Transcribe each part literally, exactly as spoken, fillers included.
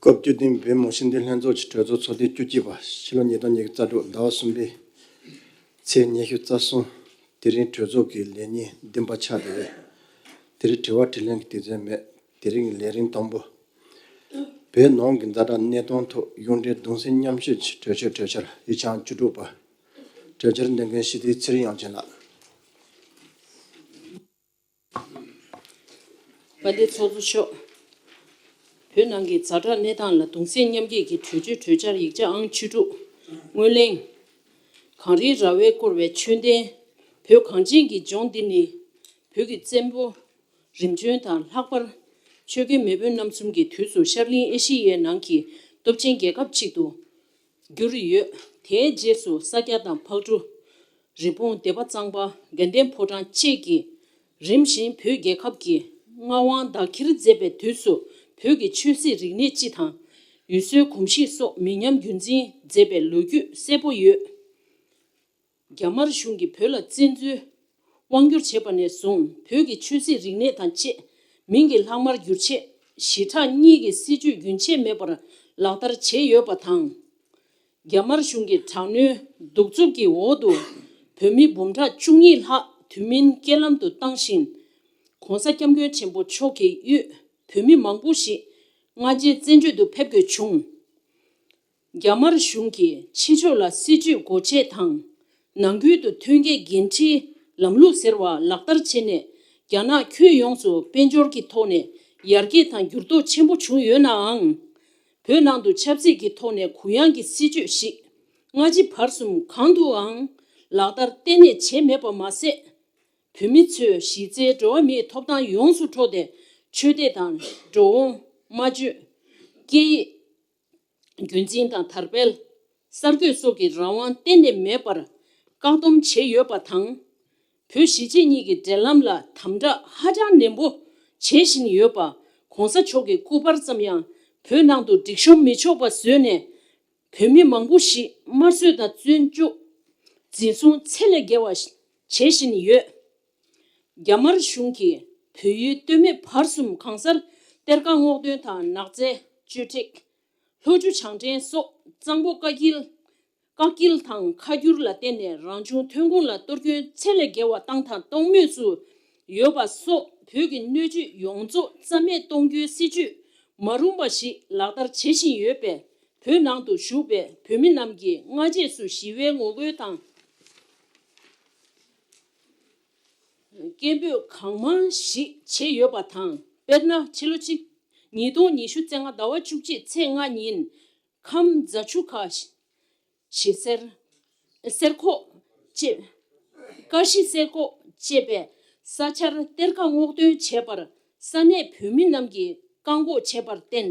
སྐབས་བཅུ་བདུན་བོད་མི་སྤྱི་འཐུས་ལྷན་ཚོགས་ཀྱི་གྲོས་ཚོགས་ཚོགས་དུས་བཅུ་གཅིག་པ་ཕྱི་ལོ་ཉིས་སྟོང་ཉི་ཤུ་རྩ་དྲུག་ཟླ་བ་གསུམ་པའི་ཚེས་ཉི་ཤུ་རྩ་གསུམ། དེ་རིང་གྲོས་ཚོགས་ཀྱི་ལས་ཉིན་བདུན་པ་ཆགས་བསྡད་ཡོད། དེ་རིང་དྲི་བ་དྲིས་ལན་གྱི་དུས་ཚོད་མེད། དེ་རིང་གི་ལས་རིམ་དང་པོ། བོད་ནང་གི་ཛ་དྲག་གནས་སྟངས་ཐོག་གཡུང་དྲུང་གདུང་སེམས་མཉམ་སྐྱེད་ཀྱི་གྲོས་ཆོད་གྲོས་འཆར་ཡིག་ཆ་ཨང་བཅུ་དྲུག་པ། གྲོས་འཆར་འདོན་མཁན་སྤྱི་འཐུས་ཚེ་རིང་དབྱངས་ཅན་ལགས། དཔལ་ལྡན་ཚོགས་གཙོ་མཆོག་བོད་ནང་གི་ཛ་དྲག་གནས་སྟངས་ལ་གདུང་སེམས་མཉམ་སྐྱེད་ཀྱི་གྲོས་ཆོད་གྲོས་འཆར་ཡིག་ཆ་ཨང་བཅུ་དྲུག། སྔོན་གླེང་། གངས་རིའི་ར་བས་བསྐོར་བའི་ཆོས་ལྡན་བོད་གངས་ཅན་གྱི་ལྗོངས་འདི་ནི། བོད་ཀྱི་བཙན་པོ་རིམ་བྱོན་དང་ལྷག་པར་ཆོས་རྒྱལ་མེས་དབོན་རྣམ་གསུམ་གྱི་དུས་སུ་ཤར་གླིང་ཨེ་ཤི་ཡའི་ནང་གི་སྟོབས་ཆེན་རྒྱལ་ཁབ་ཅིག་ཏུ་གྱུར་ཡོད། དེའི་རྗེས་སུ་ས་སྐྱ་དང་ཕག་གྲུ། རི་བོང་སྡེ་པ་གཙང་པ། དགའ་ལྡན་ཕོ་བྲང་བཅས་ཀྱིས་རིམ་བཞིན་བོད་རྒྱལ་ཁབ་ཀྱི་མངའ་དབང་བདག་ཁྱེར་མཛད་པའི་དུས་སུ། བོད་ཀྱི་ཆོས་སྲིད་རིག་གནས་སྤྱི་དང་ཡུལ་སྲོལ་གོམས་གཤིས་སོགས་མི་ཉམས་རྒྱུན་འཛིན་མཛད་པའི་ལོ་རྒྱུས་གསལ་པོ་ཡོད། རྒྱ་དམར་གཞུང་གིས་བོད་ལ་བཙན་འཛུལ་དབང་བསྒྱུར་བྱས་པ་ནས་བཟུང་། བོད་ཀྱི་ཆོས་སྲིད་རིག་གནས་དང་བཅས་མིང་གི་ལྷག་དམར་བསྒྱུར་ཆེད་ཞི་དྲག་གཉིས་ཀྱི་སྲིད་བྱུས་རྒྱུན་ཆད་མེད་པར་ལག་བསྟར་བྱས་ཡོད་པ་དང་། རྒྱ་དམར་གཞུང་གི་དྲག་གནོན་གདུག་རྩུབ་ཀྱི་འོག་ཏུ་བོད་མི་འབུམ་ཕྲག་བཅུ་གཉིས་ལྷག་དུས་མིན་རྐྱེན་ལམ་དུ་བཏང་ཞིང་། ྋགོང་ས་ྋསྐྱབས་མགོན་ཆེན་པོ་མཆོག་གིས་དབུས་བོད་མི་མང་པོ་ཞིག་སྔ་རྗེས་བཙན་བྱོལ་དུ་ཕེབས་དགོས་བྱུང་། རྒྱ་དམར་གཞུང་གིས་ཕྱི་ཕྱོགས་ལ་སྲིད་བྱུས་སྒོ་འབྱེད་དང་། ནང་ཁུལ་དུ་མཐུན་རྐྱེན་འགན་འཁྲིའི་ལམ་ལུགས་ཟེར་བ་ལག་བསྟར་བྱས་ནས། རྒྱ་ནག་ཁྱོན་ཡོངས་སུ་དཔལ་འབྱོར་གྱི་ཐོག་ནས་ཡར་རྒྱས་དང་འགྱུར་ལྡོག་ཆེན་པོ་བྱུང་ཡོད་ནའང་། བོད་ནང་དུ་ཆབ་སྲིད་ཀྱི་ཐོག་ནས་གུ་ཡངས་ཀྱི་སྲིད་བྱུས་ཤིག་སྔ་ཕྱི་བར་གསུམ་གང་དུའང་ལག་བསྟར་གཏན་ནས་བྱས་མེད་པ་མ་ཟད། བོད་མི་ཚོས་གཞི་རྩའི་འགྲོ་བ་མིའི་ཐོབ་ཐང་ཡོངས་སུ་འཕྲོག་སྟེ། ཆོས་དད་དང་འགྲོ་འོང་། སྨྲ་བརྗོད། སྐད་ཡིག་རྒྱུན་འཛིན་དང་དར་སྤེལ། གསར་འགོད་སོགས་ཀྱི་རང་དབང་གཏན་ནས་མེད་པར་བཀག་སྡོམ་བྱས་ཡོད་པ་དང་། བོད་གཞིས་བྱེས་གཉིས་ཀྱི་འབྲེལ་ལམ་ལ་དམ་དྲག་ཧ་ཅང་ནན་པོ་བྱེད་བཞིན་ཡོད་པ། ྋགོང་ས་མཆོག་གི་སྐུ་པར་ཙམ་ཡང་བོད་ནང་དུ་སྒྲིག་གཤོམ་མི་ཆོག་པ་བཟོས་ནས། བོད་མི་མང་པོ་ཞིག་དམར་གསོད་དང་བཙོན་འཇུག་འཛིན་བཟུང་ཚད་ལས་བརྒལ་བ་བྱེད་བཞིན་ཡོད། རྒྱ་དམར་གཞུང་གིས་བོད་ཡུལ་སྟོད་སྨད་བར་གསུམ་གང་སར་གཏེར་ཁ་སྔོག་འདོན་དང་ནགས་ཚལ་བཅོས་སྒྲིག། ལྷོ་ཆུ་བྱང་འདྲེན་སོགས་གཙང་པོ་བཀག་སྐྱིལ། བཀག་སྐྱིལ་དང་ཁ་བསྒྱུར་ལ་བརྟེན་ནས་རང་བྱུང་ཐོན་ཁུངས་ལ་གཏོར་སྐྱོན་ཚད་ལས་བརྒལ་བ་བཏང་དང་གཏོང་མུས་སུ་ཡོད་པ་སོགས། བོད་ཀྱི་སྣོད་བཅུད་ཡོངས་རྫོགས་རྩ་མེད་གཏོང་རྒྱུའི་སྲིད་བྱུས་མ་རུངས་པ་ཞིག་ལག་བསྟར་བྱེད་བཞིན་ཡོད་པས། བོད་ནང་དུ་བཞུགས་པའི་བོད་མི་རྣམས་ཀྱིས་སྔ་རྗེས་སུ་ཞི་བའི་ངོ་རྒོལ་དང་། སྐད་འབོད་གང་མང་ཞིག་བྱས་ཡོད་པ་དང་། དཔེར་ན། ཕྱི་ལོ་གཅིག་ཉིས་སྟོང་ཉི་ཤུ་རྩ་ལྔ་ཟླ་བ་བཅུ་གཅིག་ཚེས་ལྔ་ཉིན། ཁམས་རྫ་ཆུ་ཁ་ཤི་སེར། སེར་ཁོག་ཅེས། ཀ་ཤི་སེར་ཁོག་ཅེས་པའི་ས་ཆར་གཏེར་ཁ་སྔོག་འདོན་བྱས་པར་ས་གནས་བོད་མི་རྣམས་ཀྱིས་བཀག་འགོག་བྱས་པར་བརྟེན།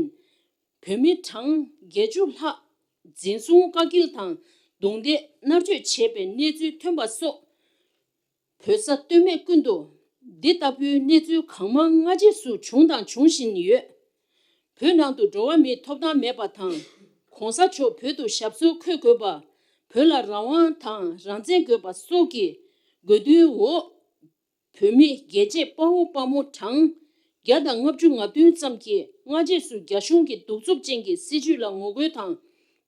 བོད་མི་གྲངས་བརྒྱད་ཅུ་ལྷག་འཛིན་བཟུང་བཀག་སྐྱིལ་དང་རྡུང་རྡེག་མནར་གཅོད་བྱས་པའི་གནས་ཚུལ་ཐོན་པ་སོགས། བོད་ས་སྟོད་སྨད་ཀུན་ཏུ་འདི་ལྟ་བུའི་གནས་ཚུལ་གང་མང་སྔ་རྗེས་སུ་བྱུང་དང་འབྱུང་བཞིན་ཡོད། བོད་ནང་དུ་འགྲོ་བ་མིའི་ཐོབ་ཐང་མེད་པ་དང་། ྋགོང་ས་མཆོག་བོད་དུ་ཞབས་སོར་འཁོད་དགོས་པ། བོད་ལ་རང་དབང་དང་རང་བཙན་དགོས་པ་སོགས་ཀྱི་དགོས་འདུན་འོག་བོད་མི་རྒྱལ་གཅེས་དཔའ་བོ་དཔའ་མོ་གྲངས་བརྒྱ་དང་ལྔ་བཅུ་ང་བདུན་ཙམ་གྱིས་སྔ་རྗེས་སུ་རྒྱ་གཞུང་གི་གདུག་རྩུབ་ཅན་གྱི་སྲིད་བྱུས་ལ་ངོ་རྒོལ་དང་།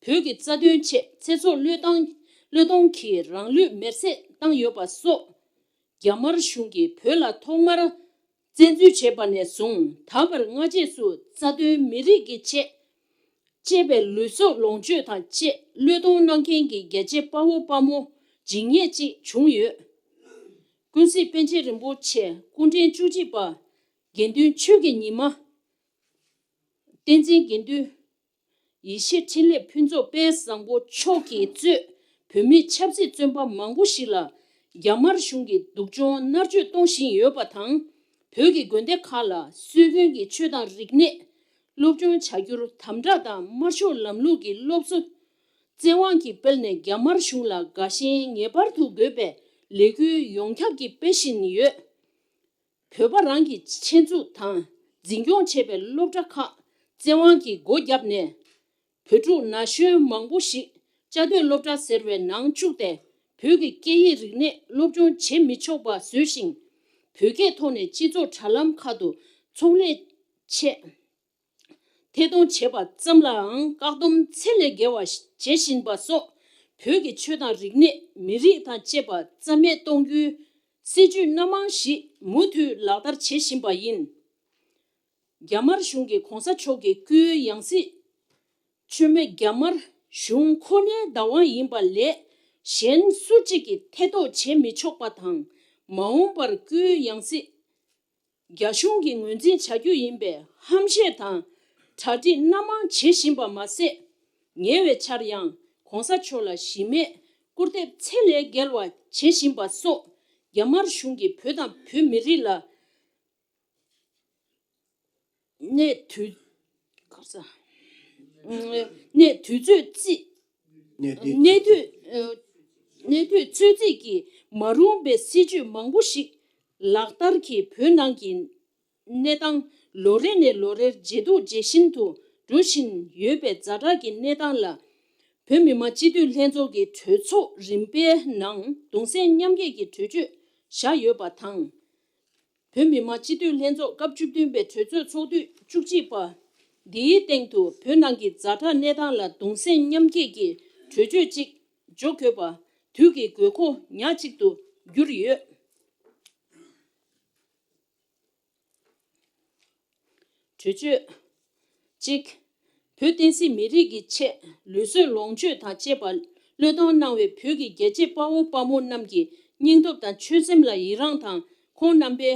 བོད་ཀྱི་རྩ་དོན་ཆེད་ཚེ་སྲོག་བློས་བཏང་བློས་གཏོང་གིས་རང་ལུས་མེར་སྲེག་བཏང་ཡོད་པ་སོགས། རྒྱ་དམར་གཞུང་གིས་བོད་ལ་ཐོག་མར་བཙན་འཛུལ་བྱས་པ་ནས་བཟུང་ད་བར་སྔ་རྗེས་སུ་རྩ་དོན་མི་རིགས་ཀྱི་ཆེད། གཅེས་པའི་ལུས་སྲོག་ལོངས་སྤྱོད་དང་བཅས་བློས་གཏོང་གནང་མཁན་གྱི་རྒྱལ་གཅེས་དཔའ་བོ་དཔའ་མོ་ཇི་སྙེད་ཅིག་བྱུང་ཡོད། ཀུན་གཟིགས་པཎ་ཆེན་རིན་པོ་ཆེ་སྐུ་ཕྲེང་བཅུ་གཅིག་པ་དགེ་འདུན་ཆོས་ཀྱི་ཉི་མ། བསྟན་འཛིན་དགེ་འདུན་ཡེ་ཤེས་འཕྲིན་ལས་ཕུན་ཚོགས་དཔལ་བཟང་པོ་མཆོག་གིས་གཙོས་བོད་མིའི་ཆབ་སྲིད་བཙོན་པ་མང་པོ་ཞིག་ལ་རྒྱ་དམར་གཞུང་གིས་སྡུག་སྦྱོང་མནར་གཅོད་གཏོང་བཞིན་ཡོད་པ་དང་། བོད་ཀྱི་དགོན་སྡེ་ཁག་ལ་སྲོལ་རྒྱུན་གྱི་ཆོས་དང་རིག་གནས་སློབ་སྦྱོང་བྱ་རྒྱུར་དམ་དྲག་དང་དམར་ཤོག་ལམ་ལུགས་ཀྱི་སློབ་གསོ་བཙན་དབང་གིས་སྤེལ་ནས་རྒྱ་དམར་གཞུང་ལ་དགའ་ཞེན་ངེས་པར་དུ་དགོས་པའི་ལས་འགུལ་ཡོངས་ཁྱབ་ཀྱིས་སྤེལ་བཞིན་ཡོད། བོད་པ་རང་གིས་ཆེད་འཛུགས་དང་འཛིན་སྐྱོང་བྱས་པའི་སློབ་གྲྭ་ཁག་བཙན་དབང་གིས་སྒོ་བརྒྱབ་ནས། བོད་ཕྲུག་ན་གཞོན་མང་པོ་ཞིག་བཅའ་སྡོད་སློབ་གྲྭ་ཟེར་བའི་ནང་བཅུག་སྟེ། བོད་ཀྱི་སྐད་ཡིག་རིག་གནས་སློབ་སྦྱོང་བྱེད་མི་ཆོག་པ་བཟོས་ཤིང་། བོད་སྐད་ཐོག་ནས་སྤྱི་ཚོགས་དྲ་ལམ་ཁག་ཏུ་ཚོང་ལས་ཆེད། ཐད་གཏོང་བྱས་པ་ཙམ་ལའང་བཀག་སྡོམ་ཚད་ལས་བརྒལ་བ་བྱེད་བཞིན་པ་སོགས། བོད་ཀྱི་ཆོས་དང་རིག་གནས། མི་རིགས་དང་བཅས་པ་རྩ་མེད་གཏོང་རྒྱུའི་སྲིད་ཇུས་སྣ་མང་ཞིག་མུ་མཐུད་ལག་བསྟར་བྱེད་བཞིན་པ་ཡིན། རྒྱ་དམར་གཞུང་གིས་གོང་ས་མཆོག་གི་སྐུའི་ཡང་སྲིད་མཆོད་མེ་རྒྱ་དམར་གཞུང་ཁོ་ནའི་བདག་དབང་ཡིན་པ་ལས། གཞན་སུ་གཅིག་གིས་ཐེ་གཏོགས་བྱེད་མི་ཆོག་པ་དང་། མ་འོངས་པར་སྐུའི་ཡང་སྲིད་རྒྱ་གཞུང་གི་ངོས་འཛིན་བྱ་རྒྱུ་ཡིན་པའི་ཧམ་བཤད་དང་གྲ་སྒྲིག་སྣ་མང་བྱེད་བཞིན་པ་མ་ཟད། ཉེ་བའི་ཆར་ཡང་གོང་ས་མཆོག་ལ་གཞི་མེད་སྐུར་འདེབས་ཚད་ལས་བརྒལ་བ་བྱེད་བཞིན་པ་སོགས། རྒྱ་དམར་གཞུང་གིས་བོད་དང་བོད་མི་རིགས་ལ་གནས་དུས་གནས་དུས་ཚོད་རྩིས། གནས་དུས། གནས་དུས། གནས་དུས་ཚོད་རྩིས་ཀྱིས་མ་རུངས་པའི་སྲིད་ཇུས་མང་པོ་ཞིག་ལག་བསྟར་གྱིས། བོད་ནང་གི་གནས་སྟངས་ལོ་རེ་ནས་ལོ་རེར་ཇེ་སྡུག་ཇེ་ཞན་དུ་འགྲོ་བཞིན་ཡོད་པའི་ཛ་དྲག་གི་གནས་སྟངས་ལ། བོད་མི་མང་སྤྱི་འཐུས་ལྷན་ཚོགས་ཀྱི་གྲོས་ཚོགས་རིམ་པའི་ནང་གདུང་སེམས་མཉམ་སྐྱེད་ཀྱི་གྲོས་ཆོད་བཞག་ཡོད་པ་དང་། བོད་མི་མང་སྤྱི་འཐུས་ལྷན་ཚོགས་སྐབས་བཅུ་བདུན་པའི་གྲོས་ཚོགས་ཚོགས་དུས་བཅུ་གཅིག་པ་འདིའི་སྟེང་དུ། བོད་ནང་གི་ཛ་དྲག་གནས་སྟངས་ལ་གདུང་སེམས་མཉམ་སྐྱེད་ཀྱི་གྲོས་ཆོད་ཅིག་འཇོག་དགོས་པ་དུས་ཀྱི་དགོས་མཁོ་ཉག་གཅིག་ཏུ་གྱུར་ཡོད། གྲོས་ཆོད། གཅིག་བོད་བསྟན་སྲིད་མི་རིགས་ཀྱི་ཆེད་ལུས་གསོས་ལོངས་སྤྱོད་དང་བཅས་པ་བློས་གཏོང་གནང་བའི་བོད་ཀྱི་རྒྱལ་གཅེས་དཔའ་བོ་དཔའ་མོ་རྣམས་ཀྱི་སྙིང་སྟོབས་དང་ཆོད་སེམས་ལ་ཡི་རངས་དང་། ཁོང་རྣམ་པའི་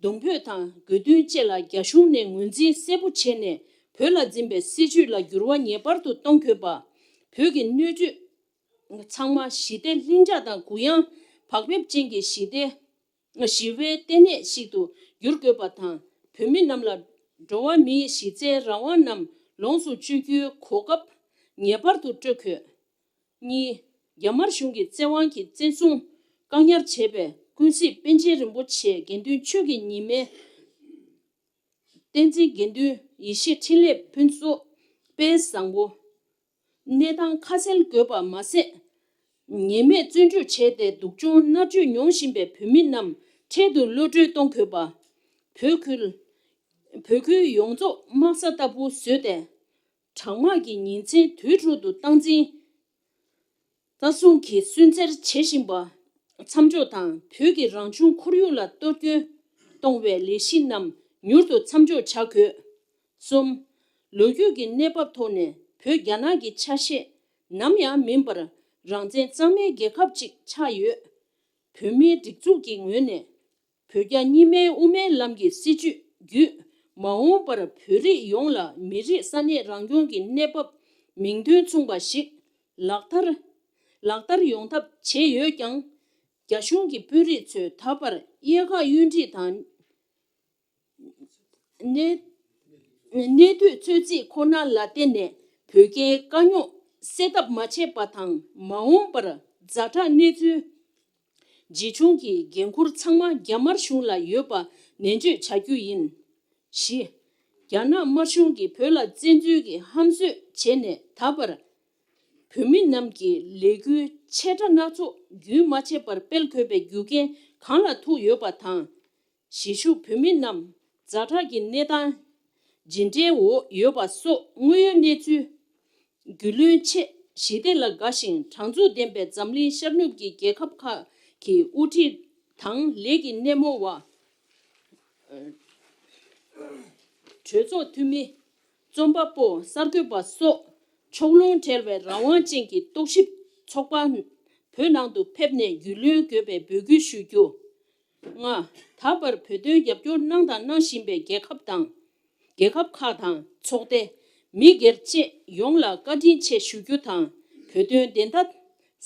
གདུང་འབོད་དང་དགོས་འདུན་བཅས་ལ་རྒྱ་གཞུང་ནས་ངོས་འཛིན་གསལ་པོ་བྱས་ནས། བོད་ལ་འཛིན་པའི་སྲིད་ཇུས་ལ་འགྱུར་བ་ངེས་པར་དུ་གཏོང་དགོས་པ། བོད་ཀྱི་སྣོད་བཅུད་ཚང་མ་ཞི་བདེ་ལྷིང་འཇགས་དང་གུ་ཡངས་བག་ཕེབས་ཅན་གྱི་ཞི་བདེ། ཞི་བའི་ལྟེ་གནས་ཤིག་ཏུ་འགྱུར་དགོས་པ་དང་། བོད་མི་རྣམས་ལ་འགྲོ་བ་མིའི་གཞི་རྩའི་རང་དབང་རྣམས་ལོངས་སུ་སྤྱོད་རྒྱུའི་གོ་སྐབས་ངེས་པར་དུ་སྤྲོད་དགོས། གཉིས། རྒྱ་དམར་གཞུང་གི་བཙན་དབང་གིས་བཙན་བཟུང་བཀག་ཉར་བྱས་པའི་ཀུན་གཟིགས་པཎ་ཆེན་རིན་པོ་ཆེ་དགེ་འདུན་ཆོས་ཀྱི་ཉི་མའི་བསྟན་འཛིན་དགེ་འདུན་ཡེ་ཤེས་འཕྲིན་ལས་ཕུན་ཚོགས་དཔལ་བཟང་པོ། གནས་སྟངས་ཁ་གསལ་དགོས་པ་མ་ཟད། ཉེས་མེད་བཙོན་འཇུག་བྱས་ཏེ་སྡུག་སྦྱོང་མནར་གཅོད་མྱོང་བཞིན་པའི་བོད་མི་རྣམས་འཕྲལ་དུ་གློད་གྲོལ་གཏོང་དགོས་པ། བོད་ཁུལ། བོད་ཁུལ་ཡོངས་རྫོགས་དམག་ས་ལྟ་བུ་བཟོས་ཏེ། དྲག་དམག་གི་ཉིན་མཚན་དུས་དྲུག་ཏུ་སྟངས་འཛིན། ལྟ་སྲུང་གིས་སུན་གཙེར་བྱེད་བཞིན་པ་མཚམས་འཇོག་དང་། བོད་ཀྱི་རང་བྱུང་ཁོར་ཡུག་ལ་གཏོར་སྐྱོན་གཏོང་བའི་ལས་གཞི་རྣམས་མྱུར་དུ་མཚམས་འཇོག་བྱ་དགོས། གསུམ། ལོ་རྒྱུས་ཀྱི་གནས་བབ་ཐོག་ནས་བོད་རྒྱ་ནག་གི་ཆ་ཤས་ནམ་ཡང་མིན་པར། རང་བཙན་གཙང་མའི་རྒྱལ་ཁབ་ཅིག་ཆགས་ཡོད། བོད་མིའི་སྒྲིག་འཛུགས་ཀྱི་ངོས་ནས། བོད་རྒྱ་གཉིས་སྨན་དབུ་མའི་ལམ་གྱི་སྲིད་བྱུས་བརྒྱུད། མ་འོངས་པར་བོད་རིགས་ཡོངས་ལ་མི་རིགས་ས་གནས་རང་སྐྱོང་གི་གནས་བབ་མིང་དོན་མཚུངས་པ་ཞིག་ལག་བསྟར། ལག་བསྟར་ཡོང་ཐབས་བྱས་ཡོད་ཀྱང་། རྒྱ་གཞུང་གི་དཔོན་རིགས་ཚོས་ད་བར་དབྱེ་ཁག་གཡུལ་འགྲིག་དང་། གནས་གནས་དུས་ཚོད་རྩིས་ཁོ་ན་ལ་བརྟེན་ནས་བོད་རྒྱའི་དཀའ་རྙོག་སེལ་ཐབས་མ་བྱས་པ་དང་། མ་འོངས་པར་ཛ་དྲག་གནས་ཚུལ་ཇི་བྱུང་གི་འགན་འཁུར་ཚང་མ་རྒྱ་དམར་གཞུང་ལ་ཡོད་པ་ནན་བརྗོད་བྱ་རྒྱུ་ཡིན། བཞི། རྒྱ་ནག་དམར་གཞུང་གིས་བོད་ལ་བཙན་འཛུལ་གྱིས་ཧམ་བཟོས་བྱས་ནས། ད་བར་བོད་མི་རྣམས་ཀྱིས་ལས་འགུལ་ཆེ་ཕྲ་སྣ་ཚོགས་རྒྱུན་མ་ཆད་པར་སྤེལ་དགོས་པའི་རྒྱུ་རྐྱེན་གང་ལ་ཐུག་ཡོད་པ་དང་། གཞིས་བཞུགས་བོད་མི་རྣམས་ཛ་དྲག་གི་གནས་སྟངས་ཇི་འདྲའི་འོག་ཡོད་པ་སོགས་དངོས་ཡོད་གནས་ཚུལ། རྒྱུས་ལོན་ཆེད་ཞི་བདེ་ལ་དགའ་ཞིང་དྲང་ཚུགས་ལྡན་པའི་འཛམ་གླིང་ཤར་ནུབ་ཀྱི་རྒྱལ་ཁབ་ཁག་གི་དབུ་ཁྲིད་དང་ལས་ཀྱི་སྣེ་མོ་བ། གྲོས་ཚོགས་འཐུས་མི། རྩོམ་པ་པོ། གསར་འགོད་པ་སོགས་ཕྱོགས་ལྷུང་བྲལ་བའི་རང་དབང་ཅན་གྱི་རྟོག་ཞིབ་ཚོགས་པ་བོད་ནང་དུ་ཕེབས་ནས་རྒྱུས་ལོན་དགོས་པའི་འབོད་སྐུལ་ཞུ་རྒྱུ། ལྔ། ད་བར་བོད་དོན་རྒྱབ་སྐྱོར་གནང་དང་གནང་བཞིན་པའི་རྒྱལ་ཁབ་དང་། རྒྱལ་ཁབ་ཁག་དང་ཚོགས་སྡེ། མི་སྒེར་བཅས་ཡོངས་ལ་བཀའ་དྲིན་ཆེ་ཞུ་རྒྱུ་དང་། བོད་དོན་བདེན་མཐའ་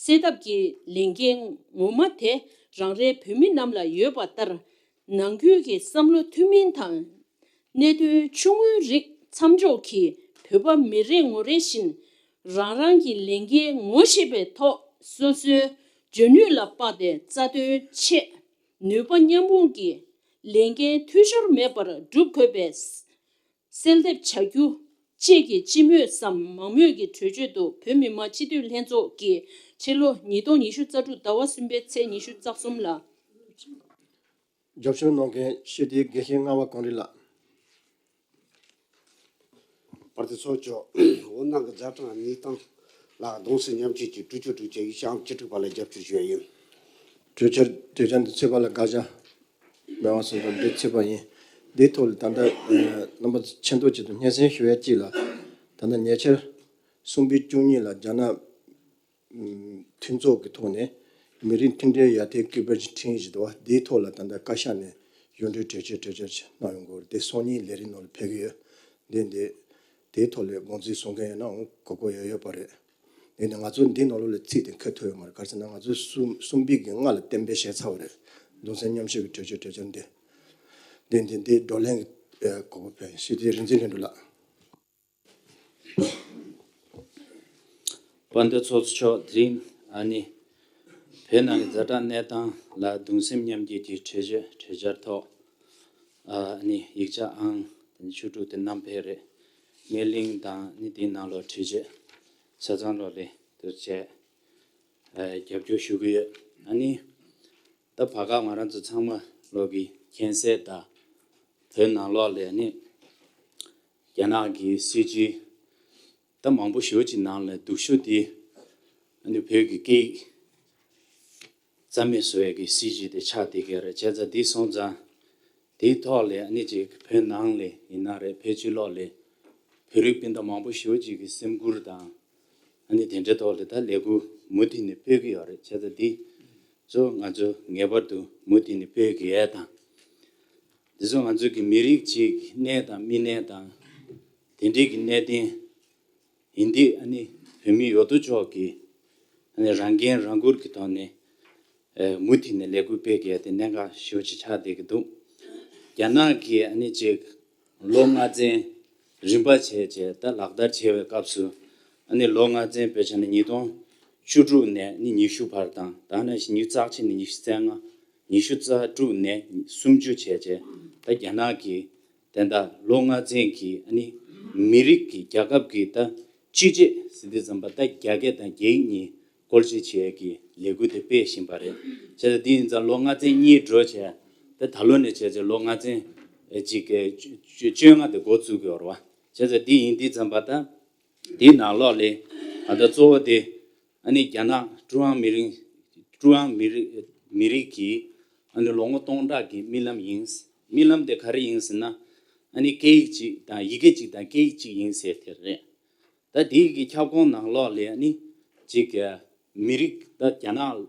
གསལ་ཐབས་ཀྱི་ལས་འགན་ངོ་མ་དེ་རང་རེའི་བོད་མི་རྣམས་ལ་ཡོད་པ་ལྟར། ནང་ཁུལ་གྱི་བསམ་བློ་མཐུན་མིན་དང་། གནད་དོན་ཆུང་ངུའི་རིགས་མཚམས་འཇོག་གིས། བོད་པ་མི་རེ་ངོ་རེ་བཞིན་རང་རང་གི་ལས་འགན་ངོ་ཤེས་པའི་ཐོག་སོ་སོའི་འཇོན་ནུས་ལ་དཔག་སྟེ་རྩ་དོན་ཆེད་ནུས་པ་མཉམ་སྤུངས་ཀྱིས་ལས་འགན་འཐུས་ཤོར་མེད་པར་སྒྲུབ་དགོས་པའི་གསལ་འདེབས་བྱ་རྒྱུ་བཅས་ཀྱི་སྤྱི་མོས་སམ་མང་མོས་ཀྱི་གྲོས་ཆོད་དུ་བོད་མི་མང་སྤྱི་འཐུས་ལྷན་ཚོགས་ཀྱིས་ཕྱི་ལོ་ཉིས་སྟོང་ཉི་ཤུ་རྩ་དྲུག་ཟླ་བ་གསུམ་པའི་ཚེས་ཉི་ཤུ་རྩ་གསུམ་ལ། རྒྱབ་སྐྱོར་གནང་མཁན་སྤྱི་འཐུས་དགེ་བཤེས་རྔ་བ་གངས་རི་ལགས། དཔལ་ལྡན་ཚོགས་གཙོ། འོད་སྣང་གི་ཛ་དྲག་གནས་སྟངས་ལ་གདུང་སེམས་མཉམ་སྐྱེད་ཀྱིས་གྲོས་ཆོད་གྲོས་ཆོད་ཡིག་ཆ་ཨང་བཅུ་དྲུག་པ་ལ་རྒྱབ་སྐྱོར་ཞུ་ཡ་ཡིན། གྲོས་ཆོད་གྲོས་ཆོད་འདི་ཚུད་པ་ལ་དགག་བྱ་མེད་པ་སོང་ཙང་འདི་ཚུད་པ་ཡིན། འདིའི་ཐོག་ལ་ད་ལྟ་རྣམ་པ་ཆེ་མཐོང་ཆེད་དུ་སྙན་སེང་ཞུ་ཡ་གཅིག་ལ། ད་ལྟ་ཉེ་ཆར་གསུམ་པའི་བཅུ་གཉིས་ལ་རྒྱ་ནག་མཐུན་ཚོགས་ཀྱི་ཐོག་ནས་མི་རིགས་མཐུན་སྒྲིལ་ཡར་ཐོན་སྐུལ་སྤེལ་གྱི་ཁྲིམས་ཡིག་ཅིག་འདུག་བ། འདིའི་ཐོག་ལ་ད་ལྟ་བཀའ་ཤག་ནས་གཞུང་འབྲེལ་གྲོས་ཆོད་གྲོས་ཆོད་ཅིག་གནང་ཡོང་གི་ཡོད་རེད། དེ་སང་ཉིན་ལས་རིམ་ནང་ལ་ཕེབས་ཀྱི་ཡོད། འདི་འདི་དེའི་ཐོག་ལ་དགོངས་ཚུལ་གསུང་མཁན་ཡོད་ན་འོང་གོ་གོ་ཡོད་ཡོད་པ་རེད། འདི་ནི་ང་ཚོ་འདི་ནང་ལོགས་ལ་ཚིག་དེ་འཁོད་ཐུབ་ཡོད་མ་རེད། ག་རེ་ཟེར་ན་ང་ཚོ་གསུམ་གསུམ་པའི་གི་ལྔ་ལ་གཏན་འབེབས་བྱས་ཚར་བ་རེད། གདུང་སེམས་མཉམ་སྐྱེད་ཀྱི་གྲོས་ཆོད་གྲོས་ཆོད་འདི་འདི་འདི་འདི་བགྲོ་གླེང་གི་གོ་སྐབས་ཕེབས་ཞུ་དེ་རིག་འཛིན་ལྷུན་གྲུབ་ལགས། དཔལ་ལྡན་ཚོགས་གཙོ་མཆོག་དེ་རིང་ཨ་ནི་བོད་ནང་གི་ཛ་དྲག་གནས་སྟངས་ལ་གདུང་སེམས་མཉམ་སྐྱེད་ཀྱི་གྲོས་ཆོད་གྲོས་འཆར་ཐོག་ཨ་ནི་ཡིག་ཆ་ཨང་བཅུ་དྲུག་དེ་བསྣམས་ཕེབས་རེད། སྨན་གླིང་དང་ནི་དེའི་ནང་ལོགས་གྲོས་ཆོད་ཆ་ཚང་ལོགས་ལས་དུ་བྱས་རྒྱབ་སྐྱོར་ཞུ་གི་ཡོད། ཨ་ནི་ད་བར་སྐབས་ང་རང་ཚོ་ཚང་མ་ལོག་གི་མཁྱེན་གསལ་ལྟར་བོད་ནང་ལོགས་ལ་ནི་རྒྱ་ནག་གི་སྲིད་ཇུས་ད་མང་པོ་ཞེ་པོ་ཅིག་ནང་ལ་སྡུག་ཤོས་དེ་ཨ་ནི་བོད་ཀྱི་སྐད་ཡིག་རྩ་མེད་བཟོ་ཡས་ཀྱི་སྲིད་ཇུས་དེ་ཆགས་བསྡད་ཀྱི་རེད། བྱས་ཙང་དེ་སོང་ཙང་དེའི་ཐོག་ལ་ཨ་ནི་ཅིག་བོད་ནང་ལ་ཡིན་ན་རེད། བོད་ཕྱི་ལོགས་ལ་བོད་རིགས་སྤུན་ཟླ་མང་པོ་ཞེ་པོ་ཅིག་གི་སེམས་ཁུར་དང་ཨ་ནི་དེ་འདྲའི་ཐོག་ལ་ད་ལས་འགུལ་མུ་མཐུད་ནས་སྤེལ་གྱི་ཡོད་རེད། བྱས་ཙང་དེ་ཚོ་ང་ཚོ་ངེས་པར་དུ་མུ་མཐུད་ནས་སྤེལ་དགོས་ཡས་དང་། དེ་ཚོ་ང་ཚོ་གི་མི་རིགས་གཅིག་གི་གནས་དང་མི་གནས་དང་དེ་འདྲའི་གི་གནད་དོན་ཡིན་དུས་ཨ་ནི་བོད་མི་ཡོད་དོ་ཅོག་གི་ཨ་ནི་རང་འགན་རང་འཁུར་གྱི་ཐོག་ནས་ཨེ་མུ་མཐུད་ནས་ལས་འགུལ་སྤེལ་དགོས་ཡ་དེ་གནད་འགག་ཞེ་པོ་ཅིག་ཆགས་བསྡད་ཀྱི་འདུག་རྒྱ་ནག་གིས་ཨ་ནི་ཅིག་ལོ་ལྔ་ཚན་རིམ་པ་བྱས་བྱས་ད་ལག་བསྟར་བྱེད་པའི་སྐབས་སུ་ཨ་ནི་ལོ་ལྔ་ཚན་དཔེ་ཆ་ནི་ཉིས་སྟོང་བཅུ་དྲུག་ནས་ནི་ཉི་ཤུ་བར་དང་ད་ནི་ཉི་ཤུ་རྩ་གཅིག་ནས་ཉི་ཤུ་རྩ་ལྔ། ཉི་ཤུ་རྩ་དྲུག་ནས་སུམ་ཅུ་བྱས་བྱས་ད་རྒྱ་ནག་གིས་དེ་འདྲ་ལོ་ལྔ་ཚན་གྱི་ཨ་ནི་མི་རིགས་ཀྱི་རྒྱལ་ཁབ་ཀྱི་ད་སྤྱི་ཆས་ཟེར་དུས་ཙམ་པ་ད་རྒྱ་སྐད་དང་རྒྱ་ཡིག་གཉིས་བཀོལ་སྤྱོད་བྱེད་ཡས་ཀྱི་ལས་འགུལ་དེ་སྤེལ་བཞིན་པ་རེད། བྱས་ཙང་འདི་ཡིན་ཙང་ལོ་ལྔ་ཚན་གཉིས་འགྲོ་བྱས་ད་ད་ལོ་ནས་བྱས་ཙང་ལོ་ལྔ་ཚན་གཅིག་གི་བཅོ་ལྔ་དེ་འགོ་བཙུགས་ཀྱི་ཡོད་རེད་བ། བྱས་ཙང་འདི་ཡིན་དུས་ཙམ་པ་ད་འདིའི་ནང་ལོགས་ལས་ད་ལྟ་གཙོ་བོ་དེ་ཨ་ནི་རྒྱ་ནག་ཀྲུང་དབྱང་མི་རིགས་ཀྲུང་དབྱང་མི་རིགས་མི་རིགས་ཀྱི་ཨ་ནི་ལོ་ངོ་སྟོང་ཕྲག་གི་རྨི་ལམ་ཡིན། རྨི་ལམ་དེ་ག་རེ་ཡིན་ཟེར་ན་ཨ་ནི་སྐད་ཡིག་གཅིག་དང་ཡི་གེ་གཅིག་དང་སྐད་ཡིག་གཅིག་ཡིན་ཟེར་དེ་རེད། ད་དེའི་གི་ཁྱབ་ཁོངས་ནང་ལོགས་ལ་ཨ་ནི་གཅིག་གི་མི་རིགས་ད་རྒྱ་ནག་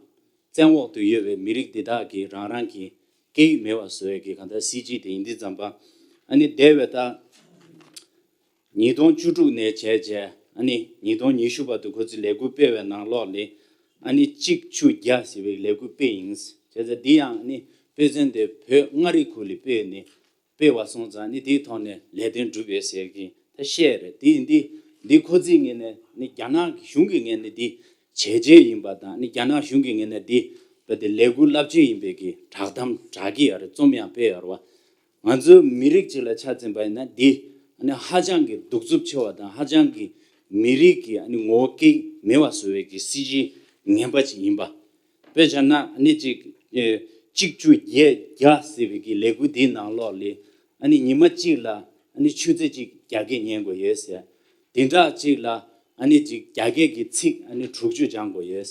བཙན་འོག་ཏུ་ཡོད་པའི་མི་རིགས་འདི་དག་གི་རང་རང་གི་སྐད་ཡིག་མེད་པ་བཟོ་ཡས་ཀྱི་གང་ལྟར་སྲིད་ཇུས་དེ་ཡིན་དུས་ཙམ་པ་ཨ་ནི་འདས་པའི་ད་ཉིས་སྟོང་བཅུ་དྲུག་ནས་བྱས་བྱས་ཨ་ནི་ཉིས་སྟོང་ཉི་ཤུ་བར་དུ་ཁོ་ཚོས་ལས་འགུལ་སྤེལ་བའི་ནང་ལོགས་ལས་ཨ་ནི་གཅིག་བཅུ་བརྒྱ་ཟེར་བའི་ལས་འགུལ་སྤེལ་ཡིན། བྱས་ཙང་འདི་ཡང་ཨ་ནི་དཔེ་མཚོན་དེ་བོད་མངའ་རིས་ཁུལ་ལ་སྤེལ་ནས་སྤེལ་བ་སོང་ཙང་ཨ་ནི་དེའི་ཐོག་ནས་ལས་དོན་འགྲུབ་ཡོད་ཟེར་གྱི་ད་བཤད་རེད། དེ་ཡིན་དུས་འདི་ཁོ་ཚོའི་ངོས་ནས་ཨ་ནི་རྒྱ་ནག་གི་གཞུང་གི་ངོས་ནས་འདི་བྱས་རྗེས་ཡིན་པ་དང་ཨ་ནི་རྒྱ་ནག་གཞུང་གི་ངོས་ནས་འདི་བོད་དེ་ལས་འགུལ་རླབས་ཆེན་ཡིན་པའི་གི་བསྒྲགས་གཏམ་བསྒྲགས་ཀྱི་ཡོད་རེད། རྩོམ་ཡང་སྤེལ་ཡོད་རེད་བ། ང་ཚོའི་མི་རིགས་གཅིག་ལ་ཆ་མཚོན་པ་ཡིན་ན་འདི་ཨ་ནི་ཧ་ཅང་གི་གདུག་རྩུབ་ཆེ་བ་དང་ཧ་ཅང་གི་མི་རིགས་ཀྱི་ཨ་ནི་ངོ་བོ་སྐད་མེད་པ་བཟོ་བའི་གི་སྲིད་ཇུས་ངན་པ་ཅིག་ཡིན་པ། དཔེ་བྱས་ན་ཨ་ནི་གཅིག་ཨེ་གཅིག་བཅུ་བརྒྱད་བརྒྱ་ཟེར་བའི་གི་ལས་འགུལ་འདིའི་ནང་ལོགས་ལ་ཨ་ནི་ཉི་མ་གཅིག་ལ་ཨ་ནི་ཆུ་ཚོད་གཅིག་རྒྱ་སྐད་ཉན་དགོས་ཡོད་ཟེར། བདུན་ཕྲག་གཅིག་ལ་ཨ་ནི་གཅིག་རྒྱ་སྐད་ཀྱི་ཚིག་ཨ་ནི་དྲུག་ཅུ་སྦྱང་དགོས་ཡོད།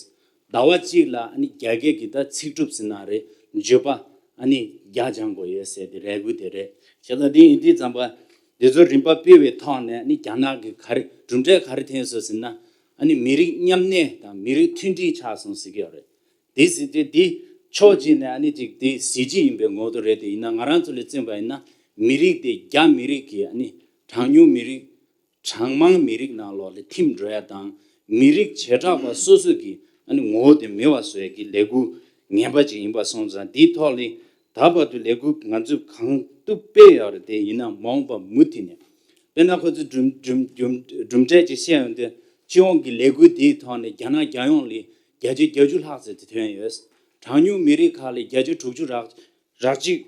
ཟླ་བ་གཅིག་ལ་ཨ་ནི་རྒྱ་སྐད་ཀྱི་ད་ཚིག་གྲུབ་ཟེར་ན་རེད། བརྗོད་པ་ཨ་ནི་བརྒྱ་སྦྱང་དགོས་ཡོད་ཟེར་ཏེ་ལས་འགུལ་དེ་རེད། བྱས་ཙང་འདི་ཡིན་དུས་ཙམ་པ་འདི་ཚོ་རིམ་པ་སྤེལ་བའི་ཐོག་ནས་ཨ་ནི་རྒྱ་ནག་གི་ག་རེ་གྲུབ་འབྲས་ག་རེ་ཐོན་སོང་ཟེར་ན་ཨ་ནི་མི་རིགས་མཉམ་གནས་དང་མི་རིགས་མཐུན་སྒྲིལ་ཆགས་སོང་ཟེར་གྱི་ཡོད་རེད། དེ་ཟེར་དུས་འདི་ཕྱོགས་གཅིག་ནས་ཨ་ནི་ཅིག་དེ་གཟི་བརྗིད་ཡིན་པའི་ངོ་བོ་རེད་དེ། ཡིན་ན་ང་རང་ཚོ་ལ་བརྩིས་པ་ཡིན་ན་མི་རིགས་དེ་རྒྱ་མི་རིགས་ཀྱི་ཨ་ནི་གྲངས་ཉུང་མི་རིགས་གྲངས་མང་མི་རིགས་ནང་ལོགས་ལ་ཐིམ་འགྲོ་ཡ་དང་མི་རིགས་བྱེ་བྲག་པ་སོ་སོ་གི་ཨ་ནི་ངོ་བོ་དེ་མེད་པ་བཟོ་ཡ་གི་ལས་འགུལ་ངན་པ་ཅིག་ཡིན་པ་སོང་ཙང་འདིའི་ཐོག་ལ་ད་བར་དུ་ལས་འགུལ་ང་ཚོས་གང་ཐུབ་སྤེལ་ཡོད་རེད་དེ། ཡིན་ན་མ་འོངས་པ་མུ་མཐུད་ནས་དཔེར་ན་ཁོ་ཚོས་གྲུབ་གྲུབ་གྲུབ་གྲུབ་འབྲས་ཅིག་བཤད་ཡོང་དུས་སྤྱི་ཡོངས་ཀྱི་ལས་འགུལ་འདིའི་ཐོག་ནས་རྒྱ་ནག་རྒྱལ་ཡོངས་ལ་བརྒྱ་ཆ་བརྒྱད་ཅུ་ལྷག་ཙམ་དེ་ཐོན་ཡོད། གྲངས་ཉུང་མི་རིགས་ཁག་ལ་བརྒྱ་ཆ་དྲུག་ཅུ་རག་རག་གཅིག་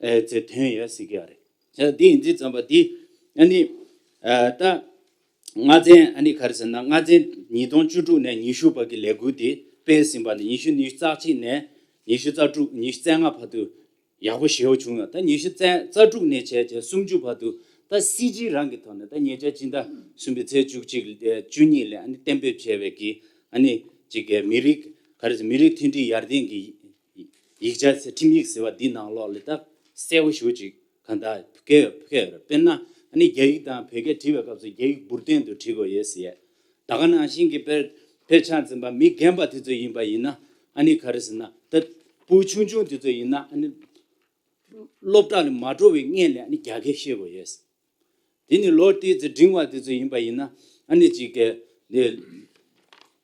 ཨེ་ཙེ་ཐོན་ཡོད་ཟེར་གྱི་ཡོད་རེད། བྱས་ཙང་འདི་ཡིན་དུས་ཙམ་པ་འདི་ཨ་ནི་ཨ་ད་ལྔ་ཚན་ཨ་ནི་ག་རེ་ཟེར་ན་ལྔ་ཚན་ཉིས་སྟོང་བཅུ་དྲུག་ནས་ཉི་ཤུ་བར་གྱི་ལས་འགུལ་འདི་སྤེལ་ཟིན་པ་ནི་ཉི་ཤུ་ཉི་ཤུ་རྩ་གཅིག་ནས་ཉི་ཤུ་རྩ་དྲུག་ཉི་ཤུ་རྩ་ལྔ་བར་དུ་ཡག་པོ་ཞེ་པོ་བྱུང་ཡོད། ད་ཉི་ཤུ་རྩ་རྩ་དྲུག་ནས་བྱས་བྱས་སུམ་ཅུ་བར་དུ་ ད་སྲིད་སྤྱི་རང་གི་ཐོག་ནས་ད་ཉེ་ཆར་སྤྱི་ཟླ་གསུམ་པའི་ཚེས་བཅུ་གཅིག་བཅུ་གཉིས་ལ་ཨ་ནི་གཏན་འབེབས་བྱས་པའི་གི་ཨ་ནི་ཅིག་གི་མི་རིགས་ག་རེ་ཟེར་མི་རིགས་མཐུན་སྒྲིལ་ཡར་ཐོན་གྱི་ཡིག་ཆ་ཟེར་ཁྲིམས་ཡིག་ཟེར་བ་འདི་ནང་ལོགས་ལ་ད་གསལ་པོ་ཞེ་པོ་ཅིག་གང་ལྟར་བཀོད་ཡོད་བཀོད་ཡོད་རེད། དཔེར་ན་ཨ་ནི་རྒྱ་ཡིག་དང་བོད་སྐད་བྲིས་པའི་སྐབས་སུ་རྒྱ་ཡིག་འབུར་དོན་དུ་བྲིས་དགོས་ཡོད་ཟེར་ཡས། ད་ག་ནང་བཞིན་གྱི་དཔེར་དཔེར་ཆ་འཛིན་པ་མི་རྒན་པ་དེ་ཚོ་ཡིན་པ་ཡིན་ན་ཨ་ནི་ག་རེ་ཟེར་ན་ད་ཕྲུ་གུ་ཆུང་ཆུང་དེ་ཚོ་ཡིན་ན་ཨ་ནི་སློབ་གྲྭ་ལ་མ་འགྲོ་བའི་སྔོན་ལ་ཨ་ནི་རྒྱ་སྐད་ཤེས་དགོས་ཡོད། དེ་ནི་ལོ་དེ་ཚོ་འབྲིང་བ་དེ་ཚོ་ཡིན་པ་ཡིན་ན་ཨ་ནི་ཅིག་གི་ནི་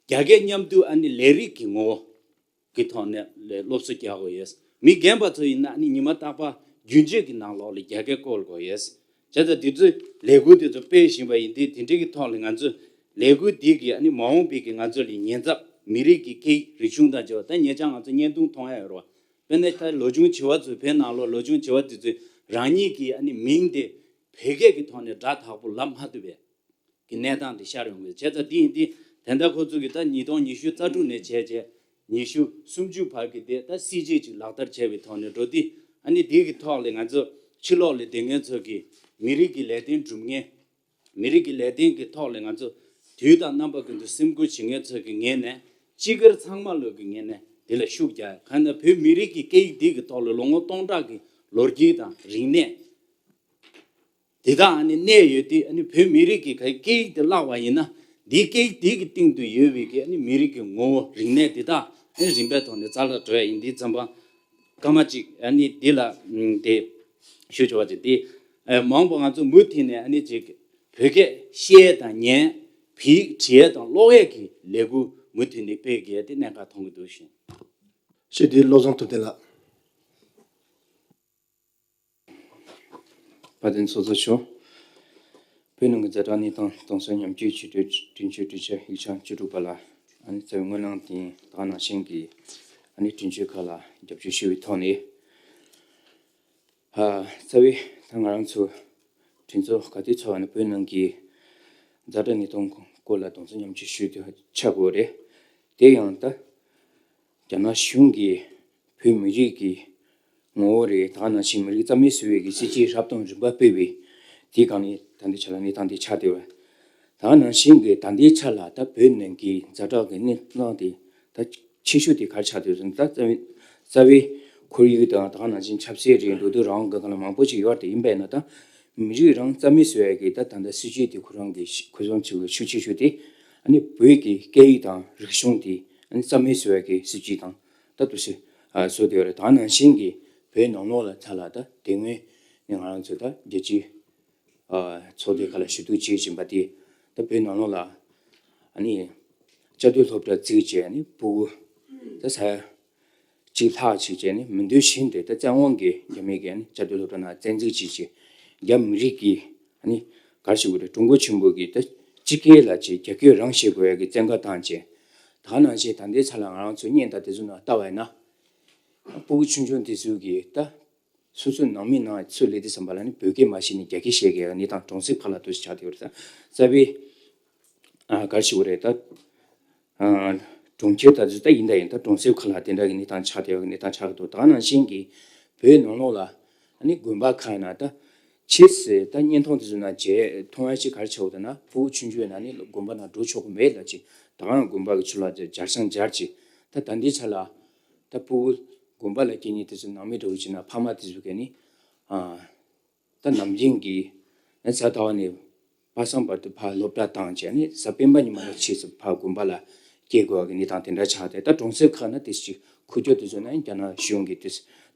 རྒྱ་སྐད་མཉམ་དུ་ཨ་ནི་ལས་རིགས་ཀྱི་ངོ་བོ་གི་ཐོག་ནས་ལས་སློབ་གསོ་རྒྱག་དགོས་ཡོད། མི་རྒན་པ་ཚོ་ཡིན་ན་ཨ་ནི་ཉི་མ་རྟག་པར་རྒྱུན་སྤྱོད་ཀྱི་ནང་ལོགས་ལ་རྒྱ་སྐད་བཀོལ་དགོས་ཡོད། བྱས་ཙང་དེ་ཚོའི་ལས་འགུལ་དེ་ཚོ་སྤེལ་བཞིན་པ་ཡིན་དུས་དེ་འདྲའི་གི་ཐོག་ལ་ང་ཚོས་ལས་འགུལ་འདི་གི་ཨ་ནི་མ་འོངས་པའི་གི་ང་ཚོ་ལ་ཉེན་ཚབས་མི་རིགས་ཀྱི་སྐད་ཡིག་རིག་གཞུང་དང་བཅས་པ་ད་ཉེ་ཆར་ང་ཚོ་བརྙན་ཐུང་མཐོང་ཡ་ཡོད་རེད་བ། དཔེར་ན་ད་ལོ་ཆུང་བྱིས་པ་ཚོས་བོད་ནང་ལོགས་ལོ་ཆུང་བྱིས་པ་དེ་ཚོས་རང་ཉིད་ཀྱི་ཨ་ནི་མིང་དེ་བོད་སྐད་ཀྱི་ཐོག་ནས་སྒྲ་དག་པོ་ལབ་མ་ཐུབ་པའི་གི་གནས་སྟངས་དེ་ཤར་ཡོང་གི་རེད། བྱས་ཙང་འདི་ཡིན་དུས་དེ་ལྟར་ཁོ་ཚོ་གིས་ད་ཉིས་སྟོང་ཉི་ཤུ་རྩ་དྲུག་ནས་བྱས་རྗེས་ཉི་ཤུ་སུམ་ཅུ་བར་གྱི་དེ་ད་སྲིད་ཇུས་ཅིག་ལག་བསྟར་བྱས་པའི་ཐོག་ནས་འགྲོ་དུས་ཨ་ནི་འདི་གི་ཐོག་ལ་ང་ཚོ་ཕྱི་ལོགས་ལ་སྡོད་མཁན་ཚོ་གིས་མི་རིགས་ཀྱི་ལས་དོན་སྒྲུབ་མཁན། མི་རིགས་ཀྱི་ལས་དོན་གྱི་ཐོག་ལ་ང་ཚོ་དུས་དང་རྣམ་པ་ཀུན་ཏུ་སེམས་ཁུར་བྱེད་མཁན་ཚོ་གི་ངོས་ནས་སྤྱི་སྒེར་ཚང་མ་ལོག་གི་ངོས་ནས་དེ་ལ་ཤུགས་རྒྱག་གང་ལྟར་བོད་མི་རིགས་ཀྱི་སྐད་ཡིག་འདི་གི་ཐོག་ལ་ལོ་ངོ་སྟོང་ཕྲག་གི་ལོ་རྒྱུས་དང་རིག་གནས་དེ་དག་ཨ་ནི་གནས་ཡོད་དུས་ཨ་ནི་བོད་མི་རིགས་ཀྱི་སྐད་ཡིག་དེ་བརླག་པ་ཡིན་ན་འདིའི་སྐད་ཡིག་དེ་གི་སྟེང་དུ་ཡོད་པའི་གི་ཨ་ནི་མི་རིགས་ཀྱི་ངོ་བོ་རིག་གནས་དེ་དག་ཨ་ནི་རིམ་པའི་ཐོག་ནས་རྩ་བརླག་འགྲོ་ཡ་ཡིན། འདི་ཙམ་པ་སྐར་མ་གཅིག་ཨ་ནི་འདི་ལ་ཨམ་དེ་ཞུ་ཆོག་པ་ཅིག་དེ་ཨ་མ་འོངས་པ་ང་ཚོ་མུ་མཐུད་ནས་ཨ་ནི་ཅིག་བོད་སྐད་བཤད་ཡས་དང་ཉན། བོད་ཡིག་བྲིས་ཡས་དང་ཀློག་ཡས་ཀྱི་ལས་འགུལ་མུ་མཐུད་ནས་སྤེལ་དགོས་ཏེ་གནད་འགག་མཐོང་གི་འདུག་ཞུ། ཞུ་དེ་བློ་བཟང་ཐུབ་བསྟན་ལགས། བཀའ་དྲིན་ཚོགས་གཙོ་མཆོག་བོད་ནང་གི་ཛ་དྲག་གནས་སྟངས་གཏོང་སྲོལ་ཉམས་བཅོས་ཆེད་དོན་དྲུང་ཆེ་དྲུང་ཆེ་ཡིག་ཆ་བཅུ་དྲུག་པ་ལ་ཨ་ནི་རྩ་བའི་སྨོན་ལམ་དང་ད་ག་ནང་བཞིན་གྱི་ཨ་ནི་དྲུང་ཆེ་ཁག་ལ་རྒྱབ་སྐྱོར་ཞུ་བའི་ཐོག་ནས། ཨ་རྩ་བའི་ད་ང་རང་ཚོ་གྲོས་ཚོགས་ག་དུས་ཚོགས་པ་ནས་བོད་ནང་གི་ཛ་དྲག་གནས་སྟངས་སྐོར་ལ་གདེང་ཚོད་མཉམ་སྤྱོད་ཞུས་ཏེ་ཆགས་དགོས་རེད། དེ་ཡང་ད་རྒྱ་ནག་གཞུང་གིས་བོད་མི་རིགས་ཀྱི་ངོ་བོ་རེད། ད་ག་ནང་བཞིན་མི་རིགས་རྩ་མེད་བཟོ་བའི་གི་སྲིད་ཇུས་རབ་དང་རིམ་པ་སྤེལ་བའི་དེའི་སྒང་ནས་ད་ལྟའི་ཆ་ལ་གནས་སྟངས་དེ་ཆགས་བསྡད་པ། ད་ག་ནང་བཞིན་གྱི་ད་ལྟའི་ཆ་ལ་ད་བོད་ནང་གི་ཛ་དྲག་གི་གནས་སྟངས་དེ་ད་ཆེ་ཤོས་དེ་ག་རེ་ཆགས་བསྡད་ཟེར་ན། ད་རྩ་བའི་རྩ་བའི་ཁོར་ཡུག་དང་ད་ག་ནང་བཞིན་ཆབ་སྲིད་རེད། འགྲོ་འདུག་རང་དབང་གི་སྒང་ལ་མང་པོ་ཞིག་ཡོད་རེད། ཡིན་པས་ན་ད་མི་རིགས་རང་རྩ་མེད་བཟོ་ཡ་གི་ད་ད་ལྟ་སྲིད་ཇུས་དེ་ཁོ་རང་གི་ཤུ་ཁོ་རང་ཚོའི་ཤུགས་ཆེ་ཤོས་དེ་ཨ་ནི་བོད་ཀྱི་སྐད་ཡིག་དང་རིག་གཞུང་དེ་ཨ་ནི་རྩ་མེད་བཟོ་ཡ་གི་སྲིད་ཇུས་དང་ད་དུ་སྲིད་ཨ་བཟོ་བསྡད་ཡོད་རེད། ད་ག་ནང་བཞིན་གྱི་བོད་ནང་ལོགས་ལ་ད་ལ་ད་དེ་སྔོན་ནས་ང་རང་ཚོ་ད་རྒྱལ་སྤྱིའི་ཨ་ཚོགས་སྡེ་ཁག་ལ་ཞུ་གཏུག་བྱེད་བཞིན་པ་དེ་ད་བོད་ནང་ལོགས་ལ་ཨ་ནི་བཅའ་སྡོད་སློབ་གྲྭ་བཙུགས་བྱས་ཨ་ནི་ཕྲུ་གུ་ད་ས་ཡ་གཅིག་ལྷག་ཅིག་བྱས་ནས་མི་འདོད་བཞིན་དུ་ད་བཙན་དབང་གིས་རྒྱ་མི་གིས་ཨ་ནི་བཅའ་སྡོད་སློབ་གྲྭ་ནང་བཙན་འཛུལ་བྱས་བྱས་རྒྱ་མི་རིགས་ཀྱི་ཨ་ནི་ག་རེ་ཞུ་དགོས་རེད། ཀྲུང་གོ་ཆེན་པོ་གི་ད་སྤྱི་སྐད་ལ་ཅིག་རྒྱ་སྐྱོད་རང་བྱེད་དགོས་ཡ་གི་བཙན་བཀའ་བཏང་བྱས། ད་ག་ནང་བཞིན་ད་ལྟའི་ཆ་ལ་ང་རང་ཚོ་བརྙན་དང་དེ་ཚོ་ནང་ལྟ་བ་ཡིན་ན་ཕྲུ་གུ་ཆུང་ཆུང་དེ་ཚོ་གིས་ད་སོ་སོའི་ནང་མི་ནང་ཚུར་སླེབས་དུས་ཙམ་པ་ལ་ནི་བོད་སྐད་མ་ཤེས་ནས་རྒྱ་སྐད་བཤད་མཁན་གྱི་གནས་སྟངས་གྲོང་གསེབ་ཁག་ལ་དུ་ཆགས་བསྡད་ཡོད་རེད། ད་རྩ་བའི་ཨ་ག་རེ་ཞུ་དགོས་རེད། ད་ཨ་གྲོང་ཁྱེར་ད་ཚོ་ད་ཡིན་ད་ཡིན་ད་གྲོང་གསེབ་ཁག་ལ་དེ་འདྲ་གི་གནས་སྟངས་ཆགས་བསྡད་ཡོད་གི་གནས་སྟངས་ཆགས་ཀྱི་འདུག་ད་ག་ནང་བཞིན་གྱི་བོད་ནང་ལོགས་ལ་ཨ་ནི་དགོན་པ་ཁག་ཡིན་ན་ད་ཕྱིས་སུ་ད་བརྙན་ཐུང་དེ་ཚོ་ནང་མཇལ་མཐོང་ཡ་ཅིག་ག་རེ་ཆགས་ཡོད་ད་ན་ཕྲུ་གུ་ཆུང་ཆུང་ཡིན་ན་ནི་དགོན་པ་ནང་འགྲོ་ཆོག་གི་མེད་ལབ་ཅིག་ད་ག་རང་དགོན་པ་གི་ཆུ་ལ་སྦྱར་ཤང་སྦྱར་ཅིག་ད་ད་འདི་ཆ་ལ་ད་ཕྲུ་གུ་དགོན་པ་ལ་སྐྱེལ་མཁན་དེ་ཚོ་ནང་མི་འགྲོ་གི་ཅིག་ན་ཕ་མ་དེ་ཚོ་གིས་ནི་ཨ། ད་ནམ་རྒྱུན་གྱི་གཟའ་ཟླ་བ་ནས་པ་སངས་བར་དུ་ཕར་སློབ་གྲྭ་བཏང་བྱས་ནས་གཟའ་སྤེན་པ་ཉི་མ་ལ་ཕྱིས་སུ་ཕར་དགོན་པ་ལ་སྐྱེལ་དགོས་པ་གི་གནས་སྟངས་དེ་འདྲ་ཆགས་ཏེ། ད་གྲོང་གསེབ་ཁག་ན་དེ་ཅིག་ཁུག་ཀྱོག་དེ་ཚོ་ན་རྒྱ་ནག་གཞུང་གི་དེ་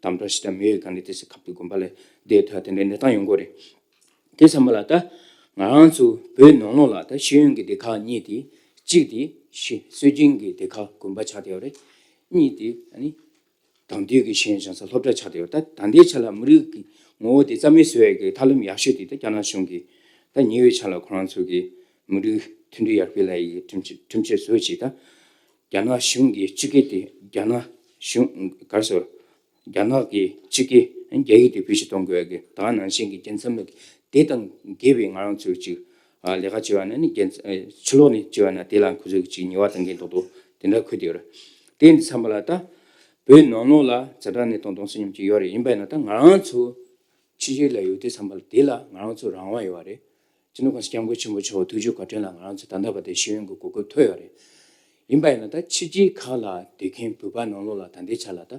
དམ་དྲག་ཞེ་དྲག་མེད་པའི་སྒང་ནས་དེ་ཚོ་ཁ་ཐུག་དགོན་པ་ལ་བསྡད་ཐུབ་དེ་འདྲའི་གནས་སྟངས་ཡོང་གི་རེད། དེ་ཚང་མ་ལ་ད་ང་རང་ཚོ་བོད་ནང་ལོགས་ལ་ད་ཤེས་ཡོན་གྱི་སྡེ་ཁག་གཉིས་དེ། གཅིག་དེ་ཤེས་སྲོལ་རྒྱུན་གྱི་སྡེ་ཁག་དགོན་པ་ཆགས་བསྡད་ཡོད་རེད། གཉིས་དེ་ཨ་ནི། དེང་དུས་ཀྱི་ཤེས་ཡོན་སྦྱང་ས་སློབ་གྲྭ་ཆགས་བསྡད་ཡོད། ད་ད་ལྟའི་ཆ་ལ་མི་རིགས་ཀྱི་ངོ་བོ་དེ་རྩ་མེད་བཟོ་ཡས་ཀྱི་ཐབས་ལམ་ཡག་ཤོས་དེ་ད་རྒྱ་ནག་གཞུང་གིས་ད་ཉེ་བའི་ཆར་ལ་ཁོ་རང་ཚོ་གིས་མི་རིགས་མཐུན་སྒྲིལ་ཡར་སྤེལ་ལ་ཡི་གི་ཁྲིམས་གཅོད་ཁྲིམས་གཅོད་བཟོས་བྱས། ད་རྒྱ་ནག་གཞུང་གི་སྤྱི་སྐད་དེ་རྒྱ་ནག་གཞུང་ག་རེ་ཟེར། རྒྱ་ནག་གི་སྤྱི་སྐད་རྒྱ་ཡིག་དེ་བེད་སྤྱོད་གཏོང་དགོས་ཡ་གི་ད་ག་ནང་བཞིན་གྱི་རྒྱལ་མཚམས་ལ་དེ་དང་འགལ་བའི་ང་རང་ཚོས་ཅིག་ལས་ཀ་བྱེད་པ་ན་ནི་རྒྱལ་ཕྱི་ལོགས་ནས་བྱེད་པ་ན་དེ་ལ་ཁོ་ཚོས་ཅིག་ཉེས་པ་གཏོང་མཁན་རྡོག་རྡོག་དེ་འདྲ་འཁོད་དེ་ཡོད་རེད། དེ་འདི་ཚང་མ་ལ་ད་བོད་ནང་ལོགས་ལ་ཛ་དྲག་གནས་སྟངས་གཏོང་སྲོལ་ཉམས་ཀྱི་ཡོད་རེད། ཡིན་པས་ན་ད་ང་རང་ཚོ་ ཕྱི་རྒྱལ་ལ་ཡོད་དུས་ཙམ་པ་ལ་དེ་ལ་ང་རང་ཚོ་རང་དབང་ཡོད་པ་རེད། སྤྱི་ནོར་༸གོང་ས་༸སྐྱབས་མགོན་ཆེན་པོ་མཆོག་ཐུགས་རྗེ་བཀའ་དྲིན་ལ་ང་རང་ཚོ་ད་ལྟ་བར་དུ་ཤེས་ཡོན་གྱི་གོ་སྐབས་ཐོབ་ཡོད་རེད། ཡིན་པ་ཡིན་ན་ད་ཕྱི་རྒྱལ་ཁག་ལ་སྡོད་མཁན་བོད་པ་ནང་ལོགས་ལ་ད་ལྟའི་ཆ་ལ་ད་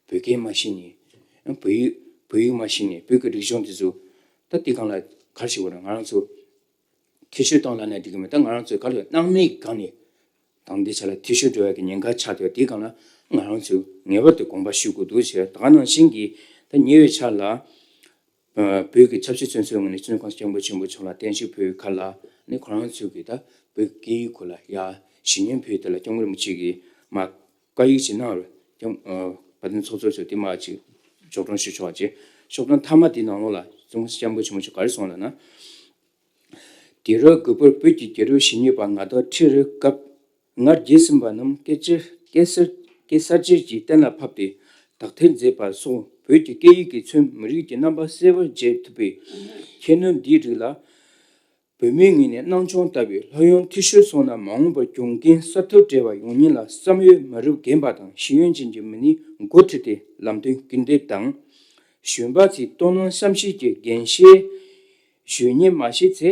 བོད་སྐད་མ་ཤེས་ནས་བོད་ཡིག་བོད་ཡིག་མ་ཤེས་ནས་བོད་ཀྱི་རིག་གཞུང་དེ་ཚོ་ད་དེ་སྒང་ལ་ག་རེ་ཞིག་དགོས་རེད། ང་རང་ཚོ་ཐེ་ཤུལ་བཏང་ལབ་ན་འགྲིག་གི་མེད། ད་ང་རང་ཚོས་ག་ལ་སྣང་མེད་སྒང་ནས་དང་དེ་ཆ་ལ་ཐེ་ཤུལ་འགྲོ་ཡ་གི་ཉེན་ཁ་ཆགས་ཡོད། དེ་སྒང་ལ་ང་རང་ཚོས་ངེས་པར་དུ་དགོངས་པ་ཞུ་དགོས་འདུག་ཟེར། ད་ག་ནང་བཞིན་གྱི་ད་ཉེ་བའི་ཆར་ལ་བོད་ཀྱི་ཆབ་སྲིད་བཙོན་ཟུར་ངོས་ནས་སྤྱི་ནོར་༸གོང་ས་༸སྐྱབས་མགོན་ཆེན་པོ་མཆོག་ལ་བརྟན་བཞུགས་ཕུལ་བའི་ཁར་ལ་ནི་ཁོ་རང་ཚོས་ཀྱི་ད་བོད་སྐད་ཡིག་སྐོར་ལ་ཡ་ཞུ་སྙན་ཕུལ་དེ་ལ་༸སྐྱབས་མགོན་རིན་པོ་ཆེ་གིས་མ་བཀའ་ཡིག་ཅིག་གནང་རེད། ཀྱང་ཨ་བར་དོན་ཚོགས་གཙོ་ཚོས་དེ་མ་ཅིག་ཕྱོགས་སྒྲོན་ཞུ་ཆོག་ཅིག་ཕྱོགས་སྒྲོན་མཐའ་མ་དེའི་ནང་ལོགས་ལ་༸གོང་ས་༸སྐྱབས་མགོན་ཆེན་པོ་མཆོག་ག་རེ་གསུངས་ལབ་ན། དུས་རབས་དགུ་པར་བོད་ཀྱི་རྒྱལ་རབས་ཞེ་གཉིས་པ་ང་དང་ཁྲི་རུ་སྐབས་སྔར་རྒྱལ་ཟིན་པ་རྣམས་སྐད་ཆ་སྐད་གསར་སྐད་གསར་བརྗེ་གྱིས་གཏན་ལ་ཕབ་སྟེ་དག་ཐེར་མཛད་པ་སོགས་བོད་ཀྱི་སྐད་ཡིག་གིས་མཚོན་མི་རིགས་ཀྱི་རྣམ་པ་གསལ་བར་མཇལ་ཐུབ་པའི་ཁྱད་ནུས་འདིའི་རིགས་ལ། བོད་མིའི་ངོས་ནས་སྣང་ཆུང་ལྟ་བུའི་ལྷོད་ཡངས་འཐུས་ཤོར་སོང་ན་མ་འོངས་པར་གྱོང་གུན་གསབ་ཐབས་བྲལ་བ་ཡོང་ཉེན་ལ་བསམ་ཡུལ་མ་རུབ་རྒན་པ་དང་ཤེས་ཡོན་ཅན་གྱི་མི་སྣས་འགོ་ཁྲིད་དེ་ལམ་སྟོན་སྐུལ་འདེད་དང་། གཞོན་པ་ཚོས་དོ་སྣང་བསམ་ཤེས་ཀྱི་འགན་བཞེས་ཞུ་ཉན་མ་བྱས་ཚེ།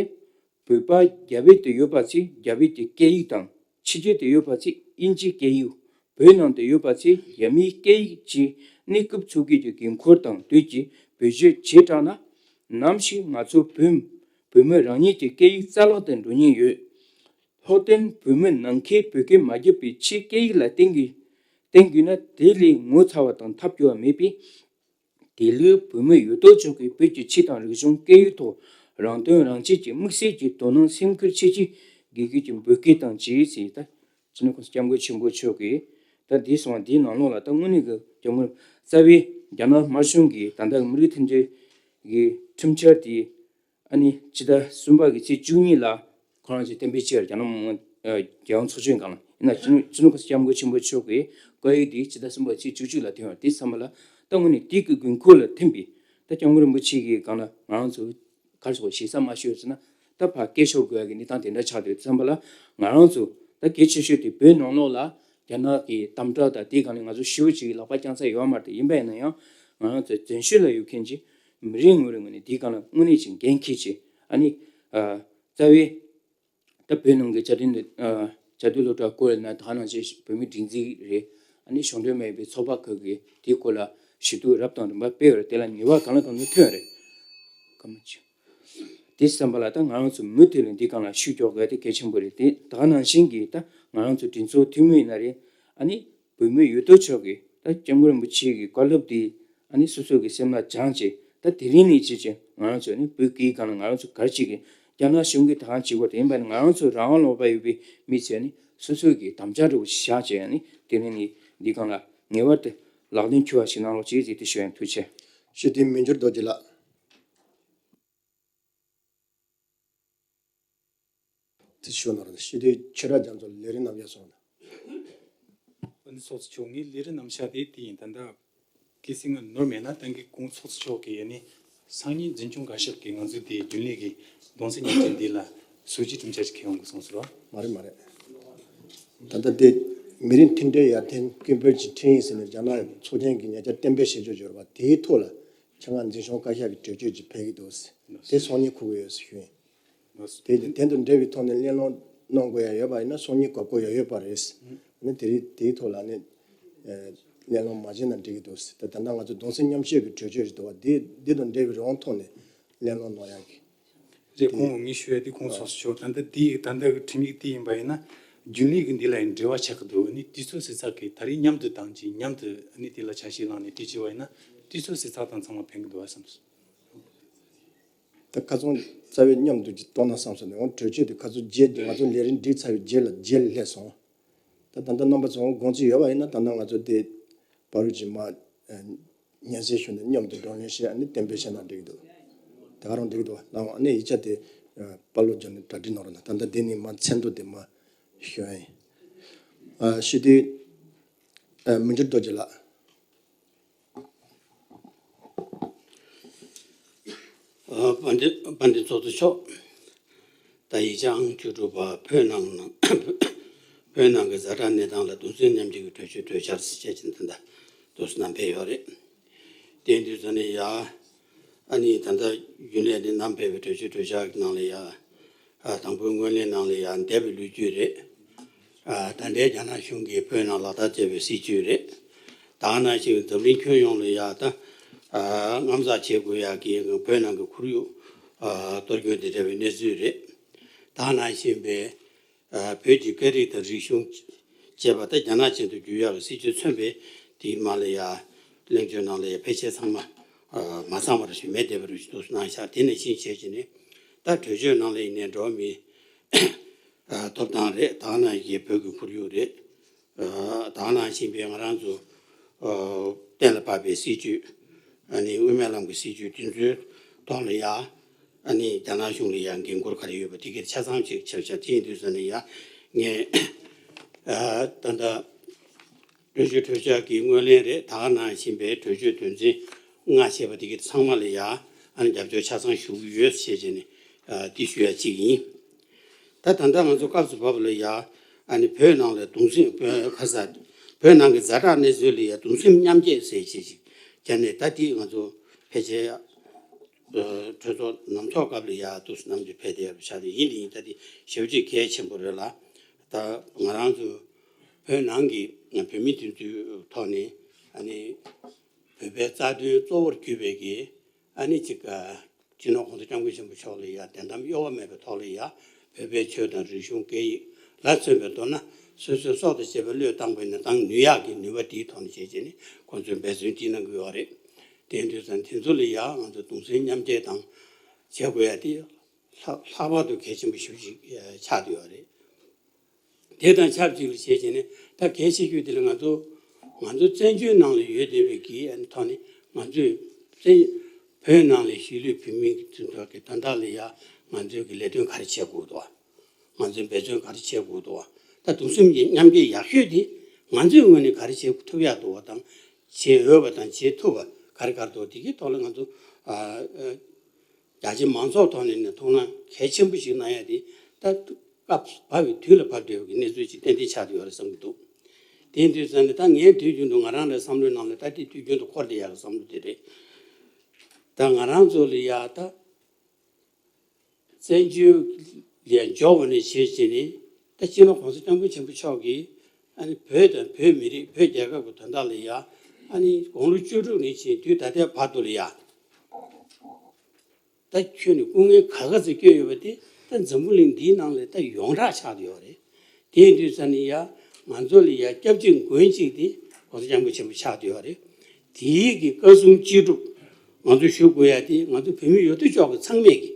བོད་པ་རྒྱ་བལ་དུ་ཡོད་པ་ཚོས་རྒྱ་བལ་གྱི་སྐད་ཡིག་དང་། ཕྱི་རྒྱལ་དུ་ཡོད་པ་ཚོས་དབྱིན་ཇིའི་སྐད་ཡིག་བོད་ནང་དུ་ཡོད་པ་ཚོས་རྒྱ་མིའི་སྐད་ཡིག་བཅས་གནས་སྐབས་འཚོ་སྐྱེལ་གྱི་འགན་ཁུར་དང་དུས་ཀྱི་བེད་སྤྱོད་བྱས་དྲགས་ན། ནམ་ཞིག་ང་ཚོ་བོད་བོད་མི་རང་ཉིད་ཀྱི་སྐད་ཡིག་རྩ་བརླག་ཏུ་འགྲོ་ཉེན་ཡོད། ལྷག་དོན་བོད་མི་ནང་ཁུལ་བོད་སྐད་མ་བརྒྱབ་པའི་ཕྱིར་སྐད་ཡིག་ལ་བརྟེན་དགོས་བརྟེན་དགོས་ན་དེ་ལས་ངོ་ཚ་བ་དང་ཐབས་སྐྱོ་བ་མེད་པས། དེ་ལུགས་བོད་མི་ཡོད་དོ་ཅོག་གིས་བོད་ཀྱི་ཆོས་དང་རིག་གཞུང་སྐད་ཡིག་ཐོག་རང་དོན་རང་གཅེས་ཀྱི་དམིགས་བསལ་གྱི་དོ་སྣང་སེམས་ཁུར་ཆེ་བསྐྱེད་དགེ་སྐྱིད་ཀྱི་འབོད་སྐུལ་དང་བཅས་ཟེར། ད་སྤྱི་ནོར་༸གོང་ས་༸སྐྱབས་མགོན་ཆེན་པོ་མཆོག་གིས་ད་འདི་གསུངས་པ་འདིའི་ནང་ལོགས་ལ་ད་དངོས་གནས་ཀྱི་སྐྱབས་མགོན་རྩ་བའི་རྒྱ་ནག་དམར་གཞུང་གིས་ད་ལྟ་མི་རིགས་མཐུན་སྒྲིལ་གྱི་ཁྲིམས་འཆར་དེ་ཨ་ནི་ཕྱི་ཟླ་གསུམ་པ་གི་ཚེས་བཅུ་གཉིས་ལ་ཁོ་རང་ཚོས་གཏན་འབེབས་བྱས་རྒྱ་ནག་མི་དམངས་ཨ་རྒྱལ་ཡོངས་ཚོགས་ཆེན་སྒང་ལ། ཡིན་ན་སྤྱི་ནོར་༸གོང་ས་༸སྐྱབས་མགོན་ཆེན་པོ་མཆོག་གིས་བཀའ་ཡིག་འདི་ཕྱི་ཟླ་གསུམ་པ་ཚེས་བཅུ་གཅིག་ལ་ཐོན་པ་དེ་ཙམ་པ་ལ་ད་དངོས་གནས་དེ་གི་དགོས་མཁོ་ལ་ཐིམ་པས། ད་༸སྐྱབས་མགོན་རིན་པོ་ཆེ་གི་སྒང་ལ་ང་རང་ཚོ་ག་རེ་ཟེར་དགོས། ཞེ་ས་མ་ཞུས་ཟེར་ན་ད་ཕར་སྐད་ཤོར་དགོས་ཡ་གི་གནས་སྟངས་དེ་འདྲ་ཆགས་འདུག་ཙམ་པ་ལ། ང་རང་ཚོ་ད་གལ་ཆེ་ཤོས་དེ་བོད་ནང་ལོགས་ལ་རྒྱ་ནག་གི་དམ་དྲག་དང་དེའི་སྒང་ལ་ང་ཚོ་ཞེ་པོ་ཅིག་ལག་པ་བརྐྱངས་ས་ཡོད་མ་རེད། ཡིན་པ་ཡིན་ན་ཡང་ང་རང་ཚོ་བཙན་བྱོལ་ལ་ཡོད་མཁན་གྱི་མི་རེ་ངོ་རེ་ངོས་ནས་དེའི་སྒང་ལ་དངོས་གནས་ཀྱི་འགན་འཁྱེར་བྱས། ཨ་ནི་ཨ་རྩ་བའི་ད་བོད་ནང་གི་བཅའ་ཁྲིམས་འདི་ཨ་བཅའ་སྡོད་སློབ་གྲྭ་སྐོར་ཡིན་ན་ད་ག་ནང་བཞིན་བོད་མིའི་སྒྲིག་འཛུགས་རེད། ཨ་ནི་གཞུང་འབྲེལ་མ་ཡིན་པའི་ཚོགས་པ་ཁག་གིས་དེའི་སྐོར་ལ་ཞུ་གཏུག་རབ་དང་རིམ་པ་སྤེལ་བ་རེད། དེ་ལ་ཉེས་པ་གང་ལ་གང་འཚམ་ཐོན་རེད། སྐར་མ་བཅུ། དེ་ཙམ་པ་ལ་ད་ང་རང་ཚོ་མུ་མཐུད་ནས་འདི་སྒང་ལ་ཤུགས་རྒྱག་དགོས་དེ་གལ་ཆེན་པོ་རེད། དེ་ད་ག་ནང་བཞིན་གྱི་ད་ང་རང་ཚོ་གྲོས་ཚོགས་འཐུས་མི་ཡིན་ན་རེད། ཨ་ནི་བོད་མི་ཡོད་དོ་ཅོག་གིས་ད་༸སྐྱབས་མགོན་རིན་པོ་ཆེ་གི་བཀའ་སློབ་དེ་ཨ་ནི་སོ་སོ་གི་སེམས་ལ་སྦྱངས་བྱས། ད་དེ་རིང་ནས་བྱས་བྱས་ང་རང་ཚོ་ནི་བོད་སྐད་སྒང་ལ་ང་རང་ཚོ་ག་རེ་བྱེད་ཀྱི། རྒྱ་ནག་གཞུང་གིས་ད་གང་བྱེད་དགོས་དེ་ཡིན་པ་ནི་ང་རང་ཚོ་རང་དབང་ལུང་པ་ཡོད་པའི་མི་ཚོས་ནི་སོ་སོ་གི་དམ་བཅའ་འདྲ་བོ་ཞིག་བཞག་བྱས་ནི་དེ་རིང་ནས་འདི་སྒང་ལ་ངེས་པར་དུ་ལག་ལེན་འཁྱོལ་བ་ཞིག་གནང་རོགས་བྱེད་ཅེས་དེ་ཞུ་ཡ་ཡིན། ཐུགས་རྗེ་ཆེ། ཞུ་དེ་མི་འགྱུར་རྡོ་རྗེ་ལགས། དེ་ཞུ་ནོར་ཞུ་དེ་ཆོས་གྲགས་རྒྱ་མཚོ་ལས་རིམ་རྣམ་གཞག་སོང་ན། ཨ་ནི་ཚོགས་གཙོ་མཆོག་ངའི་ལས་རིམ་རྣམ་གཞག་དེ་དེ་ཡིན། ད་ལྟ་གལ་སྲིད་ང་ནོར་མེད་ན་ད་གིན་གོང་ཚོགས་གཙོ་མཆོག་གིས་ཨ་ནི་སང་ཉིན་འཛིན་སྐྱོང་བཀའ་ཤག་གིས་ང་ཚོའི་དེ་རྒྱུན་ལས་ཀྱི་གདུང་སེམས་མཉམ་སྐྱེད་འདི་ལ་ཟུར་གྱི་གྲུབ་འཆར་ཞིག་འཁྱེར་ཡོང་གི་གསུངས་སོང་བ། མ་རེད་མ་རེད། ད་ལྟ་དེ་མི་རིགས་མཐུན་སྒྲིལ་ཡར་ཐོན་ཀུན་སྤེལ་གྱི་ཁྲིམས་ཡིག་ཟེར་ནས་རྒྱ་ནག་ཚོགས་ཆེན་གྱིས་ཉེ་ཆར་གཏན་འབེབས་བྱེད་ཕྱོགས་ཡོད་རེད་པ། དེའི་ཐོག་ལ་ཁྱེད་རང་འཛིན་སྐྱོང་བཀའ་ཤག་གིས་གྲོས་ཆོད་ཅིག་ཕེབས་ཀྱི་འདུག་ཟེར། དེ་སང་ཉིན་གོ་གི་ཡོད་ཟེར་ཞུ་ཡིན། དེ་དེ་དང་འབྲེལ་བའི་ཐོག་ནས་གླེང་སློང་གནང་དགོས་ཡ་ཡོད་པ་ཡིན་ན་སང་ཉིན་གོ་སྐབས་ཡོད་ཡོད་པ་རེད། ཨ་ནི་དེ་རིང་དེའི་ཐོག་ལ་ནི་གླེང་སློང་མ་བྱས་ན་འགྲིག་གི་འདུག་ཟེར། ད་ད་ལྟ་ང་ཚོ་གདུང་སེམས་མཉམ་སྐྱེད་ཀྱི་གྲོས་ཆོད་ཞིག་འདུག་བ། དེ་དེ་དང་འབྲེལ་བའི་རང་ཐོག་ནས་གླེང་སློང་གནང་ཡ་གི། རེད། ཁོང་ངས་ཞུ་ཡ་དེ་ཁོང་ཚོ་ཞུ་ད་ལྟ་དེ་ད་ལྟ་གི་ཁྲིམས་ཡིག་དེ་ཡིན་པ་ཡིན་ན་རྒྱུན་ལས་ཀྱི་འདི་ལ་ཡང་འབྲེལ་བ་ཆགས་ཀྱི་འདུག་ཨ་ནི་དུས་ཚོད་ཟེར་ཚགས་ཀྱི་ད་རེས་མཉམ་དུ་བཏང་གི་མཉམ་དུ་ཨ་ནི་དེ་ལ་ཆ་ཤས་བླངས་ནས་དེ་བྱས་པ་ཡིན་ན་དུས་ཚོད་ཟེར་ཚགས་དང་ཚང་མ་ཕན་གི་འདུག་བ་བསམ་སོང་། ད་ཁ་སང་རྩ་བའི་མཉམ་དུ་ཅིག་གཏོང་ན་བསམ་སོང་ནས་འོང་གྲོས་ཆོད་དེ་ཁ་སང་རྗེས་ང་ཚོ་ལས་རིམ་སྒྲིག་ཚར་བའི་རྗེས་ལ་རྗེས་ལ་སླེབས་སོང་། ད་ད་ལྟ་རྣམ་པ་ཚོ་དགོངས་ཚུལ་ཡོད་པ་ཡིན་ན་ད་ལྟ་ང་ཚོ་དེ་བར་རུ་ཅིག་མ་སྙན་སེང་ཞུས་ནས་མཉམ་དུ་བགྲོ་གླེང་བྱས་ཨ་ནི་གཏན་འབེབས་བྱས་ན་འགྲིག་གི་འདུག་ད་ག་རང་འགྲིག་གི་འདུག་ལའང་ཨ་ནི་ཡིག་ཆ་དེ་དཔར་སློག་བརྒྱབ་ནས་གྲ་སྒྲིག་གནང་རོགས་གནང་། ད་ལྟ་དེ་ནི་མ་མཚན་ཐོ་དེ་མ་ཞུ་ཡ་ཡིན། ཞུ་དེ་མི་འགྱུར་རྡོ་རྗེ་ལགས། ཨ་དཔལ་ལྡན་དཔལ་ལྡན་ཚོགས་གཙོ་མཆོག་ད་ཡིག་ཆ་ཨང་བཅུ་དྲུག་པ་བོད་ནང་ནང་བོད་ནང་གི་ཛ་དྲག་གནས་སྟངས་ལ་གདུང་སེམས་མཉམ་སྐྱེད་ཀྱི་གྲོས་ཆོད་གྲོས་འཆར་ཟེར་བྱས་ཀྱི་འདི་འདྲ་དུས་སུ་བསྣམས་ཕེབས་ཡོད་རེད། དེ་དུས་ཙ་ནས་ཡ་ ཨ་ནི་ད་ལྟ་རྒྱུན་ལས་ནས་བསྣམས་ཕེབས་པའི་གྲོས་ཆོད་གྲོས་འཆར་གྱི་ནང་ལ་ཡ། ཨ། དང་པོའི་སྔོན་གླེང་ནང་ལ་ཡ་འདས་པའི་ལོ་རྒྱུས་རེད། ཨ། ད་ལྟའི་རྒྱ་ནག་གཞུང་གིས་བོད་ནང་ལག་བསྟར་བྱས་པའི་སྲིད་བྱུས་རེད། ད་ག་ནང་བཞིན་འཛམ་གླིང་ཁྱོན་ཡོངས་ལ་ཡ་ད། ཨ། དངངས་འཚབ་བྱེད་དགོས་ཡ་གི་བོད་ནང་གི་ཁོར་ཡུག་ཨ། གཏོར་སྐྱོན་དེ་འདྲ་བའི་གནས་ཚུལ་རེད། ད་ག་ནང་བཞིན་པའི། ཨ། བོད་ཀྱི་སྐད་རིགས་དང་རིག་གཞུང་བཅས་པ་ད་རྒྱ་ནག་ཅན་དུ་བསྒྱུར་ཡག་གི་སྲིད་བྱུས་མཚོན་པའི་དེའི་མ་ལ་ཡ། གླེང་བརྗོད་ནང་ལ་ཡ་ཕལ་ཆེར་ཚང་མ། ཨ། མ་ཚང་བ་རུ་ཞིག་མེད་བསྡད་པ་རུ་ཞིག་འདུག་གནང་ཤག་དེ་ནང་བཞིན་བྱས་བྱས་ནས་ད་གྲོས་ཆོད་ནང་ལ་ཡིན་ནའི་འགྲོ་བ་མིའི། ཨ། ཐོབ་ཐང་རེད། ད་ག་ནང་བཞིན་བོད་ཀྱི་ཁོར་ཡུག་རེད། ཨ། ད་ག་ནང་བཞིན་པའི་ང་རང་ཚོ། ཨ། གཏན་ལ་ཕབ་པའི་སྲིད་བྱུས། ཨ་ནི་དབུ་མའི་ལམ་གྱི་སྲིད་བྱུས་དེ་ཚོའི་ཐོག་ལ་ཡ། ཨ་ནི་རྒྱ་ནག་གཞུང་ལ་ཡང་འགན་འཁུར་ག་རེ་ཡོད་པ་དེ་གའི་ཆ་ཚང་ཅིག་ཆ་བཞག་དེ་ཡིན་དུས་ཙ་ནས་ཡང་ངས། ཨ། ད་ལྟ་གྲོས་ཆོད་གྲོས་འཆར་གྱི་སྔོན་གླེང་རེད། ད་ག་ནང་བཞིན་པའི་གྲོས་ཆོད་དོན་ཚན་ལྔ་ཞེས་པ་དེ་གའི་ཚང་མ་ལ་ཡང་ཨ་ནི་རྒྱབ་སྐྱོར་ཆ་ཚང་ཞུ་གི་ཡོད་ཞེས་བྱས་ནས། ཨ། འདི་ཞུ་ཡ་གཅིག་ཡིན། ད་ད་ལྟ་ང་ཚོ་སྐབས་སུ་བབས་ལ་ཡ། ཨ་ནི་བོད་ནང་ལ་གདུང་སེམས། བོད་ཁ་ས། བོད་ནང་གི་ཛ་དྲག་གནས་ཚུལ་ལ་ཡ་གདུང་སེམས་མཉམ་སྐྱེད་ཟེར་བྱས་ཤིག་བྱས་ནས་ད་འདི་ང་ཚོ་ཕལ་ཆེར། ཨ། གྲོས་ཚོགས་ནང་ཚོགས་སྐབས་ལ་ཡ་འདུག་སེ་ནམ་རྒྱུན་ཕེབས་བསྡད་ཡོད་པ་ཆགས་ཏེ་ཡིན། དེ་ཡིན་ད་དེ་ཞེ་པོ་ཅིག་གལ་ཆེན་པོ་རེད་ལ། ད་ང་རང་ཚོ་བོད་ནང་གི་བོད་མི་དེ་ཚོའི་ཐོག་ནས་ཨ་ནི་བོད་པའི་རྩ་དོན་གཙོ་བོར་གྱུར་པའི་གི་ཨ་ནི་ཅིག་ཨ། སྤྱི་ནོར་༸གོང་ས་༸སྐྱབས་མགོན་ཆེན་པོ་མཆོག་ལ་ཡ་བདེན་གཏམ་གཡོ་བ་མེད་པའི་ཐོག་ལ་ཡ་བོད་པའི་ཆོས་དང་རིག་གཞུང་སྐད་ཡིག་ལ་མཚོན་པའི་མདོར་ན་སོ་སོའི་སྲོག་དང་བཅས་པའི་བློས་བཏང་པའི་ནས་བཏང་ནུས་ཡག་གི་ནུས་པ་དེའི་ཐོག་ནས་བྱས་བྱས་ནས་ཁོང་ཚོས་འབད་བརྩོན་ཅིག་གནང་གི་ཡོད་རེད། དེ་ཡིན་དུས་ཙང་དེ་ཚོ་ལ་ཡ་ང་ཚོ་གདུང་སེམས་མཉམ་སྐྱེད་དང་བྱེད་དགོས་ཡ་དེ་ལྷག་ལྷག་པར་དུ་གལ་ཆེན་པོ་ཞེ་པོ་ཅིག་ཆགས་བསྡད་ཡོད་རེད། དེ་དང་ཆབས་ཅིག་ལ་བྱས་བྱས་ནས་ད་གལ་ཆེ་ཤོས་དེ་ལ་ང་ཚོ་ང་ཚོ་བཙན་བྱོལ་ནང་ལ་ཡོད་བསྡད་པའི་གི་ཐོག་ནས་ང་ཚོས་བཙན་བོད་ནང་ལ་གཞིས་ལུས་བོད་མི་གི་དོན་དག་གི་དོན་དག་ལ་ཡ་ང་ཚོའི་གི་ལས་དོན་ག་རེ་བྱེད་དགོས་འདུག་བ། ང་ཚོའི་འབད་བརྩོན་ག་རེ་བྱེད་དགོས་འདུག་བ། ད་གདུང་སེམས་ཀྱི་མཉམ་སྐྱེད་ཡག་ཤོས་དེ་ང་ཚོའི་ངོས་ནས་ག་རེ་བྱེད་ཐུབ་ཡག་འདུག་བ་དང་། བྱེད་འོས་པ་དང་བྱེད་ཐུབ་པ་ག་རེ་ག་རེ་འདུག་དེ་གི་ཐོག་ལ་ང་ཚོ་ཨ། ཨ། རྒྱ་ཆེ་མང་ཚོགས་ཐོག་ནས་ནི་ཐུགས་སྣང་གལ་ཆེན་པོ་ཞིག་གནང་ཡ་དེ་ད་སྐབས་བབས་པའི་དུས་ལ་བབས་བསྡད་པའི་གནས་ཚུལ་ཅིག་ཏན་ཏན་ཆགས་བསྡད་ཡོད་རེད་བསམ་གྱི་འདུག་དེ་ཡིན་དུས་ཙང་ནས་ད་ངའི་དུས་རྒྱུན་དུ་ང་རང་ལ་བསམ་བློའི་ནང་ལ་ད་དེ་དུས་རྒྱུན་དུ་འཁོར་བསྡད་ཡག་གི་བསམ་བློ་དེ་རེད། ད་ང་རང་ཚོ་ལ་ཡ་ད་བཙན་བྱོལ་ལ་འབྱོར་བ་ནས་བྱས་བྱས་ནས་ད་སྤྱི་ནོར་༸གོང་ས་༸སྐྱབས་མགོན་ཆེན་པོ་མཆོག་གིས་ཨ་ནི་བོད་དང་བོད་མི་རིགས་བོད་རྒྱལ་ཁབ་ཀྱི་དོན་དག་ལ་ཡ་ཨ་ནི་དགུང་ལོ་བཅུ་དྲུག་ནས་བྱས་དུས་ད་ལྟའི་བར་དུ་ལ་ཡ། ད་ཁྱོན་ནས་སྐུ་ངལ་ག་ག་ཚོད་བསྐྱོན་ཡོད་པ་དེ་ད་འཛམ་བུ་གླིང་འདིའི་ནང་ལ་ད་ཡོངས་གྲགས་ཆགས་བསྡད་ཡོད་རེད། དེ་ཡིན་དུས་ཙ་ནས་ཡ་ང་ཚོ་ལ་ཡ་སྐྱབས་གཅིག་མགོན་གཅིག་དེ་༸གོང་ས་༸སྐྱབས་མགོན་ཆེན་པོ་ཆགས་བསྡད་ཡོད་རེད། དེའི་གི་བཀའ་གསུང་ཅི་སྒྲུབ་ང་ཚོ་ཞུ་དགོས་ཡ་དེ་ང་ཚོ་བོད་མི་ཡོད་དོ་ཅོག་གི་ཚང་མས་གི་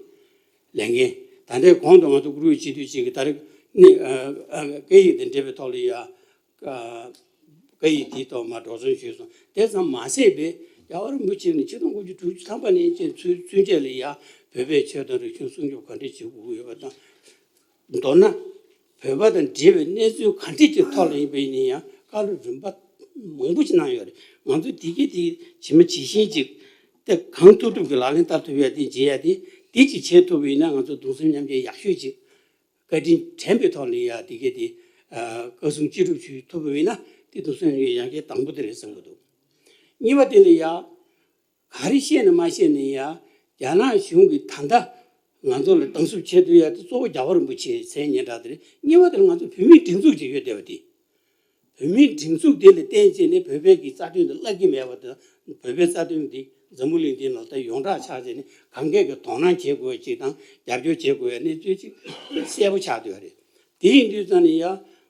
ལས་འགན། ད་ལྟའི་གོང་དུ་ང་ཚོ་བཀུར་འོས་སྤྱི་འཐུས་གཅིག་གི་ད་རེས་ནི་ཨ། ཨ། སྐད་ཡིག་དང་འབྲེལ་བའི་ཐོག་ལ་ཡ། ཨ། སྐད་ཡིག་དེའི་ཐོག་མར་འགྲོ་སོང་ཞུས་སོང་། དེ་ཙམ་མ་ཟད་པའི་རྒྱལ་བ་རིན་པོ་ཆེ་ནས་ཆིག་སྟོང་དགུ་བརྒྱ་དྲུག་ཅུ་ཐམ་པ་ནས་བཅས་ཚུན་ཚུན་ཆད་ལ་ཡ་བོད་པའི་ཆོས་དང་རིག་གཞུང་སྲུང་སྐྱོབ་ག་འདྲས་བྱེད་དགོས་ཡོད་པ་དང་། མདོར་ན་བོད་པ་དང་འབྲེལ་བའི་གནས་ཚུལ་ག་འདྲས་ཀྱི་ཐོག་ལ་ཡིན་པ་ཡིན་ན་ཡང་བཀའ་སློབ་རིམ་པ་མང་པོ་ཞིག་གནང་ཡོད་རེད། ང་ཚོས་དེ་གས་དེ་ཇི་མ་ཇི་བཞིན་ཅིག་དེ་གང་ཐུབ་ཐུབ་ཀྱི་ལག་ལེན་བསྟར་ཐུབ་ཡ་དེ་བྱེད་ཡ་དེ་དེ་ཅིག་བྱེད་ཐུབ་པ་ཡིན་ན་ང་ཚོ་གདུང་སེམས་མཉམ་སྐྱེད་ཡག་ཤོས་ཅིག་བཀའ་དྲིན་དྲན་པའི་ཐོག་ནས་ཡ་དེ་གས་དེ་ཨ། བཀའ་གསུང་ཅི་སྒྲུབ་ཞུ་ཐུབ་པ་ཡིན་ན་དེ་དུས་ཚོད་ནས་ཡང་བསྐྱར་དང་པོ་དེ་རེད་བསམ་གྱི་འདུག་གཉིས་པ་དེ་ལ་ཡ་ག་རེ་བཤད་ནས་མ་བཤད་ནས་ཡ་རྒྱ་ནག་གཞུང་གིས་ད་ལྟ་ང་ཚོ་ལ་སྡང་ཟུག་བྱེད་ཐུབ་ཡ་དེ་གཙོ་བོ་རྒྱལ་བ་རིན་པོ་ཆེའི་མཚན་སྙན་གྲགས་དེ་རེད། གཉིས་པ་དེ་ལ་ང་ཚོ་བོད་མིའི་སྒྲིག་འཛུགས་ཅིག་ཡོད་བསྡད་པ་དེ། བོད་མིའི་སྒྲིག་འཛུགས་དེ་ལ་བརྟེན་བྱས་ནས་བོད་པའི་གི་རྩ་དོན་དེ་བརླག་གི་མེད་པ་དང་། བོད་པའི་རྩ་དོན་དེ་འཛམ་བུ་གླིང་འདིའི་ནང་ལ་ད་ཡོངས་གྲགས་ཆགས་བྱས་ནས་གང་གས་ཀྱི་དོ་སྣང་བྱེད་དགོས་ཅིག་དང་རྒྱབ་སྐྱོར་བྱེད་དགོས་ཡ་གནས་ཚུལ་ཅིག་གསལ་པོ་ཆགས་བསྡད་ཡོད་རེད། དེ་ཡིན་དུས་ཙང་ནས་ཡ་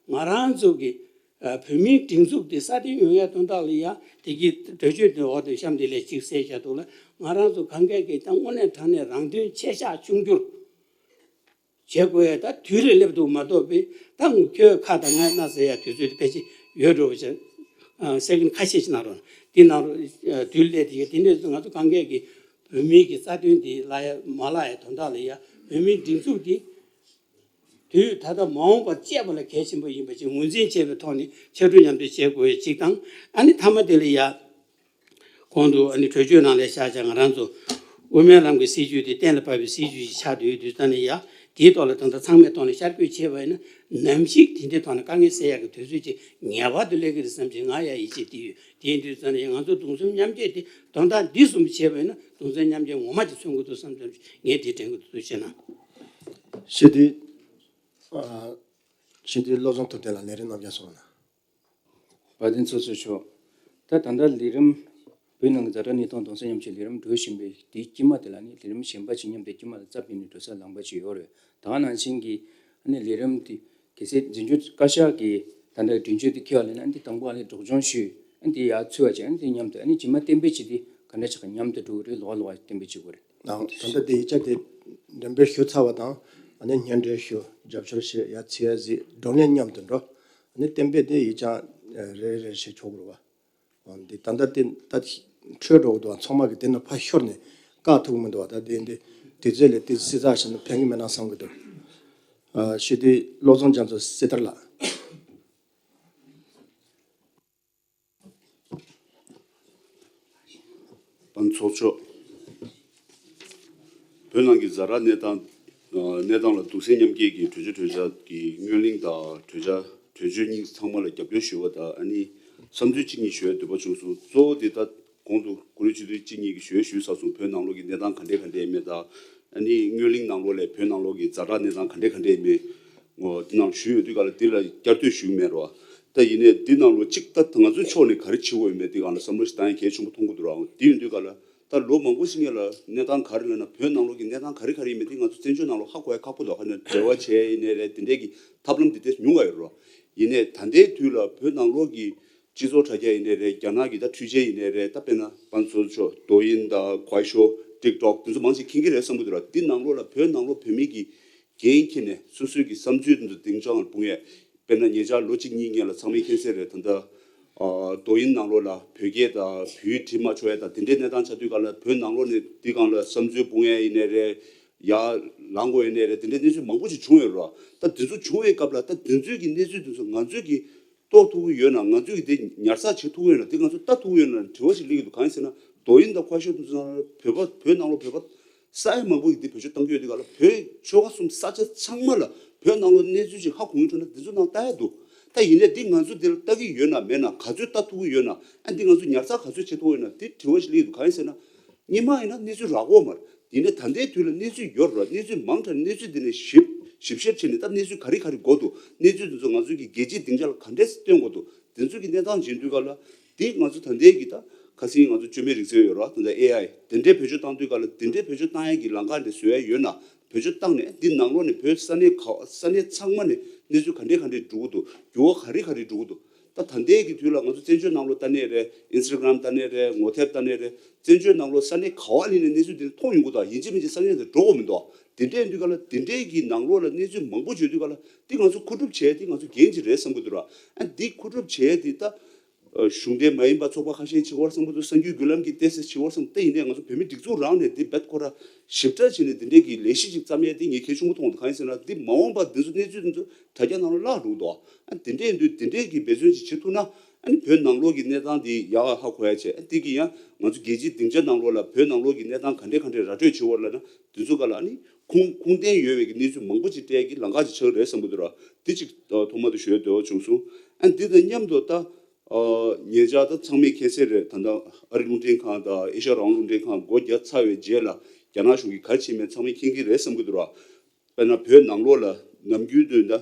ང་རང་ཚོ་གི་ཨ། བོད་མིའི་སྒྲིག་འཛུགས་དེ་སྲ་བརྟན་ཡོང་ཡ་དོན་དག་ལ་ཡ་དེ་གི་གྲོས་ཆོད་དེ་འོག་ཏུ་གཤམ་དེ་ལས་ཅིག་གསལ་བཤད་འདུག་ལ། ང་རང་ཚོ་གང་གས་ཀྱིས་ད་དངོས་གནས་དྲང་གནས་རང་དོན་ཆེ་བཞག་ཆུང་བསྒྱུར་བྱེད་དགོས་ཡ་ད་དུས་རེ་སླེབས་འདུག་མ་གཏོགས་པའི་ད་ཁྱོད་ཁ་དང་ངའི་སྣ་ཟེར་ཡ་དུས་ཚོད་དེ་ཕལ་ཆེར་ཡོལ་འགྲོ་བ་ཞིག་ཨ། སེ་ཀེན་ཁ་ཤས་ཤིག་གནང་རོགས། དེ་གནང་རོགས། ཨ། དུས་སླེབས་དེ་ག་དེ་འདྲས་ང་ཚོ་གང་གས་ཀྱིས་བོད་མིའི་གི་རྩ་དོན་དེ་བརླག་ཡ་མ་བརླག་ཡ་དོན་དག་ལ་ཡ་བོད་མིའི་སྒྲིག་འཛུགས་དེ་དུས་ད་ལྟ་མ་འོངས་པར་གཅེས་པ་ལ་གལ་ཆེན་པོ་ཡིན་པ་ཅིག་ངོས་འཛིན་བྱས་པའི་ཐོག་ནས་ཕྱར་གྲུ་མཉམ་འདེགས་བྱེད་དགོས་ཡ་གཅིག་དང་། ཨ་ནི་མཐའ་མ་དེ་ལ་ཡ། གོང་དུ་ཨ་ནི་གྲོས་ཆོད་ནང་ལ་བཞག་བྱས་ང་རང་ཚོ་དབུ་མའི་ལམ་གྱི་སྲིད་བྱུས་དེ་གཏན་ལ་ཕབ་པའི་སྲིད་བྱུས་ཤིག་ཆགས་བསྡད་ཡོད་དུས་ཙང་ནས་ཡ་ དེའི་ཐོག་ལ་ད་ལྟ་ཚང་མའི་ཐོག་ནས་ཤར་བསྐྱོད་བྱས་པ་ཡིན་ན་ནམ་ཞིག་དེ་འདྲའི་ཐོག་ནས་དཀའ་ངལ་སེལ་ཡག་གི་དུས་ཚོད་ཅིག་ངེས་པར་དུ་སླེབས་ཀྱི་རེད་བསམ་བྱས་ང་ཡང་ཡིད་ཆེས་དེ་ཡོད། དེ་ཡིན་དུས་ཙང་ནས་ང་ཚོ་གདུང་སེམས་མཉམ་སྐྱེད་དེ་དོན་དག་འདི་གསུམ་བྱས་པ་ཡིན་ན་གདུང་སེམས་མཉམ་སྐྱེད་ངོ་མ་ཅིག་མཚོན་གྱི་འདུག་བསམ་བསམ་ངས་དེ་དྲན་གྱི་འདུག་ཐུགས་རྗེ་གནང་། ཞེས་དུས། ཨ། ཞེས་དུས་བློ་བཟང་ཐུབ་བསྟན་ལ་ལས་རིམ་རྣམས་ཀྱང་གསུངས་ན། བཀའ་དྲིན་ཚོགས་གཙོ་མཆོག་ད་ད་ལྟ་ལས་རིམ་བོད་ནང་གི་ཛ་དྲག་གནས་སྟངས་གདུང་སེམས་མཉམ་སྐྱེད་ལས་རིམ་འགྲོ་བཞིན་པའི་དེའི་དཀྱིལ་མ་དེ་ལ་ནི་ལས་རིམ་གཞན་པ་ཞིག་མཉམ་དུ་དཀྱིལ་མ་ལ་རྩ་བརྒྱབ་ནས་འགྲོ་ས་ལམ་ཁ་ཅིག་ཡོད་རེད། ད་ག་ནང་བཞིན་གྱི་ཨ་ནི་ལས་རིམ་དེ་གལ་སྲིད་འཛིན་སྐྱོང་བཀའ་ཤག་གིས་ད་ལྟ་མགྲིན་བཅོལ་དེ་འཁྱེར་བ་ལ་ནི་འདི་དང་པོ་ཨ་ནི་སྒྲོག་སྦྱང་ཞུས། ཨ་ནི་དེ་ཡར་ཚུད་པ་བྱས། ཨ་ནི་དེ་མཉམ་དུ་ཨ་ནི་རྗེས་མ་གཏན་འབེབས་བྱེད་དེ་ག་འདྲ་ཆགས་མཉམ་དུ་འགྲོ་གི་རེད། ལོགས་ལོགས་གཏན་འབེབས་བྱེད་དགོས་རེད། ད་ལྟ་དེ་ཡིག་ཆ་དེ་འགྲེམས་སྤེལ་ཞུ་ཚར་བ་དང་ཨ་ནི་སྙན་སྒྲོན་ཞུ། རྒྱབ་སྐྱོར་བྱེད། ཡར་ཚུད་ཡ་གཟིགས། བགྲོ་གླེང་མཉམ་དུ་འགྲོ། ཨ་ནི་གཏན་འབེབས་དེ་ཡིག་ཆ་རེ་རེ་བྱེད་ཆོག་གི་རེད་བ། འདི་ད་ལྟ་དེ་ད་འཕྲོས་འགྲོ་གི་འདུག་ཚང་མ་གི་དེ་ནས་ཕར་ཤོར་ནས་བཀག་ཐུབ་ཀྱི་མི་འདུག་ད་དེ་འདི་དུས་ཚོད་ལས་དེ་བསྲི་ཚགས་བྱས་ན་ཕན་གི་མེད་ན་བསམ་གི་འདུག་ཞུ་དུས་བློ་བཟང་རྒྱ་མཚོ་སྲི་ཐར་ལགས། པ་ཚོགས་མཆོག་བོད་ནང་གི་ཛ་དྲག་གནས་སྟངས། གནས་སྟངས་ལ་གདུང་སེམས་མཉམ་སྐྱེད་ཀྱི་གྲོས་ཆོད་གྲོས་འཆར་གྱི་སྔོན་གླེང་དང་གྲོས་འཆར་གྲོས་ཆོད་གཉིས་ཚང་མ་ལ་རྒྱབ་སྐྱོར་ཞུ་བ་དང་ཨ་ནི་བསམ་ཚུལ་གཅིག་གཉིས་ཞུ་བའི་འདོད་པ་བྱུང་སོང་། གཙོ་བོ་དེ་ད་གོང་དུ་གོ་ལའི་ཆུ་ཚོད་གཅིག་གཉིས་ཀྱི་ཞུ་ཡས་ཞུས་ཚར་སོང་། བོད་ནང་ལོགས་ཀྱི་གནས་སྟངས་ག་འདྲས་ག་འདྲས་མེད་དང་ཨ་ནི་སྔོན་གླེང་ནང་ལོགས་ལས་བོད་ནང་ལོགས་ཀྱི་ཛ་དྲག་གནས་སྟངས་ག་འདྲས་ག་འདྲས་མེད། འོ་འདི་ནང་ཞུས་ཡོད་དུས་ག་ལ་འདི་ལ་བསྐྱར་ཟློས་ཞུ་གི་མེད་རོ། ད་ཡིན་ནའི་འདི་ནང་ལོགས་གཅིག་ད་ང་ཚོའི་ཕྱོགས་ནས་ག་རེ་བྱེད་དགོས་ཡོད་མེད་འདི་སྒང་ལ་བསམ་བློ་ཞིག་བཏང་ཡ་གལ་ཆེན་པོ་མཐོང་གི་འདུག་ར། འདི་ཡིན་དུས་ག་ལ། ད་ལོ་མང་པོ་ཞིག་སྔོན་ལ་གནས་སྟངས་ག་རེ་ལབ་ན་བོད་ནང་ལོགས་ཀྱི་གནས་སྟངས་ག་རེ་ག་རེ་ཡིན་མིན་དེ་ང་ཚོ་བཙན་བྱོལ་ནང་ལོགས་ཧ་གོ་ཡ་ཁག་པོ་འདུག་ཁ་ནས་འབྲེལ་བ་བྱས་ཡིན་ནའི་རེད། དེ་འདྲས་ཀྱི་ཐབས་ལམ་འདི་ཏོག་ཙམ་ཉུང་བ་ཡོད་རོ། ཡིན་ནའི་ད་ལྟའི་དུས་ལ་བོད་ནང་ལོགས་ཀྱི་སྤྱི་ཚོགས་དྲ་རྒྱ་ཡིན་ནའི་རེད། རྒྱ་ནག་གི་ད་འཕྲུལ་ཆས་ཡིན་ནའི་རེད། ད་དཔེར་ན་པ་ཚོ་ཆོ་དོ་ཡིན་དང་ཁོའི་ཤོ་ཊིག་ཊོག་དེ་ཚོ་མང་ཆེ་མཁྱེན་གྱི་རེད་བསམ་གྱི་འདུག་ར། འདི་ནང་ལོགས་ལ་བོད་ནང་ལོགས་བོད་མི་གི་འགན་འཁྱེར་ནས་སོ་སོའི་གི་བསམ་ཚུལ་དེ་ཚོ་སྡིངས་ཆ་ལ་སྤུངས་ཡས། དཔེར་ན་ཉེ་ཆར་ལོ་གཅིག་གཉིས་སྔོན་ལ་ཚང་མས་མཁྱེན་གསལ་རེད། ད་ལྟ་ཨ་དོ་ཡིན་ནང་ལོགས་ལ་བོད་སྐད་དང་བོད་ཡིག་བྲིས་མ་ཆོག་ཡ་དང་དེ་འདྲའི་གནས་སྟངས་ཆགས་དུས་ག་ལ་བོད་ནང་ལོགས་ནས་འདི་སྒང་ལ་བསམ་ཚུལ་སྤུངས་ཡ་ཡིན་ནའི་རེད། ཡར་ལངས་དགོས་ཡིན་ནའི་རེད། དེ་འདྲའི་གནས་ཚུལ་མང་པོ་ཞིག་བྱུང་ཡོད་རེད་བ། ད་དེ་ཚོ་བྱུང་བའི་སྐབས་ལ་ད་དེ་ཚོའི་གི་གནས་ཚུལ་དེ་ཚོ་ང་ཚོས་གི་རྟོགས་ཐུབ་ཀྱི་ཡོད་ན། ང་ཚོས་ཀྱི་དེ་ཉར་ཚགས་བྱེད་ཐུབ་ཀྱི་ཡོད་ན། དེ་ང་ཚོ་ལྟ་ཐུབ་ཀྱི་ཡོད་ན་དྲི་བ་ཞིག་སླེབས་ཀྱི་འདུག་གང་ཡིན་ཟེར་ན། དོ་ཡིན་དང་ཁོའི་ཤོ་དེ་ཚོ་ནང་ལ་བོད་པ་བོད་ནང་ལོགས་བོད་པ་ས་ཡ་མང་པོ་ཡིས་དེ་བེད་སྤྱོད་གཏང་གི་ཡོད་དུས་ག་ལ། བོད་ཆོལ་ཁ་གསུམ་ས་ཆ་ཚང་མ་ལ་བོད་ནང་ལོགས་གནས་ཚུལ་ཅིག་ཧ་གོ་གི་འདུག་ན་དེ་ཚོ་ནང་ལྟ་ཡ་འདུག་ད་ཡིན་ནའི་འདི་ང་ཚོ་འདི་ལ་ལྟ་གི་ཡོད་ན་མེད་ན། ག་ཚོད་ལྟ་ཐུབ་ཀྱི་ཡོད་ན། ཨ་འདི་ང་ཚོ་ཉར་ཚགས་ག་ཚོད་བྱེད་ཐུབ་ཀྱི་ཡོད་ན། དེ་དྲི་བ་ཞིག་སླེབས་ཀྱི་འདུག་གང་ཡིན་ཟེར་ན། སྔོན་མ་ཡིན་ན་གནས་ཚུལ་རག་གི་ཡོད་མ་རེད། ཡིན་ནའི་ད་ལྟའི་དུས་ལ་གནས་ཚུལ་ཡོད་རེད། གནས་ཚུལ་མང་དྲགས་ནས་གནས་ཚུལ་འདི་ནས་ཞིབ་ཞིབ་བཤེར་བྱས་ནས་ད་གནས་ཚུལ་ག་རེ་ག་རེ་དགོས་འདུག་གནས་ཚུལ་འདི་ཚོ་ང་ཚོའི་གི་རྒྱལ་སྤྱིའི་སྡིངས་ཆ་ལ་ག་འདྲས་སྟོན་དགོས་འདུག་དེ་ཚོའི་གི་གནས་སྟངས་བྱེད་དུས་ག་ལ། དེ་ང་ཚོ་ད་ལྟའི་གི་ད་ཁ་སང་ང་ཚོ་བཅོས་མའི་རིག་རྩལ་ཡོད་རེད་བ། ད་ལྟ་ཨེ་ཨའི་དེ་འདྲའི་བེད་སྤྱོད་བཏང་དུས་ག་ལ། དེ་འདྲའི་བེད་སྤྱོད་བཏང་ཡས་ཀྱི་ལམ་ཁ་འདི་བཟོ་ཡ་ཡོད་ན། བེད་སྤྱོད་བཏང་ནས་འདི་ནང་ལོགས་ནས་བོད་ས་གནས་ག་ས་གནས་ཚང་མ་ནས་གནས་ཚུལ་ག་འདྲས་ག་འདྲས་འགྲོ་གི་འདུག་འགྱུར་བ་ག་རེ་ག་རེ་འགྲོ་གི་འདུག་ད་ད་ལྟའི་གི་དུས་ལ་ང་ཚོ་བཙན་བྱོལ་ནང་ལོགས་ལྟ་ནའི་རེད། ཨིན་སི་ཊ་གྷི་རམ་ལྟ་ནའི་རེད། ངོ་དེབ་ལྟ་ནའི་རེད། བཙན་བྱོལ་ནང་ལོགས་ས་གནས་ག་བ་ལ་ཡིན་ནའི་གནས་ཚུལ་འདི་མཐོང་ཡོང་གི་འདུག་ཡིན་གཅིག་མིན་གཅིག་ས་གནས་དེ་འགྲོ་དགོས་མི་འདུག་དེ་འདྲས་ཡིན་དུས་ག་ལ། དེ་འདྲས་ཀྱི་ནང་ལོགས་ལ་གནས་ཚུལ་མང་པོ་བརྗོད་དུས་ག་ལ། འདི་ང་ཚོ་མཁོ་སྒྲུབ་བྱས་ཏེ་ང་ཚོ་འགན་ཅིག་རེད་བསམ་གི་འདུག་ར། ཨ་འདི་མཁོ་སྒྲུབ་བྱས་ཏེ་ད་གཞུང་འབྲེལ་མ་ཡིན་པ་ཚོགས་པ་ཁ་ཤས་བྱེད་དགོས་བསམ་གི་འདུག་གསར་འགྱུར་བརྒྱུད་ལམ་གྱི་ཏོག་ཙམ་བྱེད་དགོས་བསམ། ད་ཡིན་ནའི་ང་ཚོ་བོད་མི་སྒྲིག་འཛུགས་རང་ནས་འདི་རྦད་ཁོ་ར་ཞིབ་ཕྲ་བྱས་ནས་འདི་འདྲས་ཀྱི་ལས་གཞི་ཅིག་བརྩམས་ཡས་དེ་ངས་གལ་ཆེན་པོ་མཐོང་འདུག་གང་ཡིན་ཟེར་ན། འདི་མ་འོངས་པར་འདི་ཚོ་གནས་ཚུལ་འདི་ཚོ་དྲ་རྒྱ་ནང་ལ་བརླག་འགྲོ་གི་འདུག་ཨ་འདི་འདྲས་ཡིན་དུས་འདི་འདྲས་ཀྱི་འབད་བརྩོན་ཅིག་བྱེད་ཐུབ་ན། ཨ་ནི་བོད་ནང་ལོགས་ཀྱི་གནས་སྟངས་འདི་ཡག་ཧ་གོ་ཡ་བྱས། ཨ་འདི་གི་ཡང་ང་ཚོ་རྒྱལ་སྤྱིའི་སྡིངས་ཆ་ནང་ལོགས་ལ་བོད་ནང་ལོགས་ཀྱི་གནས་སྟངས་ག་འདྲས་ག་འདྲས་ར་སྤྲོད་བྱེད་དགོས་ལབ་ན། དེ་ཚོ་ག་ལ་ཨ་ནི་ཁུངས་ཁུངས་ལྡན་ཡོད་པའི་གི་གནས་ཚུལ་མང་པོ་ཅིག་སྤྲད་ཀྱི་ལམ་ཁ་ཅིག་ཆགས་རེད་བསམ་གི་འདུག་ར། འདི་ཅིག་ཐོག་མ་དུ་ཞུ་ཡ་འདོད་པ་བྱུང་སོང་། ཨ་འདི་དང་མཉམ་དུ་ད་ཉེ་ཆར་ད་ཚང་མས་མཁྱེན་གསལ་རེད། ད་ལྟ་ཨ་རི་རླུང་འཕྲིན་ཁང་དང་ཨེ་ཤ་ཡ་རང་དབང་རླུང་འཕྲིན་ཁང་སྒོ་བརྒྱབ་ཚར་བའི་རྗེས་ལ་རྒྱ་ནག་གཞུང་གིས་ག་རེ་བྱས་མེད་ཚང་མས་མཁྱེན་གྱི་རེད་བསམ་གི་འདུག་ར། དཔེར་ན་བོད་ནང་ལོགས་ལ་ནམ་རྒྱུན་དུ་ད་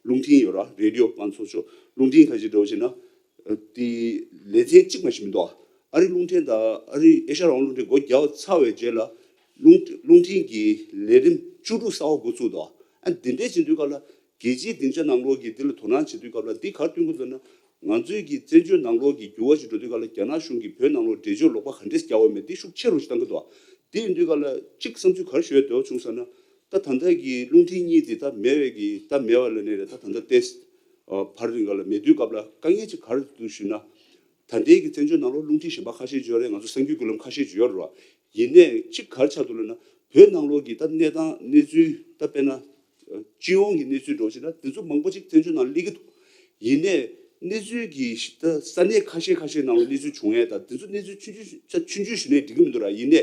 རླུང་འཕྲིན་ཡོད་ར། རེ་ཌི་ཡོ་པ་ཚོ་ཆོ་རླུང་འཕྲིན་ཁ་ཤས་འགྲོ་བྱས་ན་དེ་ལེ་ཚན་གཅིག་མ་ཞིག་མི་འདུག་ཨ་རི་རླུང་འཕྲིན་དང་ཨ་རི་ཨེ་ཤ་ཡ་རང་དབང་རླུང་འཕྲིན་སྒོ་བརྒྱབ་ཚར་བའི་རྗེས་ལ་རླུང་རླུང་འཕྲིན་གྱི་ལས་རིམ་བཅུ་དྲུག་གསར་པ་འགོ་ཚུགས་འདུག་ཨ་འདི་འདྲས་བྱེད་དུས་སྐབས་ལ་རྒྱལ་སྤྱིའི་སྡིངས་ཆ་ནང་ལོགས་ཀྱི་འདི་ལ་དོ་སྣང་བྱེད་དུས་སྐབས་ལ་འདི་ག་རེ་སྟོན་གྱི་འདུག་ན། ང་ཚོའི་གི་བཙན་བྱོལ་ནང་ལོགས་ཀྱི་འགྱུར་བ་ཞིག་འགྲོ་དུས་སྐབས་ལ་རྒྱ་ནག་གཞུང་གིས་བོད་ནང་ལོགས་འགྲེལ་བརྗོད་ལོག་པ་ག་འདྲས་རྒྱག་འོས་མེད་འདི་ཤུགས་ཆེ་རུ་ཞིག་བཏང་གི་འདུག་དེ་ཡིན་དུས་སྐབས་ལ་གཅིག་བསམ་ཚུལ་ག་རེ་ཞུ་ཡ་འདོད་པ་བྱུང་ཟེར་ན། ད་ད་ལྟ་གི་རླུང་འཕྲིན་གཉིས་དེ་ད་མེད་པའི་གི་ད་མེད་པ་ལ་ནི་རེད། ད་ད་ལྟ་ཏེས་ཨ་ཕར་རིང་ག་ལ་མེད་དུས་སྐབས་ལ་དཀའ་ངལ་ཅིག་ག་རེ་འདུག་ཞུས་ན། ད་ལྟའི་གི་བཙན་བྱོལ་ནང་ལོགས་རླུང་འཕྲིན་གཞན་པ་ཁ་ཤས་ཅིག་ཡོད་རེད། ང་ཚོ་གསར་འགྱུར་བརྒྱུད་ལམ་ཁ་ཤས་ཅིག་ཡོད་རེད་བ། ཡིན་ནའི་གཅིག་ག་རེ་ཆགས་འདུག་ལབ་ན། བོད་ནང་ལོགས་ཀྱི་ད་གནས་སྟངས་གནས་ཚུལ་ད་དཔེར་ན་སྤྱི་ཡོངས་ཀྱི་གནས་ཚུལ་འགྲོ་བྱས་ན་དེ་ཚོ་མང་པོ་ཅིག་བཙན་བྱོལ་ནང་སླེབས་ཀྱི་འདུག་ཡིན་ནའི་གནས་ཚུལ་གྱི་ད་ས་གནས་ཁ་ཤས་ཁ་ཤས་ནང་ལ་གནས་ཚུལ་བྱུང་ཡས་ད་དེ་ཚོ་གནས་ཚུལ་ཆུང་ཆུང་ཆུང་ཆུང་ཞུས་ནའི་འགྲིག་གི་མི་འདུག་ར། ཡིན་ནའི་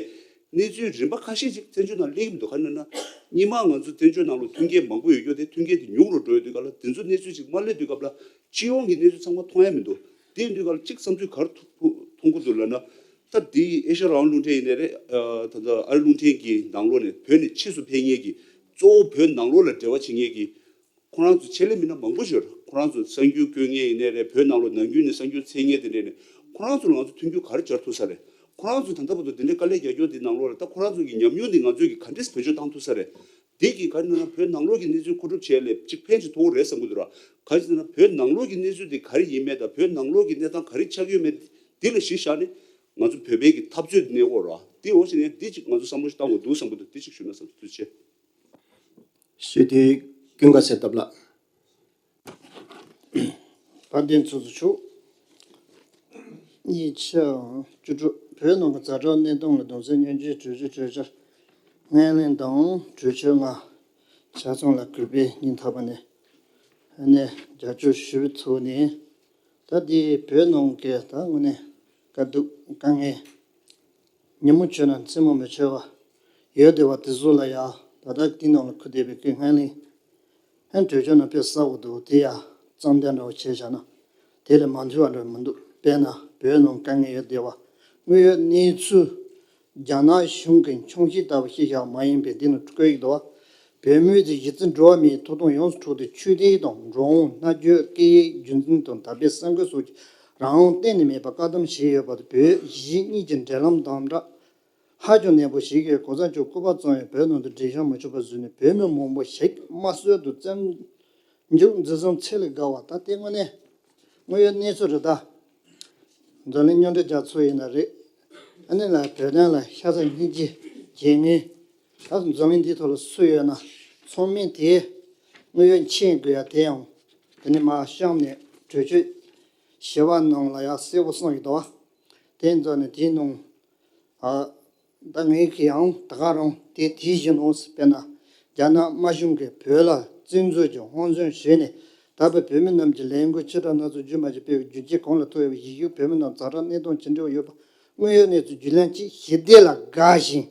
གནས་ཚུལ་རིམ་པ་ཁ་ཤས་ཅིག་བཙན་བྱོལ་ནང་སླེབས་ཀྱི་མི་འདུག་ག་རེ་ལབ་ན། སྔོན་མ་ང་ཚོ་བཙན་བྱོལ་ནང་ལ་མཐུན་རྐྱེན་མང་པོ་ཡོད་རྒྱུ་དེ་མཐུན་རྐྱེན་དེ་ཉུང་རུ་འགྲོ་ཡོད་དུས་སྐབས་ལ། དེ་ཚོ་གནས་ཚུལ་ཅིག་མ་སླེབས་དུས་སྐབས་ལ་སྤྱི་ཡོངས་ཀྱི་གནས་ཚུལ་ཚང་མ་མཐོང་ཡ་མི་འདུག་དེ་ཡིན་དུས་སྐབས་ལ་གཅིག་བསམ་ཚུལ་ག་རེ་ཐུག་ཐུག་མཐོང་གི་འདུག་ལབ་ན། ད་དེ་ཨེ་ཤ་ཡ་རང་དབང་རླུང་འཕྲིན་ཡིན་ནའི་རེད། ད་ལྟ་ཨ་རི་རླུང་འཕྲིན་གྱི་ནང་ལོགས་ནས་བོད་ནས་ཕྱིས་སུ་ཕེབས་མཁན་གྱི། གཙོ་བོ་བོད་ནང་ལོགས་ལ་འབྲེལ་བ་བྱེད་མཁན་གྱི། ཁོ་རང་ཚོ་ཆེད་ལས་མི་སྣ་མང་པོ་ཞིག་ཡོད་རེད། ཁོ་རང་ཚོ་གསར་འགྱུར་བཀོད་མཁན་ཡིན་ནའི་རེད། བོད་ནང་ལོགས་ནམ་རྒྱུན་ནས་གསར་འགྱུར་འཚོལ་མཁན་དེ་འདྲས་ནས། ཁོ་རང་ཚོ་ལ་ང་ཚོ་མཐུན་འགྱུར་ག་རེ་སྦྱར་ཐུབ་ས་རེད། ཁོ་རང་ཚོས་ད་ལྟ་བར་དུ་དེ་འདྲའི་དཀའ་ལས་རྒྱག་རྒྱུ་དེ་ནང་ལོགས་ལ། ད་ཁོ་རང་ཚོ་གི་ཉམས་མྱོང་དེ་ང་ཚོས་ཀྱིས་ག་འདྲས་བེད་སྤྱོད་བཏང་ཐུབ་ས་རེད། དེ་གིས་ག་རེ་ན་བོད་ནང་ལོགས་ཀྱི་གནས་ཚུལ་མཁོ་སྒྲུབ་བྱས་ལས་གཅིག་ཕན་ཞིག་ཐོགས་རེད་བསམ་གྱི་འདུག་ར། ག་རེ་ཟེར་ན་བོད་ནང་ལོགས་ཀྱི་གནས་ཚུལ་དེ་ག་རེ་ཡིན་མེད་དང་། བོད་ནང་ལོགས་ཀྱི་གནས་སྟངས་ག་རེ་ཆགས་ཡོད་མེད་དེ་ལ་གཞི་བཞག་ནས། ང་ཚོ་བོད་པའི་གི་འཐབ་རྩོད་དེ་གནས་སྐོར་ར། དེ་འོ་ཞིག་ནས་དེ་གཅིག་ང་ཚོ་བསམ་བློ་ཞིག་བཏང་དགོས་འདུག་བསམ་གྱི་འདུག་དེ་གཅིག་ཞུས་ན་བསམ། ཐུགས་རྗེ་ཆེ། ཞུ་དེ་ཀུན་དགའ་གསལ་ཐབས་ལགས། བཀའ་དྲིན་ཚོགས་གཙོ་མཆོག་གཉིས་ཆ་བཅུ་དྲུག་བོད་ནང་གི་ཛ་དྲག་གནད་དོན་ལ་གདུང་སེམས་མཉམ་སྐྱེད་གྲོས་ཆོད་གྲོས་འཆར་སྣེ་ལེན་དང་གྲོས་ཆོད་ལྔ་ཆ་ཚང་ལ་གུས་པས་སྙིང་ཐག་པ་ནས་ནས་རྒྱབ་སྐྱོར་ཞུ་བའི་ཐོག་ནས། ད་དེ་བོད་ནང་གི་ད་དངོས་གནས་དཀའ་སྡུག་དཀའ་ངལ། ཉིན་མོ་འཆོལ་ན་མཚན་མོ་མི་འཆོལ་བ་ཡོད་བསྡད་པ་དེ་ཚོ་ལ་ཡ། ད་ལྟ་དེ་ནང་ལ་ཁུ་བསྡད་པའི་སྐད་སྔ་ལན་ཧན་གྲོས་ཆོད་ནང་དཔེ་གསལ་པོ་འདུག་དེ་ཡ་རྩོམ་དེ་འདྲ་བོ་བྱས་བཞག་ན་དེ་ལས་མ་འཐུས་པ་འདྲ་མི་འདུག་དཔེར་ན་བོད་ནང་དཀའ་ངལ་ཡོད་བསྡད་པ་དངོས་ཡོད་གནས་ཚུལ། རྒྱ་ནག་གཞུང་གི་འཆར་གཞི་ལྟ་བུ་ཞིག་བཞག་མ་ཡིན་པའི་འདི་ནང་བཀོད་ཡིག་འདུག་བ། བོད་མིའི་གཞི་རྩའི་འགྲོ་བ་མིའི་ཐོབ་ཐང་ཡོངས་སུ་གྲུབ་སྟེ། ཆོས་དད་དང་འགྲོ་འོང་། སྨྲ་བརྗོད། སྐད་ཡིག་རྒྱུན་འཛིན་དང་དད་པའི་སེམས་ཁམས་སོགས་ཀྱི་རང་དབང་གཏན་ནས་མེད་པར་བཀག་སྡོམ་བྱས་ཡོད་པ་དང་། བོད་གཞིས་གཉིས་ཀྱི་འབྲེལ་ལམ་དམ་དྲག་ཧ་ཅང་ནན་པོ་བྱེད་དགོས། གོང་ས་མཆོག་སྐུ་པར་བཙུགས་ཡང་བོད་ནང་དུ་འགྲེལ་བཤད་མ་བྱུང་བར་བཟོས་ནས། བོད་མི་མང་པོ་ཞིག་དམར་གསོད་དང་བཙོན་འཇུག་འཛིན་བཟུང་ཚད་ལས་བརྒལ་བ། ད་ལྟའི་དངོས་གནས་དངོས་ཡོད་གནས་ཚུལ་རེད། ད་འཛམ་གླིང་མཉམ་འབྲེལ་རྒྱལ་ཚོགས་ཡིན་ན་རེད། ཨ་ནི་ལ་བོད་དོན་ལ་ཤ་ཚ་སྙིང་རྗེ་བྱེད་མཁན། ད་འཛམ་གླིང་འདིའི་ཐོག་ལ་སུ་ཡོད་ན་ཚང་མས་དེ་དངོས་ཡོད་མཁྱེན་དགོས་ཡ། དེ་ཡང་དེ་ནས་མར་གཤམ་ནས་གྲོས་ཆོད་བཞི་པ་ནང་ལ་ཡང་གསལ་པོ་གསུངས་ཡོད་དོ། དེ་ཚོ་ནི་དེའི་ནང་ཨ། ད་ངས་ཀྱི་ཡང་ད་ག་རང་དེ་དེའི་བཞིན་འོང་ཟེར། དཔེར་ན་རྒྱ་ནག་དམར་གཞུང་གིས་བོད་ལ་བཙན་འཛུལ་གྱི་དབང་བཙོན་ཞུས་ནས། ད་བར་བོད་མི་རྣམས་ཀྱི་ལས་འགུལ་ཆེ་ཕྲ་སྣ་ཚོགས་རྒྱུན་མ་ཆད་སྤེལ་བའི་རྒྱུ་རྐྱེན་གང་ལ་ཐུག་ཡོད་པ། གཞིས་བཞུགས་བོད་མི་རྣམས་ཛ་དྲག་གནད་དོན་ཇི་འདྲ་ཡོད་པ་དངོས་ཡོད་གནས་ཚུལ་བརྒྱུད་ལམ་གྱིས་ཞི་བདེ་ལ་དགའ་ཞིང་།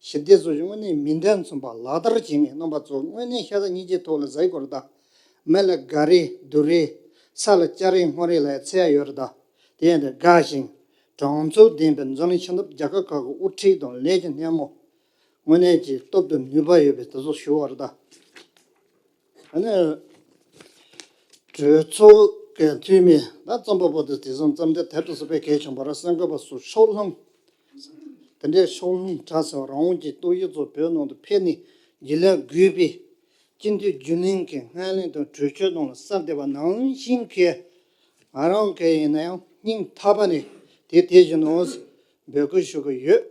ཞི་བདེ་སོགས་ཀྱི་དངོས་གནས་མིང་དོན་མཚུངས་པ་ལག་བསྟར་བྱེད་མཁན་རྣམ་པ་ཚོ་དངོས་གནས་ཤ་ཚ་སྙིང་རྗེའི་ཐོག་ལ་ཟ་ཡི་སྐོར་དང་། མི་ལ་དགའ་རེས་སྡུག་རེས། ས་ལ་སྐྱ་རེངས་སྔོ་རེངས་ལ་ཡང་ཚད་ཡོད་རེད། ད་དེ་ཡང་དེ་དགའ་ཞིང་གྲངས་ཚོད་ལྡན་པའི་འཛམ་གླིང་ཆེ་ཁག་རྒྱལ་ཁབ་ཁག་གི་དབུ་ཁྲིད་དང་ལས་ཀྱི་སྣེ་མོ་དངོས་གནས་ཀྱི་སྟོབས་དང་ནུས་པ་ཡོད་པའི་དེ་ཚོ་ཞུ་བ་རེད། ད་ཨ་ནི། གྲོས་ཚོགས་ཀྱི་འཐུས་མི་ད་རྩོམ་པ་པོ་དེ་དེ་ཚོ་རྩོམ་དེ་དེབ་ཏུ་གསོག་པའི་གལ་ཆེན་པོ་ར། གསར་འགོད་པ་སོགས་ཕྱོགས་ལྷུང་། དེ་འདྲའི་ཕྱོགས་ལྷུང་དྲག་ཟེར་བ་རང་དབང་གི་རྟོག་ཞིབ་ཚོ་བོད་ནང་དུ་ཕེབས་ནས་རྒྱུས་ལོན་དགོས་པའི་སྤྱི་འཐུས་རྒྱུན་ལས་ཀྱི་སྔ་ལན་དང་གྲོས་ཆོད་ནང་ལ་གསལ་བསྡད་པ་ནང་བཞིན་གྱི། ང་རང་གི་ཡིན་ན་ཡང་སྙིང་ཐག་པ་ནས་དེ་དེ་བཞིན་འོང་འབོད་སྐུལ་ཞུ་གི་ཡོད།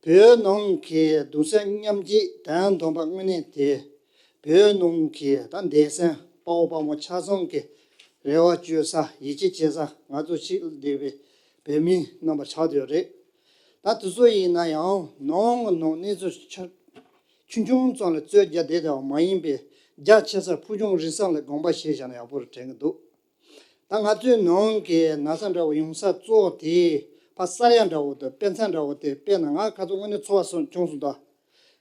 བོད་ནང་གི་གདུང་སེམས་མཉམ་སྐྱེད་དོན་དམ་པ་དངོས་གནས་དེ། བོད་ནང་གི་ད་འདས་སོན་དཔའ་བོ་དཔའ་མོ་ཆ་ཚང་གི་རེ་བ་བཅོལ་ས། ཡིད་ཆེས་བྱེད་ས། ང་ཚོ་ཞིག་བསྡད་པའི་བོད་མི་རྣམ་པ་ཆགས་བསྡད་ཡོད་རེད། ད་དེ་ཚོ་ཡིན་ན་ཡང་ནང་གི་ནང་གནས་ཚུལ་ཆ་ཆུང་ཆུང་ཙམ་ལ་རྩོད་རྒྱག་བསྡད་བསྡད་པ་མ་ཡིན་པའི་རྒྱ་ཆེ་ས་ཕུགས་རྒྱང་རིང་ས་ལ་དགོངས་པ་བཞེས་བཞག་ན་ཡག་པོ་རེད་དྲན་གྱི་འདུག་ད་ང་ཚོའི་ནང་གི་ན་ཚ་འདྲ་བོ་ཡོང་ས་གཙོ་བོ་དེ་ཕ་ས་ཡ་འདྲ་བོ་དང་དཔེ་མཚོན་འདྲ་བོ་དེ། དཔེར་ན་ང་ཁ་སང་དངོས་གནས་ཚོར་བ་སོང་བྱུང་སོང་། ད་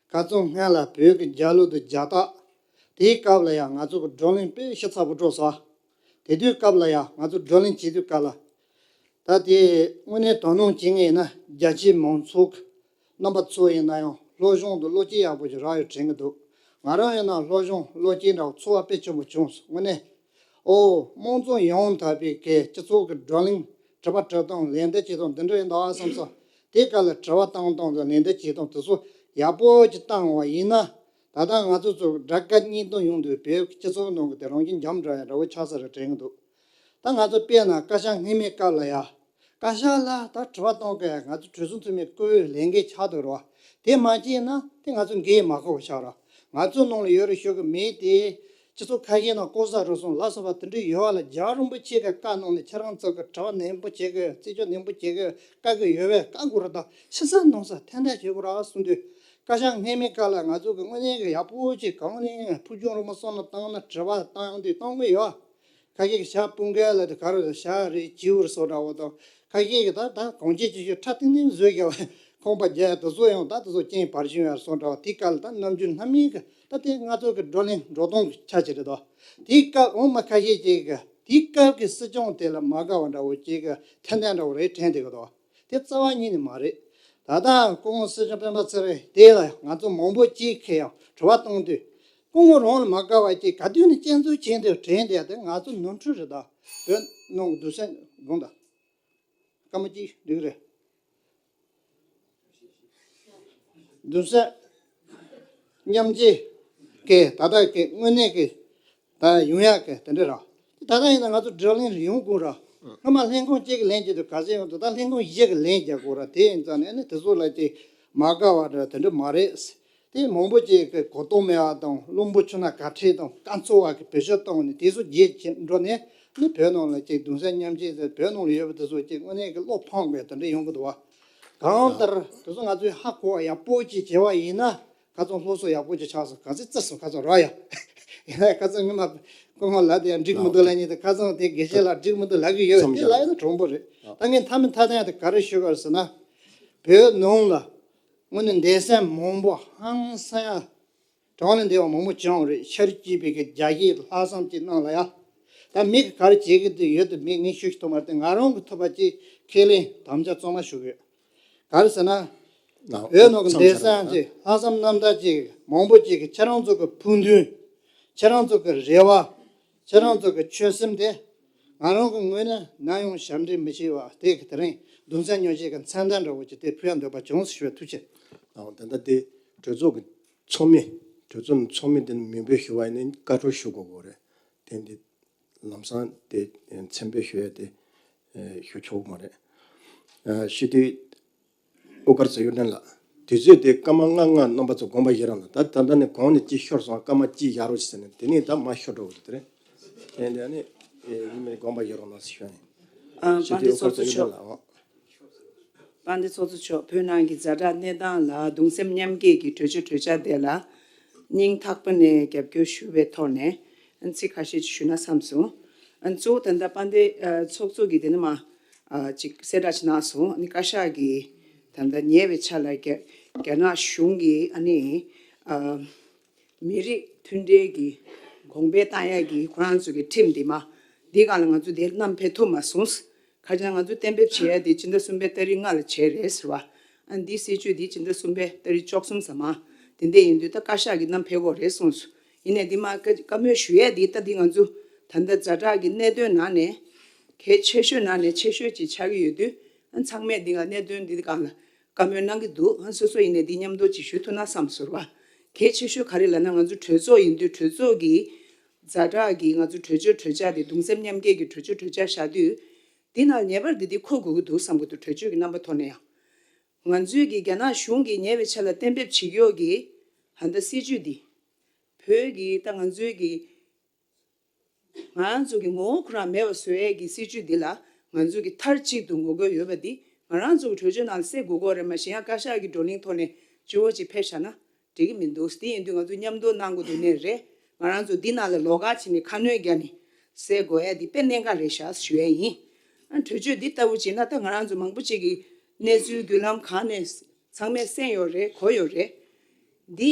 ཁ་སང་སྔོན་ལ་བོད་ཀྱི་རྒྱལ་གླུ་དང་རྒྱལ་རྟགས། དེའི་སྐབས་ལ་ཡང་ང་ཚོ་གི་བགྲོ་གླེང་དཔེ་ཞིབ་ཚགས་པོ་འགྲོ་སོང་། དེ་དུས་སྐབས་ལ་ཡང་ང་ཚོ་བགྲོ་གླེང་བྱེད་དུས་སྐབས་ལ། ད་དེ་དངོས་གནས་དོ་སྣང་བྱེད་མཁན་ཡིན་ན་རྒྱ་ཆེའི་མང་ཚོགས་ཀྱི་རྣམ་པ་ཚོ་ཡིན་ན་ཡང་སློབ་སྦྱོང་དང་བློ་སྐྱེད་ཡག་པོ་ཞིག་རག་ཡོད་དྲན་གྱི་འདུག་ང་རང་ཡིན་ན་སློབ་སྦྱོང་བློ་སྐྱེད་འདྲ་བོ་ཚོར་བ་དཔེ་ཆེན་པོ་བྱུང་སོང་། དངོས་གནས། ཨོ། དམངས་གཙོ་ཡོང་ཐབས་པའི་གི་སྤྱི་ཚོགས་ཀྱི་བགྲོ་གླེང་། དྲི་བ་དྲི་སྟངས། ལན་འདེབས་བྱེད་སྟངས་འདི་འདྲ་ཡིན་འདུག་ཨ་བསམ་སོང་། དེ་ག་ལ་དྲི་བ་བཏང་སྟངས་དང་ལན་འདེབས་བྱེད་སྟངས་དེ་ཚོ་ཡག་པོ་ཅིག་བཏང་བ་ཡིན་ན། ད་ལྟ་ང་ཚོ་ཚོ་དགྲ་དགའ་གཉེན་སྡུག་ཡོང་དུས་བོད་སྤྱི་ཚོགས་ནང་གི་དེ་རང་བཞིན་འཇམ་འདྲ་ཡང་འདྲ་བོ་ཆགས་ས་རེད་དྲན་གྱི་འདུག་ད་ང་ཚོ་དཔེར་ན་བཀའ་ཤག་སྔོན་མའི་སྐབས་ལ་ཡ། བཀའ་ཤག་ལ་ད་དྲི་བ་གཏོང་མཁན་ང་ཚོ་གྲོས་ཚོགས་འཐུས་མི་བསྐོ་བའི་ལས་འགན་ཆགས་འདུག་རོ། དེ་མ་བྱས་ན་དེ་ང་ཚོ་འགན་མ་འཁུར་བ་ཆགས་རོ། ང་ཚོ་ནང་ལ་ཡོད་རེད་ཞུ་གི་མེད་དེ། སྤྱི་ཚོགས་ཁ་ཤས་ནང་ལྐོག་ཟ་རུལ་སུངས་ལ་སོགས་པ་དེ་འདྲ་ཡོད་པ་ལ། རྒྱལ་བ་རིན་པོ་ཆེ་གི་བཀའ་གནང་ནས་ཁྱེད་རང་ཚོ་གི་དྲི་བ་ནན་པོ་བྱེད་དགོས། རྩད་གཅོད་ནན་པོ་བྱེད་དགོས། བཀའ་བཀོད་ཡོད་པས་བཀའ་དགོས་རེད། ད་ཕྱི་གསལ་ནང་གསལ་ཏན་ཏན་བྱེད་དགོས་ར་གསུངས་དུས། བཀའ་ཤག་སྔོན་མའི་སྐབས་ལ་ང་ཚོ་གི་དངོས་གནས་གི་ཡག་པོ་ཅིག་གང་ནས་ཕུགས་རྒྱང་རིང་པོ་བསམ་བློ་བཏང་ན་དྲི་བ་བཏང་ཡོང་དུས་བཏང་གི་ཡོད། ཁ་ཤས་ཀྱིས་ཞྭ་སྤུ་འགལ་ལ་དེ་ག་རེ་ཞྭ་རེད་བྱིའུ་རེད་སོགས་འདྲ་བོ་དང་། ཁ་ཤས་ཀྱིས་ད་ད་གོང་ཆེན་སྤྱི་ཁྱབ་ཁྲ་ཏིང་ཏིང་བཟོས་བཞག་པ། ཁང་པ་རྒྱག་ཡ་དེ་ཚོ་ཡང་ད་དེ་ཚོ་རྐྱེན་བར་ཞིང་ཡར་སོང་འདྲ་བ། དེའི་སྐབས་ལ་ད་ནམ་རྒྱུན་སྣ་མིན་གི་ད་དེ་ང་ཚོ་གི་བགྲོ་གླེང་འགྲོ་སྟངས་ཀྱི་ཆ་ཅིག་རེད་དོ། དེའི་སྐབས་འོ་མ་ཁ་ཤས་ཅིག་གི་དེའི་སྐབས་ཀྱི་སྲིད་སྐྱོང་དེ་ལ་མ་དགའ་བ་འདྲ་བོ་ཅིག་གི་ཐན་ཐན་འདྲ་བོ་རེད་དྲན་བསྡད་གི་འདུག་དེ་རྩ་བ་ཉིད་ནས་མ་རེད། ད་ལྟ་སྐུ་ངོ་སྲིད་སྐྱོང་སྤེན་པ་ཚེ་རིང་དེ་ལ་ང་ཚོ་མང་པོ་ཅིག་གིས་ཡང་དྲི་བ་བཏང་དུས། སྐུ་ངོ་རང་ལ་མ་དགའ་བ་ཅིག་ག་དུས་ནས་སྐྱོན་འཛུགས་བྱས་འདུག་དྲན་བསྡད་དེ། ང་ཚོ་ནོར་འཁྲུལ་རེད། ད་བོད་ནང་གི་གདུང་སེམས་དགོངས་དག་སྐར་མ་གཅིག་འགྲིག་རེད། གདུང་སེམས་མཉམ་སྐྱེད་ཀྱི་ད་ལྟ་གི་དངོས་གནས་ཀྱི་ད་ཡོང་ཡག་གི་དེ་འདྲ་རེད། ད་ལྟ་ཡིན་ན་ང་ཚོ་བགྲོ་གླེང་རེ་ཡོང་དགོས་ར། སྔོན་མ་ལྷན་ཁང་གཅིག་གི་ལན་བརྒྱབ་དུས་ག་ཚོད་ཡོང་འདུག་ད་ལྷན་ཁང་བཞི་གི་ལན་རྒྱག་དགོས་ར། དེ་ཡིན་ཙང་ནས་ནི་དེ་ཚོ་ལ་ཅིག་མ་དགའ་བ་འདྲ་དེ་འདྲ་མ་རེད། དེ་མང་པོ་ཅིག་གི་གོ་རྟོགས་མེད་པ་དང་། བླུན་པོ་ཆུང་ན་ག་ཁྲིད་དང་། རྐང་ཚོ་བ་གི་བེད་སྤྱོད་བཏང་ནས་དེ་ཚོ་བརྗེད་ཀྱིན་འགྲོ་ནས་ནི་བོད་ནང་ལ་ཅིག་གདུང་སེམས་མཉམ་སྐྱེད་ཟེར། བོད་ནང་ལ་ཡོད་པ་དེ་ཚོ་ཅིག་དངོས་གནས་ཀྱི་བློ་ཕངས་པའི་དེ་འདྲ་ཡོང་གི་འདུག་བ། གང་ལྟར་དེ་ཚོ་ང་ཚོས་ཧ་གོ་བ་ཡག་པོ་ཅིག་བྱས་པ་ཡིན་ན། ཁ་སང་སློབ་གསོ་ཡག་པོ་ཅིག་ཆགས་སོང་། ག་ཚོད་བརྩི་སོང་། ཁ་སང་རོགས་ཡ། ཡིན་ན་ཁ་སང་ངོ་མ་སྐུ་ངོ་ལབ་དེ་ཡང་འགྲིག་མི་འདུག་ལབ་མཁན་དེ། ཁ་སང་དེ་དགེ་བཤེས་ལགས་འགྲིག་མི་འདུག་ལབ་ཀྱི་ཡོད། དེ་ལབ་ཡ་ན་དྲང་པོ་རེད། ད་ངས་མཐའ་མའི་མཐའ་དོན་དེ་ག་རེ་ཞུ་དགོས་རེད་ཟེར་ན། བོད་ནང་ལ་དངོས་གནས་འདས་ས་མང་པོ་ཧང་སང་ཡ། གྲངས་ལས་འདས་པ་མང་པོ་བྱུང་རེད། ཤར་སྐྱིད་པའི་གི་རྒྱ་སྐྱེད་ལྷག་བསམ་ཅིག་གནང་ལ་ཡ། ད་མི་གི་ག་རེ་བྱེད་ཀྱི་འདུག་ཡོད་དུ་མེད་ངས་ཤོད་ཀྱི་ཐུབ་མ་རེད་དེ། ང་རང་གི་ཐུབ་པ་ཅིག་ཁས་ལེན་དམ་བཅའ་གཙང་མ་ཞུ་གི་ཡོད། ག་རེ་ཟེར་ན། ནའོ། བོད་ནང་གི་འདས་ས་ཅིག་ལྷག་བསམ་རྣམ་དག་ཅིག་མང་པོ་ཅིག་གི་ཁྱེད་རང་ཚོ་གི་ཕུགས་འདུན། ཁྱེད་རང་ཚོ་གི་རེ་བ། ཁྱེད་རང་ཚོ་གི་ཆོད་སེམས་དེ། ང་རང་གི་ངོས་ནས་ནམ་ཡང་ཞབས་འདྲེན་མི་བྱེད་པ། དེ་གི་དེ་རིང་གདུང་སེམས་མཉམ་སྐྱེད་ཀྱི་མཚན་རྟགས་འདྲ་བོ་ཅིག་དེ་ཕུལ་ཡ་འདོད་པ་བྱུང་ཞུ་བའི། ཐུགས་རྗེ་ཆེ། ཨོ། ད་ལྟ་དེ་གྲོས་ཚོགས་ཀྱི་ཚོགས་མི། གྲོས་ཚོགས་ནས་ཚོགས་མི་དེ་ནས་མིང་འབོད་ཞུ་བ་ཡིན་ན་བཀའ་འཁྲོལ་ཞུ་དགོས་དགོས་རེད། དེ་འདི་ལམ་སང་དེ་མཚན་འབོད་ཞུ་ཡ་དེ་ཞུ་ཆོག་མ་རེད། ཨ། ཞུ་དུས་ཨོ་དཀར་ཚེ་ཡོན་ཏན་ལགས། དུས་ཚོད་དེ་སྐར་མ་ལྔ་ལྔ། རྣམ་པ་ཚོ་དགོངས་པ་བཞེས་རོགས་གནང་། ད་ད་ལྟ་ནས་གོང་ནས་གཅིག་ཤོར་སོང་། སྐར་མ་གཅིག་བཞག་རོགས་ཞེས་ཟེར་ནས་དེ་ནས་ད་མར་ཤོར་འགྲོ་གི་འདུག་དེ་རེད། དེ་འདྲ་ནི་ཡིན་མིན་དགོངས་པ་བཞེས་རོགས་གནང་ཞུ་ཡ་ཡིན། ཨ། ཞུ་དཔལ་ལྡན་དུས་ཨོ་ཚོགས་གཙོ་དཀར་ཚེ་ཡོན་ཏན་མཆོག་ལགས། ཨོ། དཔལ་ལྡན་ཚོགས་གཙོ་མཆོག་བོད་ནང་གི་ཛ་དྲག་གནས་སྟངས་ལ་གདུང་སེམས་མཉམ་སྐྱེད་ཀྱི་གྲོས་ཆོད་གྲོས་འཆར་དེ་ལ་སྙིང་ཐག་པ་ནས་རྒྱབ་སྐྱོར་ཞུ་བའི་ཐོག་ནས་ཨ་ཚིག་ཁ་ཤས་ཅིག་ཞུ་ན་བསམ་སོང་། ཨ། གཙོ་བོ་ད་ལྟ་དཔལ་ལྡན་ཨ་ཚོགས་གཙོ་གིས་དེ་ནས་མར་ཨ་ཅིག་གསལ་བསྒྲགས་ཅིག་གནང་སོང་། ཨ་ནི་བཀའ་ཤག་གིས་ད་ལྟ་ཉེ་བའི་ཆར་ལ་རྒྱ་རྒྱ་ནག་གཞུང་གིས་ཨ་ནི་ཨ། མི་རིགས་མཐུན་སྒྲིལ་གྱི་གོང་འཕེལ་བཏང་ཡག་གི་ཁོ་རང་ཚོ་གི་ཁྲིམས་འདི་མ། འདི་སྒང་ལ་ང་ཚོ་དེར་བསྣམས་ཕེབས་ཐུབ་མ་སོང་། ག་རེ་ཟེར་ན་ང་ཚོ་གཏན་འབེབས་བྱེད་ཡག་དེ་སྤྱི་ཟླ་གསུམ་པའི་ཏ་རིག་ལྔ་ལ་བྱས་རེད་ཟེར་བ། ཨ་འདིའི་སྲིད་བྱུས་འདི་སྤྱི་ཟླ་གསུམ་པའི་ཏ་རིག་བཅུ་གསུམ་ཙམ་མ། དེ་འདྲ་ཡིན་དུས་ད་བཀའ་ཤག་གིས་བསྣམས་ཕེབས་དགོས་རེད་གསུངས་སོང་། ཡིན་ནའི་འདི་མ་བཀའ་བཀའ་མོལ་ཞུ་ཡག་འདི་ད་འདི་ང་ཚོ་ད་ལྟ་ཛ་དྲག་གི་གནད་དོན་ནང་ནས་གལ་ཆེ་ཤོས་ནང་ནས་ཆེ་ཤོས་ཅིག་ཆགས་ཀྱི་ཡོད་དུས། ཨ་ཚང་མས་འདི་ག་གནད་དོན་འདི་སྒང་ལ་བཀའ་མོལ་གནང་གི་འདུག་ཨ་སོ་སོ་ཡིན་ནའི་འདི་མཉམ་དུ་ཅིག་ཞུ་ཐུབ་ན་བསམ་སོང་བ། གལ་ཆེ་ཤོས་ག་རེ་ལབ་ན། ང་ཚོ་གྲོས་ཚོགས་ཡིན་དུས་གྲོས་ཚོགས་ཀྱི་ཛ་དྲག་གི་ང་ཚོ་གྲོས་ཆོད་གྲོས་འཆར་དེ་གདུང་སེམས་མཉམ་སྐྱེད་ཀྱི་གྲོས་ཆོད་གྲོས་འཆར་བཞག་དུས། འདི་ནང་ངེས་པར་དུ་འདི་འཁོད་དགོས་ཀྱི་འདུག་བསམ་གྱི་འདུག་གྲོས་ཆོད་ཀྱི་རྣམ་པ་ཐོག་ནས་ཡང་། ང་ཚོའི་གི་རྒྱ་ནག་གཞུང་གིས་ཉེ་བའི་ཆར་ལ་གཏན་འབེབས་བྱེད་ཀྱོག་གི་ད་ལྟ་སྲིད་བྱུས་འདི། བོད་ཀྱི་ད་ང་ཚོའི་གི་ང་རང་ཚོ་གི་ངོ་བོ་ཁོ་རང་མེད་པ་བཟོ་ཡས་ཀྱི་སྲིད་བྱུས་འདི་ལ་ང་ཚོ་གི་མཐའ་གཅིག་ཏུ་ངོ་རྒོལ་ཡོད་པ་འདི་ང་རང་ཚོ་གི་གྲོས་ཆོད་ནང་ལ་གསལ་དགོས་ཀྱི་ཡོད་རེད། མ་གཞི་ཡང་བཀའ་ཤག་གི་བགྲོ་གླེང་ཐོག་ནས་སྤྱི་བོ་ཅིག་ཕེབས་བཞག་ན་འགྲིག་གི་མི་འདུག་དེ་ཡིན་དུས་ང་ཚོ་མཉམ་དུ་གནང་དགོས་འདུག་ནའི་རེད། ང་རང་ཚོ་འདི་ནང་ལ་ལོགས་ཀ་བྱས་ནས་ཁ་སྣོན་བརྒྱབ་ནས་གསལ་དགོས་ཡས་འདི་དཔེ་གནད་འགག་རེད་ཤག་ཞུ་ཡས་ཡིན། ཨ་གྲོས་ཆོད་འདི་ལྟ་བུ་བྱས་ན་ད་ང་རང་ཚོ་མང་པོ་ཅིག་གིས་གནས་ཚུལ་བརྒྱུད་ལམ་གང་ནས་ཚང་མས་གསན་ཡོད་རེད། གོ་ཡོད་རེད། འདི་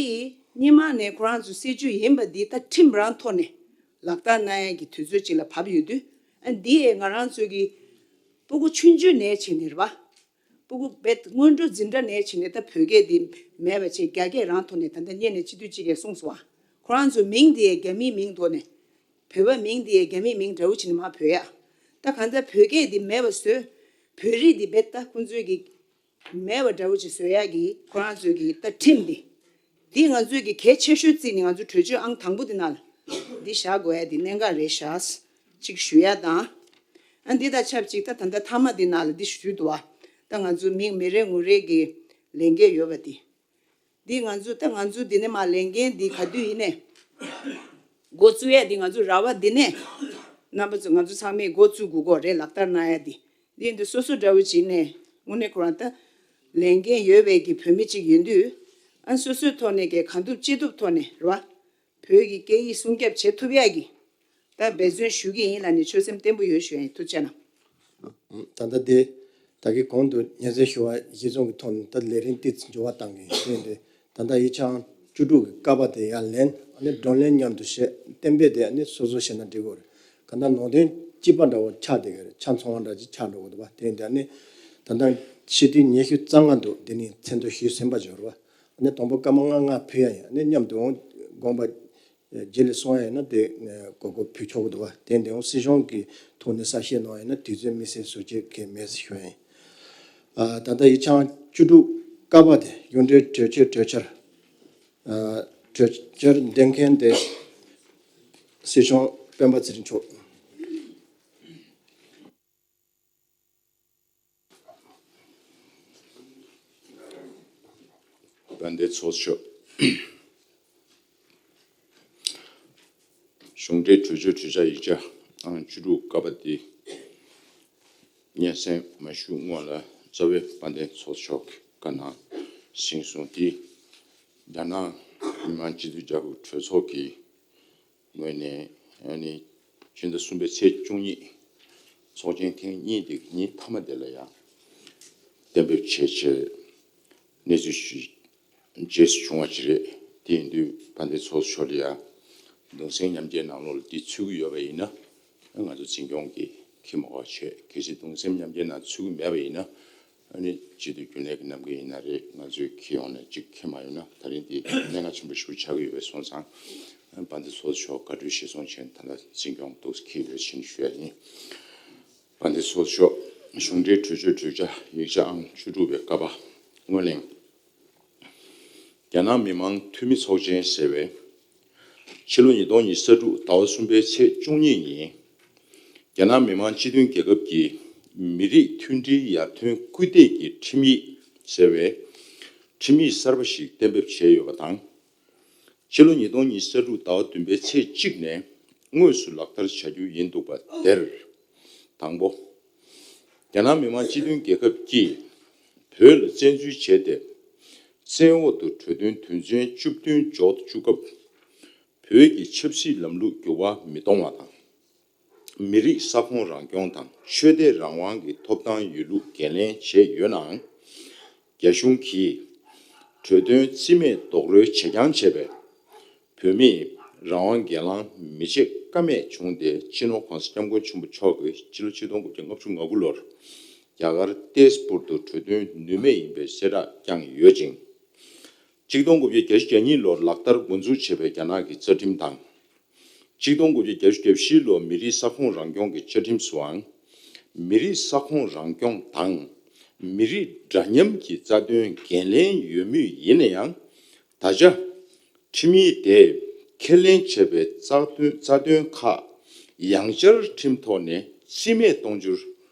སྔོན་མ་ནས་ཁོ་རང་ཚོ་སྲིད་བྱུས་ཡིན་པ་འདི་ད་ཁྲིམས་རང་ཐོག་ནས་ལག་བསྟར་གནང་ཡས་ཀྱི་དུས་ཚོད་ཅིག་ལ་བབས་ཡོད་དུས། ཨ་འདི་ཡས་ང་རང་ཚོ་གི་སྤུ་གུ་ཆུང་ཆུང་ནས་བྱས་ནས་རེད་པ། སྤུ་གུ་རྦད་སྔོན་འགྲོ་འཛིན་གྲྭ་ནས་བྱས་ནས་ད་བོད་སྐད་འདི་མེད་པ་བྱས། རྒྱ་སྐད་རང་ཐོག་ནས། ད་ལྟ་སྔོན་ནས་སྤྱི་འཐུས་གཅིག་གིས་གསུངས་སོང་བ། ཁོ་རང་ཚོ་མིང་འདི་ཡས་རྒྱ་མིའི་མིང་ཐོག་ནས། བོད་པ་མིང་འདི་ཡས་རྒྱ་མིའི་མིང་འདྲ་བོ་བྱས་ནས་མར་བོས་ཡ། ད་གང་ལྟར་བོད་སྐད་འདི་མེད་པ་བཟོས། བོད་རིགས་འདི་རྦད་ད་ཁོང་ཚོའི་གི་མེད་པ་འདྲ་བོ་ཅིག་བཟོ་ཡག་གི་ཁོ་རང་ཚོའི་གི་ད་ཁྲིམས་འདི། འདི་ང་ཚོའི་གི་གལ་ཆེ་ཤོས་བརྩིས་ནས་ང་ཚོ་གྲོས་ཆོད་ཨང་དང་པོ་འདི་ནང་ལ་འདི་བཞག་དགོས་ཡ་འདི་གནད་འགག་རེད་ཤག་ཅིག་ཞུ་ཡ་དང་། ཨ་འདི་དང་ཆབས་ཅིག་ད་ད་ལྟ་མཐའ་མ་འདི་ནང་ལ་འདི་ཞུས་འདུག་བ། ད་ང་ཚོ་མི་མི་རེ་ངོ་རེ་གི་ལས་འགན་ཡོད་པ་འདི། འདི་ང་ཚོ་ད་ང་ཚོ་འདི་ནས་མར་ལས་འགན་འདི་ག་དུས་ཡིན་ནས་འགོ་བཙུགས་ཡས་འདི་ང་ཚོ་ར་བ་འདི་ནས་རྣམ་པ་ཚོ་ང་ཚོ་ཚང་མས་འགོ་བཙུགས་དགོས་ཀྱི་རེད། ལག་བསྟར་གནང་ཡས་འདི། འདི་ཡིན་དུས་སོ་སོ་འདྲ་བོ་ཅིག་ནས་དངོས་གནས་ཁོ་རང་ད་ལས་འགན་ཡོད་པའི་གི་བོད་མི་ཅིག་ཡིན་དུས། ཨ་སོ་སོའི་ཐོག་ནས་གི་གང་ཐུབ་ཅི་ཐུབ་ཐོག་ནས་རེད་བ། བོད་ཀྱི་སྐད་ཡིག་སྲུང་སྐྱོབ་བྱེད་ཐུབ་ཡག་གི་ད་འབད་བརྩོན་ཞུ་གི་ཡིན་ལབ་ནས་ཆོད་སེམས་བརྟན་པོ་ཡོད་ཞུ་ཡ་ཡིན། ཐུགས་རྗེ་གནང་། ད་ལྟ་དེ་ད་ ད་གིན་གོང་དུ་སྙན་སེང་ཞུ་བ་གཞིར་བཟུང་གི་ཐོག་ནས་ད་ལས་རིམ་ཏོག་ཙམ་འགྱུར་བ་བཏང་གི་ཡིན། དེ་ད་ལྟ་ཡིག་ཆ་ཨང་བཅུ་དྲུག་གི་ཀ་པ་དེ་ཡར་ལེན། ཨ་ནི་བགྲོ་གླེང་མཉམ་དུ་བྱེད། གཏན་འབེབས་དེ་ཨ་ནི་སོ་སོ་བྱས་ན་འགྲིག་གི་རེད། གང་ལྟར་ནང་དོན་གཅིག་པ་འདྲ་བོ་ཆགས་བསྡད་ཀྱི་རེད། ཆ་ཚང་བ་འདྲ་ཅིག་ཆགས་འགྲོ་གི་འདུག་བ། དེ་ཡིན་དུས་ཨ་ནི་ད་ལྟ་ཕྱི་དུས་ཉི་ཤུ་རྩ་ལྔ་འདུག་དེ་ནི་མཚན་ཐོ་ཞུས་ཟིན་པ་ཅིག་ཡོད་རེད་བ། ཨ་ནི་དང་པོ་སྐར་མ་ལྔ་ལྔ་ཕུལ་ཡ་ཡིན། ཨ་ནི་མཉམ་དུ་འོང་དགོངས་པ་རྗེས་ལ་སོང་ཡ་ཡིན་ན་དེ་གོ་སྐབས་ཕུལ་ཆོག་གི་འདུག་བ། དེ་འདི་འོང་སྲིད་གཞུང་གི་ཐོག་ནས་གསལ་བཤད་གནང་ཡ་ཡིན་ན་དུས་ཚོད་དམིགས་བསལ་བཟོ་བྱེད་གལ་མེད་ཟེར་ཞུ་ཡ་ཡིན། ཨ་ད་ལྟ་ཡིག་ཆ་བཅུ་དྲུག་ཀ་པ་དེ་གཞུང་འབྲེལ་གྲོས་ཆོད་གྲོས་འཆར། ཨ་གྲོས་འཆར་འདེམས་མཁན་དེ་སྲིད་སྐྱོང་སྤེན་པ་ཚེ་རིང་མཆོག་དཔལ་ལྡན་ཚོགས་གཙོ། གཞུང་འབྲེལ་གྲོས་ཆོད་གྲོས་འཆར་ཡིག་ཆ་ཨང་བཅུ་དྲུག་ཀ་པ་འདི་སྙན་སེང་མ་ཞུ་སྔོན་ལ་རྩ་བའི་དཔལ་ལྡན་ཚོགས་གཙོ་མཆོག་གིས་བཀའ་གནང་ཟིན་སོང་། འདི་རྒྱ་ནག་མི་དམངས་སྤྱི་མཐུན་རྒྱལ་ཁབ་གྲོས་ཚོགས་ཀྱི་ངོས་ནས་ཨ་ནི་ཕྱི་ཟླ་གསུམ་པའི་ཚེས་བཅུ་གཉིས་ཚོགས་ཆེན་ཐེངས་གཉིས་དེ་ཉིན་མཐའ་མ་དེ་ལ་ཡང་གཏན་འབེབས་བྱས་བྱས་གནས་ཚུལ་ཞིག་རྗེས་སུ་བྱུང་བ་ཞིག་རེད། དེ་ཡིན་དུས་དཔལ་ལྡན་ཚོགས་གཙོ་མཆོག་ལ་ཡང་གདུང་སེམས་མཉམ་སྐྱེད་ནང་ལོགས་ལ་འདི་ཚུད་ཀྱི་ཡོད་པ་ཡིན་ན་ང་ཚོ་འཛིན་སྐྱོང་གིས་འཁྱེར་མ་དགོས་པ་བྱས། གལ་སྲིད་གདུང་སེམས་མཉམ་སྐྱེད་ནང་ཚུད་ཀྱི་མེད་པ་ཡིན་ན། ཨ་ནི་སྤྱི་འཐུས་རྒྱུན་ལས་ཀྱི་རྣམ་འགན་ཡིན་ན་རེད། ང་ཚོས་འཁྱེར་ཡོང་ནས་གཅིག་འཁྱེར་མ་ཡོང་ན་ད་རིང་འདི་གནད་འགག་ཆེན་པོ་ཞིག་ཆགས་ཀྱི་ཡོད་པས་སོང་ཙང་། དཔལ་ལྡན་ཚོགས་གཙོ་མཆོག་བཀའ་འཁྲོལ་གཞིར་བཟུང་བྱས་ད་ལྟ་འཛིན་སྐྱོང་ཏོག་ཙམ་འཁྱེར་ཡོད་ཕྱིན་ཞུ་ཡ་ཡིན། དཔལ་ལྡན་ཚོགས་གཙོ་མཆོག་གཞུང་འབྲེལ་གྲོས་ཆོད་གྲོས་འཆར་ཡིག་ཆ་ཨང་བཅུ་དྲུག་པའི་ཀ་པ་སྔོན་གླེང་། རྒྱ་ནག་མི་དམངས་འཐུས་མི་ཚོགས་ཆེན་ཟེར་བས། ཕྱི་ལོ་ཉིས་སྟོང་ཉི་ཤུ་རྩ་དྲུག་ཟླ་བ་གསུམ་པའི་ཚེས་བཅུ་གཉིས་ཉིན། རྒྱ་ནག་མི་དམངས་སྤྱི་མཐུན་རྒྱལ་ཁབ་ཀྱི་མི་རིགས་མཐུན་སྒྲིལ་ཡར་ཐོན་སྐུལ་འདེད་ཀྱི་ཁྲིམས་ཡིག་ཟེར་བའི་ཁྲིམས་ཡིག་གསར་པ་ཞིག་གཏན་འབེབས་བྱས་ཡོད་པ་དང་། ཕྱི་ལོ་ཉིས་སྟོང་ཉི་ཤུ་རྩ་དྲུག་ཟླ་བ་བདུན་པའི་ཚེས་གཅིག་ནས་དངོས་སུ་ལག་བསྟར་བྱ་རྒྱུ་ཡིན་འདུག་པ་དེར། དང་པོ། རྒྱ་ནག་མི་དམངས་སྤྱི་མཐུན་རྒྱལ་ཁབ་ཀྱིས་བོད་ལ་བཙན་འཛུལ་བྱས་ཏེ། བཙན་འོག་ཏུ་གྲོས་དོན་དོན་ཚན་བཅུ་བདུན་འཇོག་ཏུ་བཅུག་སྐབས། བོད་ཀྱི་ཆབ་སྲིད་ལམ་ལུགས་འགྱུར་བ་མི་གཏོང་བ་དང་། མི་རིགས་ས་ཁོངས་རང་སྐྱོང་དང་ཆོས་དད་རང་དབང་གི་ཐོབ་ཐང་ཡོད་ལུགས་འགན་ལེན་བྱས་ཡོད་ནའང་། རྒྱ་གཞུང་གིས་གྲོས་དོན་རྩིས་མེད་རྡོག་རོལ་བྱེད་རྐྱང་བྱས་པས། བོད་མིས་རང་དབང་སྒེར་ལངས་མི་བྱེད་ཀ་མེད་བྱུང་སྟེ། སྤྱི་ནོར་༸གོང་ས་༸སྐྱབས་མགོན་ཆེན་པོ་མཆོག་གིས་སྤྱི་ལོ་ཆིག་སྟོང་དགུ་བརྒྱ་ལྔ་བཅུ་ང་དགུ་ལོར་རྒྱ་གར་ཏེས་པུར་དུ་གྲོས་མཐུན་ནུས་མེད་ཡིན་པའི་གསལ་བསྒྲགས་བསྐྱངས་ཡོད་ཅིང་། ཆིག་སྟོང་དགུ་བརྒྱ་བརྒྱད་ཅུ་གྱ་གཉིས་ལོར་ལག་བསྟར་འགོ་འཛུགས་བྱས་པའི་རྒྱ་ནག་གི་རྩ་ཁྲིམས་དང་། ཆིག་སྟོང་དགུ་བརྒྱ་བརྒྱད་ཅུ་གྱ་བཞི་ལོར་མི་རིགས་ས་ཁོངས་རང་སྐྱོང་གི་བཅའ་ཁྲིམས་སུའང་། མི་རིགས་ས་ཁོངས་རང་སྐྱོང་དང་། མི་རིགས་འདྲ་མཉམ་གྱི་རྩ་དོན་འགན་ལེན་ཡོད་མུས་ཡིན་ན་ཡང་། ད་ཆ། ཁྲིམས་ཡིག་དེས་ཁས་ལེན་བྱས་པའི་རྩ་དོན་རྩ་དོན་ཁག་ཡང་བསྐྱར་ཁྲིམས་ཐོག་ནས་རྩིས་མེད་གཏོང་རྒྱུར་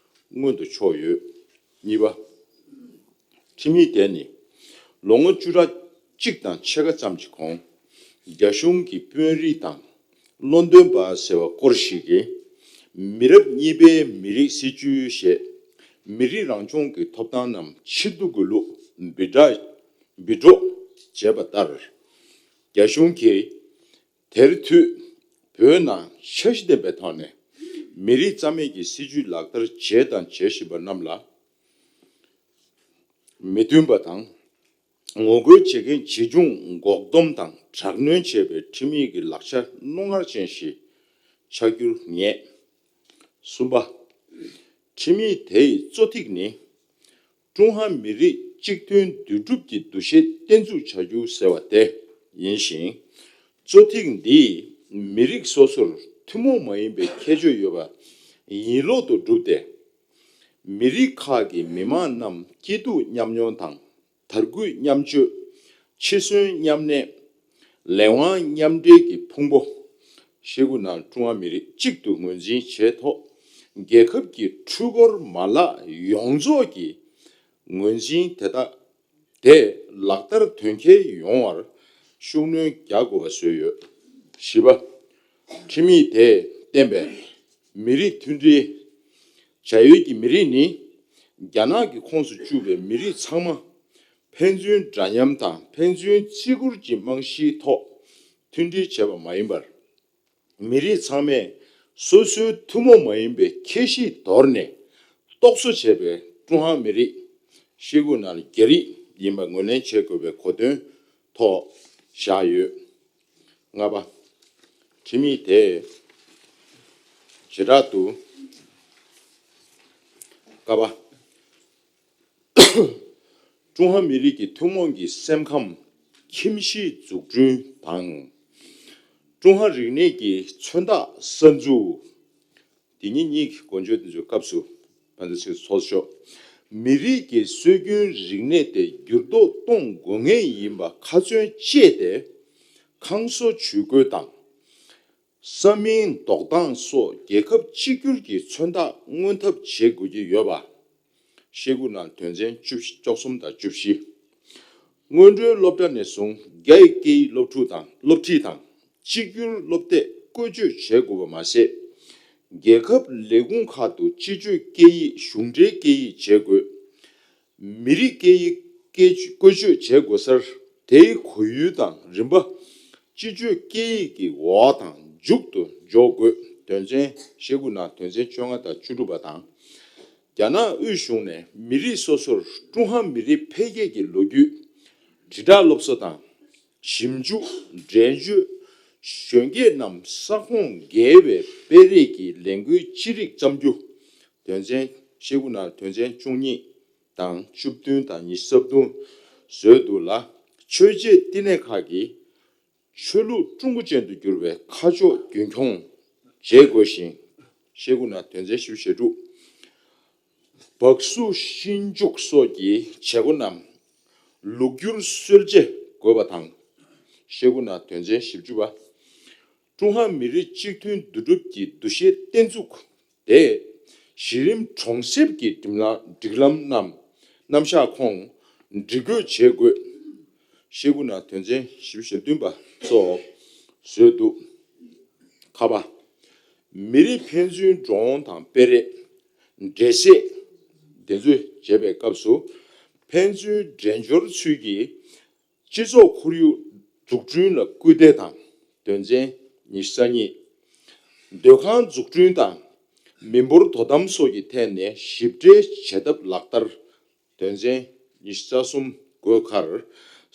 མངོན་དུ་ཕྱོགས་ཡོད། གཉིས་པ། ཁྲིམས་ཡིག་དེ་ནི་ལོ་ངོ་བཅུ་ཕྲག་གཅིག་དང་ཕྱེད་ཀ་ཙམ་གྱི་གོང་། རྒྱ་གཞུང་གི་དཔོན་རིགས་དང་བློ་འདོན་པ་ཟེར་བ་སྐོར་ཞིག་གིས། མི་རབས་གཉིས་པའི་མི་རིགས་སྲིད་བྱུས་ཞེས་མི་རིགས་རང་སྐྱོང་གི་ཐོབ་ཐང་རྣམས་ཕྱིར་བསྡུ་དགོས་ལུགས་འབུད་སྒྲ་འབུད་སྒྲོག་བྱས་པ་ལྟར། རྒྱ་གཞུང་གིས་དེར་མཐུད་བོད་ནང་འཆར་གཞི་ལྡན་པའི་ཐོག་ནས་མི་རིགས་རྩ་མེད་ཀྱི་སྲིད་བྱུས་ལག་བསྟར་བྱས་དང་བྱེད་བཞིན་པ་རྣམས་ལ་མི་མཐུན་པ་དང་། ངོ་རྒོལ་བྱེད་མཁན་ཇི་བྱུང་འགོག་སྡོམ་དང་དྲག་གནོན་བྱེད་པའི་ཁྲིམས་ཡིག་གི་ལག་ཆ་རྣོ་ངར་ཅན་ཞིག་ཆགས་རྒྱུར་ངེས། གསུམ་པ། ཁྲིམས་ཡིག་དེ་ཡི་གཙོ་ཐིག་ནི། ཀྲུང་ཧྭ་མི་རིགས་གཅིག་མཐུན་འདུས་གྲུབ་ཀྱི་འདུ་ཤེས་གཏན་འཛུགས་བྱ་རྒྱུ་ཟེར་བ་དེ་ཡིན་ཞིང་། གཙོ་ཐིག་འདིས་མི་རིགས་སོ་སོར་ཐུན་མོང་མ་ཡིན་པའི་ཁྱད་ཆོས་ཡོད་པ་ཡིན་ལུགས་སུ་བསྒྲུབས་ཏེ། མི་རིགས་ཁག་གི་མི་དམངས་རྣམས་སྐྱིད་སྡུག་མཉམ་མྱོང་དང་། དར་རྒུད་མཉམ་སྤྱོད། འཆི་གསོན་མཉམ་གནས། ལས་དབང་མཉམ་འབྲེལ་གྱི་ཕུང་པོ་ཞིག་གི་ནང་ཀྲུང་ཧྭ་མི་རིགས་གཅིག་ཏུ་ངོས་འཛིན་བྱས་ཐོག་རྒྱལ་ཁབ་ཀྱི་འཕྲུལ་འཁོར་མ་ལག་ཡོངས་རྫོགས་ཀྱི་ངོས་འཛིན་དེ་དག་དེ་ལག་བསྟར་དོན་འཁྱོལ་ཡོང་བར་ཤུགས་སྣོན་རྒྱག་དགོས་པ་བཟོས་ཡོད། བཞི་པ། ཁྲིམས་ཡིག་དེས་བསྟན་པའི་མི་རིགས་མཐུན་སྒྲིལ། བྱ་ཡུལ་གྱི་མི་རིགས་ནི་རྒྱ་ནག་གི་ཁོངས་སུ་བཅུག་པའི་མི་རིགས་ཚང་མ་ཕན་ཚུན་འདྲ་མཉམ་དང་ཕན་ཚུན་བརྩི་བཀུར་གྱི་རྨང་གཞིའི་ཐོག་མཐུན་སྒྲིལ་བྱས་པ་མ་ཡིན་པར། མི་རིགས་ཚང་མས་སོ་སོའི་ཐུན་མོང་མ་ཡིན་པའི་ཁྱད་གཤིས་དོར་ནས་རྟོག་བཟོ་བྱས་པའི་ ཀྲུང་ཧྭ་མི་རིགས་ཤེལ་སྒོ་ནང་རྒྱ་རིགས་ཡིན་པ་ངོས་ལེན་བྱེད་དགོས་པའི་གོ་དོན་ཐོག་བཞག་ཡོད། ལྔ་པ། ཁྲིམས་ཡིག་དེ་བྱེ་བྲག་ཏུ། ཀ་པ། ཀྲུང་ཧྭ་མི་རིགས་ཀྱི་ཐུན་མོང་གི་སེམས་ཁམས་ཁྱིམ་གཞིས་འཛུགས་སྐྲུན་དང་། ཀྲུང་ཧྭ་རིག་གནས་ཀྱི་མཚོན་རྟགས་གསར་འཛུགས། དེ་ཉིད་གཉིས་ཀྱི་འགོ་བརྗོད་དེ་ཚོའི་སྐབས་སུ་ཕན་ཚུན་ཚོགས་ཤོག་མི་རིགས་ཀྱི་སྲོལ་རྒྱུན་རིག་གནས་དེ་འགྱུར་ལྡོག་གཏོང་དགོས་ངེས་ཡིན་པ་ཁ་ཚོན་བཅད་དེ། ཁང་བཟོ་ཇུས་འགོད་དང་། ས་མིང་འདོགས་སྟངས་སོགས་རྒྱལ་ཁབ་གཅིག་གྱུར་གྱི་མཚོན་རྟགས་མངོན་ཐབས་བྱེད་དགོས་ཀྱི་ཡོད་པ། ཤེལ་སྒོ་ནང་དོན་ཚན་བཅུ་བཅུ་གསུམ་དང་བཅུ་བཞི། སྔོན་འགྲོའི་སློབ་གྲྭ་ནས་བཟུང་རྒྱ་ཡི་སྐད་ཡིག་སློབ་ཕྲུག་དང་སློབ་ཁྲིད་དང་གཅིག་གྱུར་སློབ་དེབ་བཀོལ་སྤྱོད་བྱེད་དགོས་པ་མ་ཟད། རྒྱལ་ཁབ་ལས་ཁུངས་ཁག་ཏུ་སྤྱི་སྤྱོད་སྐད་ཡིག་གཞུང་འབྲེལ་སྐད་ཡིག་བྱེད་དགོས། མི་རིགས་སྐད་ཡིག་སྐད་བཀོལ་སྤྱོད་བྱེད་དགོས་སར་དེའི་གོ་ཡུལ་དང་རིམ་པ་སྤྱི་སྤྱོད་སྐད་ཡིག་གི་འོག་དང་མཇུག་ཏུ་འཇོག་དགོས། དོན་ཚན་ཤེལ་སྒོ་ནང་དོན་ཚན་བཅོ་ལྔ་དང་བཅུ་དྲུག་པ་དང་། རྒྱ་ནག་དབུས་གཞུང་ནས་མི་རིགས་སོ་སོར་ཀྲུང་ཧྭ་མི་རིགས་འཕེལ་རྒྱས་ཀྱི་ལོ་རྒྱུས། དྲིལ་བསྒྲགས་སློབ་གསོ་དང་། ཞིབ་འཇུག་འགྲེལ་བརྗོད། གཞོན་སྐྱེས་རྣམས་ས་ཁོངས་བརྒལ་བའི་སྤེལ་རེས་ཀྱི་ལས་འགུལ་ཅི་རིགས་བརྩམ་རྒྱུ། དོན་ཚན་ཤེལ་སྒོ་ནང་དོན་ཚན་བཅུ་གཉིས་དང་བཅུ་བདུན་དང་ཉི་ཤུ་རྩ་བདུན་བཟོས་འདུག་ལ། ཆོས་བྱེད་བསྟི་གནས་ཁག་གིས་ཆོས་ལུགས་ཀྲུང་གོ་ཅན་དུ་གྱུར་བའི་ཁ་ཕྱོགས་རྒྱུན་འཁྱོངས་བྱེད་དགོས་ཤིང་། ཤེལ་སྒོ་ནང་དོན་ཚན་བཞི་བཅུ་ཞེ་དྲུག་བག་སུ་ཤིང་འཇུག་སོགས་ཀྱི་བྱེད་སྒོ་རྣམས་ལུགས་འགྱུར་སྲོལ་འབྱེད་དགོས་པ་དང་། ཤེལ་སྒོ་ནང་དོན་ཚན་བཞི་བཅུ་པ། ཀྲུང་ཧྭ་མི་རིགས་གཅིག་མཐུན་འདུ་སྒྲིལ་གྱི་འདུ་ཤེས་བརྟན་ཚུགས་དེ་གཞི་རིམ་གྲོང་གསེབ་ཀྱི་སྒྲིག་ལམ་སྒྲིག་ལམ་རྣམས་རྣམ་གཞག་ཁོངས་སྒྲིག་འགོད་བྱེད་དགོས། ཤེལ་སྒོ་ནང་དོན་ཚན་བཞི་བཅུ་ཞེ་བདུན་པ་སོགས་བཟོས་འདུག་ཁ་པ། མི་རིགས་ཕན་ཚུན་འགྲོ་འོང་དང་སྤེལ་རེས། འབྲེལ་ཟད། འདེད་འཛུགས་བྱེད་པའི་སྐབས་སུ་ཕན་ཚུན་འབྲེལ་སྦྱོར་ཚུལ་གྱིས་སྤྱི་ཚོགས་ཁོར་ཡུག་འཛུགས་སྐྲུན་ལ་སྐུལ་འདེད་དང་། དོན་ཚན་ཉི་ཤུ་རྩ་གཉིས། སྡོད་ཁང་འཛུགས་སྐྲུན་དང་མི་འབོར་དོ་དམ་སོགས་ཀྱི་ཐད་ནས་ཞིབ་ཕྲའི་བྱེད་ཐབས་ལག་བསྟར། དོན་ཚན་ཉི་ཤུ་རྩ་གསུམ་དགོས་ཁར།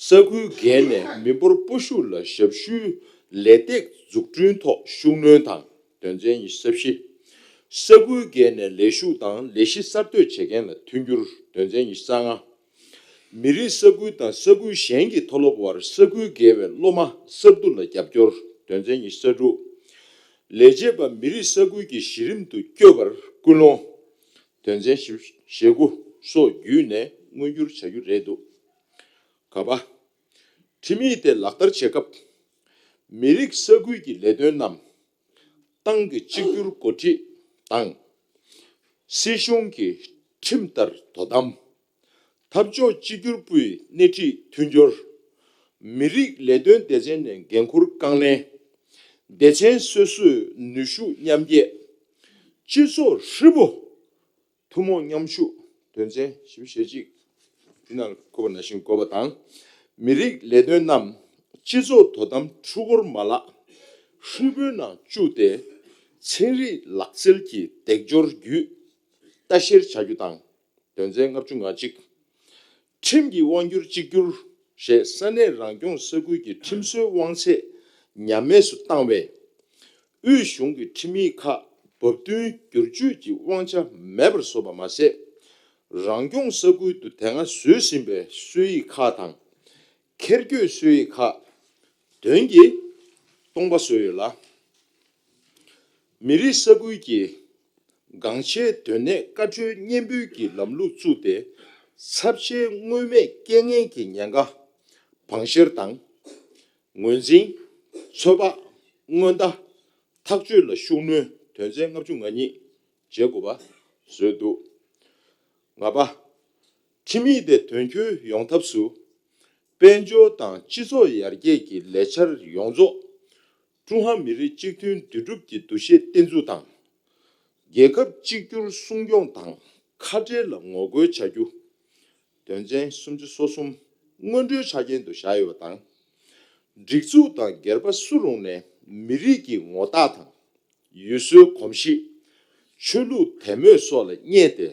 ས་ཁུལ་བརྒལ་ནས་མི་འབོར་སྤོ་བཤུག་ལ་ཞབས་ཞུའི་ལས་སྟེགས་འཛུགས་སྐྲུན་ཐོག་ཤུགས་སྣོན་དང་། དོན་ཚན་ཉི་ཤུ་རྩ་བཞི། ས་ཁུལ་བརྒལ་ནས་ལས་ཞུགས་དང་ལས་གཞི་གསར་གཏོད་བྱེད་མཁན་ལ་མཐུན་འགྱུར། དོན་ཚན་ཉི་ཤུ་རྩ་ལྔ། མི་རིགས་ས་ཁུལ་དང་ས་ཁུལ་གཞན་གྱི་མཐོ་སློབ་བར་ས་ཁུལ་བརྒལ་བའི་སློབ་མ་གསར་བསྡུ་ལ་རྒྱབ་སྐྱོར། དོན་ཚན་ཉི་ཤུ་རྩ་དྲུག། ལས་བྱེད་པ་མི་རིགས་ས་ཁུལ་གྱི་གཞི་རིམ་དུ་བསྐྱོད་པར་སྐུལ་སློང་། དོན་ཚན་བཞི་ཞེ་དགུ་སོགས་བརྒྱུད་ནས་མངོན་འགྱུར་བྱ་རྒྱུ་རེད་འདུག་ག་པ། ཁྲིམས་ཡིག་དེ་ལག་བསྟར་བྱེད་སྐབས། མི་རིགས་ས་ཁུལ་གྱི་ལས་དོན་རྣམས། ཏང་གི་གཅིག་གྱུར་འགོ་ཁྲིད་དང་། སྲིད་གཞུང་གི་ཁྲིམས་ལྟར་དོ་དམ། འཐབ་ཕྱོགས་གཅིག་གྱུར་པུའི་སྣེ་ཁྲིད་མཐུན་སྦྱོར། མི་རིགས་ལས་དོན་སྡེ་ཚན་ནས་འགན་འཁུར་རྐང་ལེན། སྡེ་ཚན་སོ་སོའི་ནུས་ཤུགས་མཉམ་སྐྱེད། སྤྱི་ཚོགས་ཧྲིལ་པོ་ཐུན་མོང་མཉམ་ཞུགས། དོན་ཚན་བཞི་བཅུ་ཞེ་གཅིག་འདི་ནང་བཀོད་པ་ནང་བཞིན་དགོས་པ་དང་། མི་རིགས་ལས་དོན་རྣམས་སྤྱི་ཚོགས་དོ་དམ་འཕྲུལ་འཁོར་མ་ལག་ཧྲིལ་པོའི་ནང་བཅུག་སྟེ། ཚན་རིག་ལག་རྩལ་གྱི་འདེགས་སྦྱོར་བརྒྱུད་ལྟ་བཤེར་བྱ་རྒྱུ་དང་། དོན་ཚན་ལྔ་བཅུ་ང་གཅིག་ཁྲིམས་ཀྱི་དབང་སྒྱུར་གཅིག་གྱུར་ཞེས་ས་གནས་རང་སྐྱོང་ས་ཁུལ་གྱི་ཁྲིམས་སྲོལ་དབང་ཚད་ཉམས་དམས་སུ་བཏང་བས། དབུས་གཞུང་གི་ཁྲིམས་ཡིག་ཁག་བབ་བསྟུན་བསྒྱུར་བཅོས་ཀྱི་དབང་ཆ་མེད་པར་བཟོས་པ་མ་ཟད། རང་སྐྱོང་ས་ཁུལ་དུ་དེ་སྔ་བཟོས་ཟིན་པའི་སྲོལ་ཡིག་ཁག་དང་། ཁེར་སྐྱོད་སྲོལ་ཡིག་ཁག་དོན་གྱིས་སྟོང་པ་བཟོས་ཡོད་ལ། མི་རིགས་ས་ཁུལ་གྱི་འགངས་ཆེའི་སྡོད་གནས་བཀའ་འཁྲོལ་སྙན་འབུལ་གྱི་ལམ་ལུགས་བཙུགས་ཏེ། ཚབས་ཆེའི་མངོན་མེད་རྐྱེན་ངན་གྱི་ཉེན་ཁ་བང་བཤེར་དང་། ངོས་འཛིན། ཚོད་དཔག། སྔོན་བརྡ། ཐག་གཅོད་ལ་ཤུགས་སྣོན། དོན་ཚན་ལྔ་བཅུ་ང་གཉིས་བྱེད་དགོས་པ་བཟོས་འདུག་ལྔ་པ། ཁྲིམས་ཡིག་དེ་དོན་འཁྱོལ་ཡོང་ཐབས་སུ། དཔལ་འབྱོར་དང་སྤྱི་ཚོགས་ཡར་རྒྱས་ཀྱི་ལས་འཆར་ཡོངས་རྫོགས། ཀྲུང་ཧྭ་མི་རིགས་གཅིག་མཐུན་འདུས་གྲུབ་ཀྱི་འདུ་ཤེས་བརྟན་ཚུགས་དང་། རྒྱལ་ཁབ་གཅིག་གྱུར་སྲུང་སྐྱོང་དང་ཁ་བྲལ་ལ་ངོ་རྒོལ་བྱ་རྒྱུ། དོན་ཚན་སུམ་ཅུ་སོ་གསུམ་སྔོན་འགྲོའི་ཆ་རྐྱེན་དུ་བཞག་ཡོད་པ་དང་། སྒྲིག་འཛུགས་དང་སྒེར་པ་སུ་རུང་ནས་མི་རིགས་ཀྱི་ངོ་རྟགས་དང་། ཡུལ་སྲོལ་གོམས་གཤིས། ཆོས་ལུགས་དད་མོས་སོགས་ལ་བསྙད་དེ།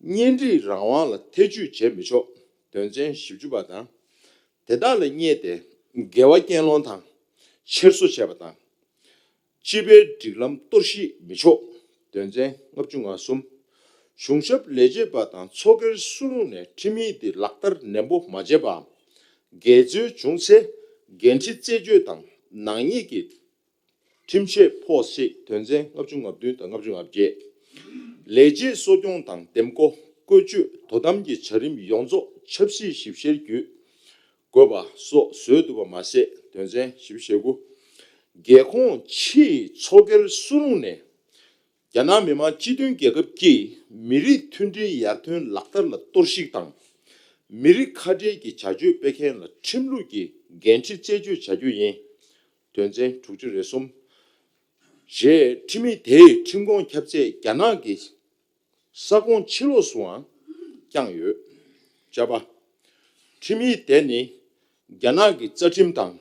གཉེན་སྒྲིག་རང་དབང་ལ་ཐེ་བྱུས་བྱེད་མི་ཆོག་དོན་ཚན་བཞི་བཅུ་པ་དང་། དེ་དག་ལ་བསྙད་དེ་འགལ་བ་གྱེན་སློང་དང་། འཁྱེར་སོ་བྱས་པ་དང་། སྤྱི་པའི་སྒྲིག་ལམ་གཏོར་བཤིག་མི་ཆོག་དོན་ཚན་ལྔ་བཅུ་ང་གསུམ། གཞུང་ཞབས་ལས་བྱེད་པ་དང་ཚོགས་སྒེར་སུ་རུང་ནས་ཁྲིམས་ཡིག་འདི་ལག་བསྟར་ནན་པོ་མ་བྱས་པའམ། འགལ་འཛོལ་བྱུང་ཚེ་འགན་འཁྲི་རྩད་གཅོད་དང་ནག་ཉེས་ཀྱི་ཁྲིམས་ཆད་ཕོག་སྲིད། དོན་ཚན་ལྔ་བཅུ་ང་བདུན་དང་ལྔ་བཅུ་ང་བརྒྱད། ལས་བྱེད་གསོ་སྐྱོང་དང་འདེམས་བསྐོ། བཀོལ་སྤྱོད་དོ་དམ་གྱི་བྱ་རིམ་ཡོངས་རྫོགས་ཆབ་སྲིད་ཞིབ་བཤེར་བརྒྱུད་དགོས་པ་སོགས་བཟོས་འདུག་པ་མ་ཟད། དོན་ཚན་བཞི་བཅུ་ཞེ་དགུ། རྒྱལ་ཁོངས་ཕྱིའི་ཚོགས་སྒེར་སུ་རུང་ནས་རྒྱ་ནག་མི་དམངས་སྤྱི་མཐུན་རྒྱལ་ཁབ་ཀྱིས་མི་རིགས་མཐུན་སྒྲིལ་ཡར་ཐོན་ལག་བསྟར་ལ་གཏོར་བཤིག་དང་། མི་རིགས་ཁ་བྲལ་གྱི་བྱ་སྤྱོད་སྤེལ་མཁན་ལ་ཁྲིམས་ལུགས་ཀྱི་འགན་འཁྲི་རྩད་གཅོད་བྱ་རྒྱུ་ཡིན། དོན་ཚན་དྲུག་ཅུ་རེ་གསུམ། རྗེས་ཁྲིམས་ཡིག་དེའི་ཁྲིམས་ཁོངས་ཁྱབ་ཚད་རྒྱ་ནག་གི་ས་ཁོངས་ཕྱི་ལོགས་སུའང་བསྐྱངས་ཡོད། བཅའ་པ། ཁྲིམས་ཡིག་དེ་ནི་རྒྱ་ནག་གི་རྩ་ཁྲིམས་དང་།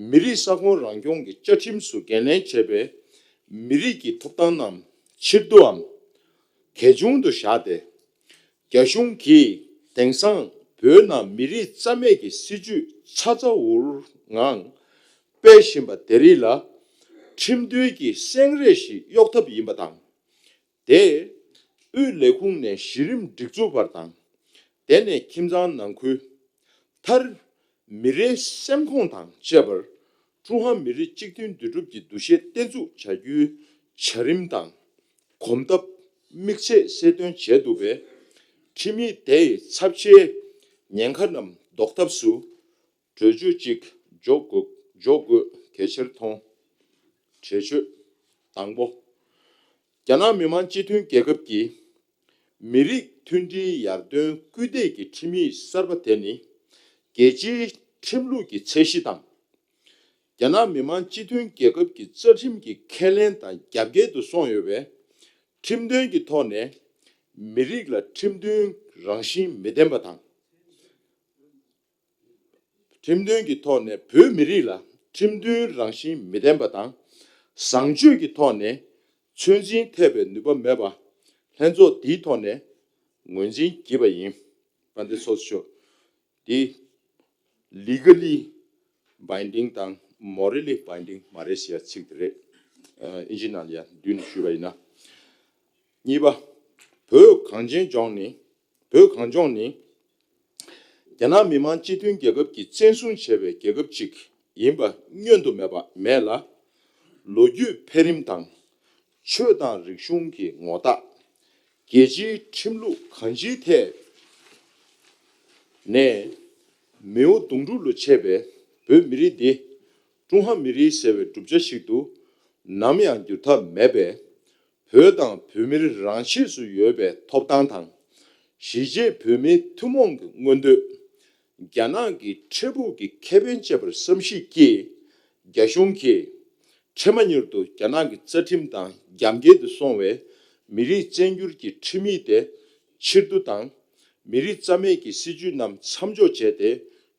མི་རིགས་ས་ཁོངས་རང་སྐྱོང་གི་བཅའ་ཁྲིམས་སུ་འགན་ལེན་བྱས་པའི་མི་རིགས་ཀྱི་ཐོབ་ཐང་རྣམས་ཕྱིར་བསྡུའམ། གལ་ཆུང་དུ་བཞག་སྟེ། རྒྱ་གཞུང་གིས་དེང་སང་བོད་ནང་མི་རིགས་རྩ་མེད་ཀྱི་སྲིད་བྱུས་ཚ་ཚ་འུར་འུར་ངང་སྤེལ་བཞིན་པ་དེ་རིགས་ལ་ཁྲིམས་མཐུན་གྱི་སེང་རས་ཤིག་གཡོག་ཐབས་ཡིན་པ་དང་། དེས་དབུས་ལས་ཁུངས་ནས་གཞི་རིམ་སྒྲིག་འཛུགས་བར་དང་། དེ་ནས་ཁྱིམ་ཚང་ནང་ཁུལ། མཐར། མི་རེའི་སེམས་ཁོངས་དང་བཅས་པར་ཀྲུང་ཧྭ་མི་རིགས་གཅིག་མཐུན་འདུས་གྲུབ་ཀྱི་འདུ་ཤེས་བརྟན་འཛུགས་བྱ་རྒྱུའི་བྱ་རིམ་དང་གོམ་སྟབས་དམིགས་ཚད་གསལ་སྟོན་བྱས་འདུག་པས། ཁྲིམས་ཡིག་དེ་ཡི་ཚབས་ཆེའི་ཉེན་ཁ་རྣམས་ཟློག་ཐབས་སུ་གྲོས་ཆོད་ཅིག་འཇོག་དགོས་འཇོག་དགོས་གལ་ཆེར་མཐོང་། གྲོས་ཆོད་དང་པོ། རྒྱ་ནག་མི་དམངས་སྤྱི་མཐུན་རྒྱལ་ཁབ་ཀྱི་མི་རིགས་མཐུན་སྒྲིལ་ཡར་ཐོན་སྐུལ་འདེད་ཀྱི་ཁྲིམས་ཡིག་གསར་པ་དེ་ནི། རྒྱལ་སྤྱིའི་ཁྲིམས་ལུགས་ཀྱི་ཚད་གཞི་དང་། རྒྱ་ནག་མི་དམངས་སྤྱི་མཐུན་རྒྱལ་ཁབ་ཀྱི་རྩ་ཁྲིམས་ཀྱི་ཁས་ལེན་དང་རྒྱབ་འགལ་དུ་སོང་ཡོད་པས། ཁྲིམས་དོན་གྱི་ཐོག་ནས་མི་རིགས་ལ་ཁྲིམས་མཐུན་རང་བཞིན་མི་ལྡན་པ་དང་། ཁྲིམས་དོན་གྱི་ཐོག་ནས་བོད་མི་རིགས་ལ་ཁྲིམས་མཐུན་རང་བཞིན་མི་ལྡན་པ་དང་། བཟང་སྤྱོད་ཀྱི་ཐོག་ནས་ཚོད་འཛིན་ཐེབས་པའི་ནུས་པ་མེད་པ། ལྷན་ཚོགས་འདིའི་ཐོག་ནས་ངོས་འཛིན་བགྱིས་པ་ཡིན། དཔལ་ལྡན་ཚོགས་གཙོ་མཆོག་འདི་legally binding དང་morally binding མ་རེད་ཟེར་ཡ་ཚིག་དེ་རེད། ཨ་ཨིན་ཇི་ནང་ལ་ཡ་བསྡུས་ནས་ཞུས་པ་ཡིན་ན། གཉིས་པ། བོད་གངས་ཅན་ལྗོངས་ནི། བོད་གངས་ལྗོངས་ནི། རྒྱ་ནག་མི་དམངས་སྤྱི་མཐུན་རྒྱལ་ཁབ་ཀྱིས་བཙན་བཟུང་བྱས་པའི་རྒྱལ་ཁབ་ཅིག་ཡིན་པ་བསྙོན་དུ་མེད་པ་མེད་ལ། ལོ་རྒྱུས་འཕེལ་རིམ་དང་། ཆོས་དང་རིག་གཞུང་གི་ངོ་རྟགས། རྒྱལ་སྤྱིའི་ཁྲིམས་ལུགས་གང་ཅིའི་ཐད་ནས་མེའོ་གདུང་དྲུག་ལོ་ཆད་པའི་བོད་མི་རིགས་འདི་ཀྲུང་ཧྭ་མི་རིགས་ཟེར་བའི་གྲུབ་ཆ་ཞིག་ཏུ་ནམ་ཡང་འགྱུར་ཐབས་མེད་པས། བོད་དང་བོད་མིར་རང་ཆས་སུ་ཡོད་པའི་ཐོབ་ཐང་དང་། གཞིས་བྱེས་བོད་མིའི་ཐུན་མོང་གི་མངོན་འདོད། རྒྱ་ནག་གི་འཕྲལ་ཕུགས་ཀྱི་ཁེ་ཕན་བཅས་པར་བསམ་གཞིག་གིས། རྒྱ་གཞུང་གིས་འཕྲལ་མ་མྱུར་དུ་རྒྱ་ནག་གི་རྩ་ཁྲིམས་དང་རྒྱབ་འགལ་དུ་སོང་བའི་མི་རིགས་བཙན་བསྒྱུར་གྱི་ཁྲིམས་ཡིག་དེ་ཕྱིར་བསྡུ་དང་། མི་རིགས་རྩ་མེད་ཀྱི་སྲིད་བྱུས་རྣམས་མཚམས་འཇོག་བྱས་ཏེ།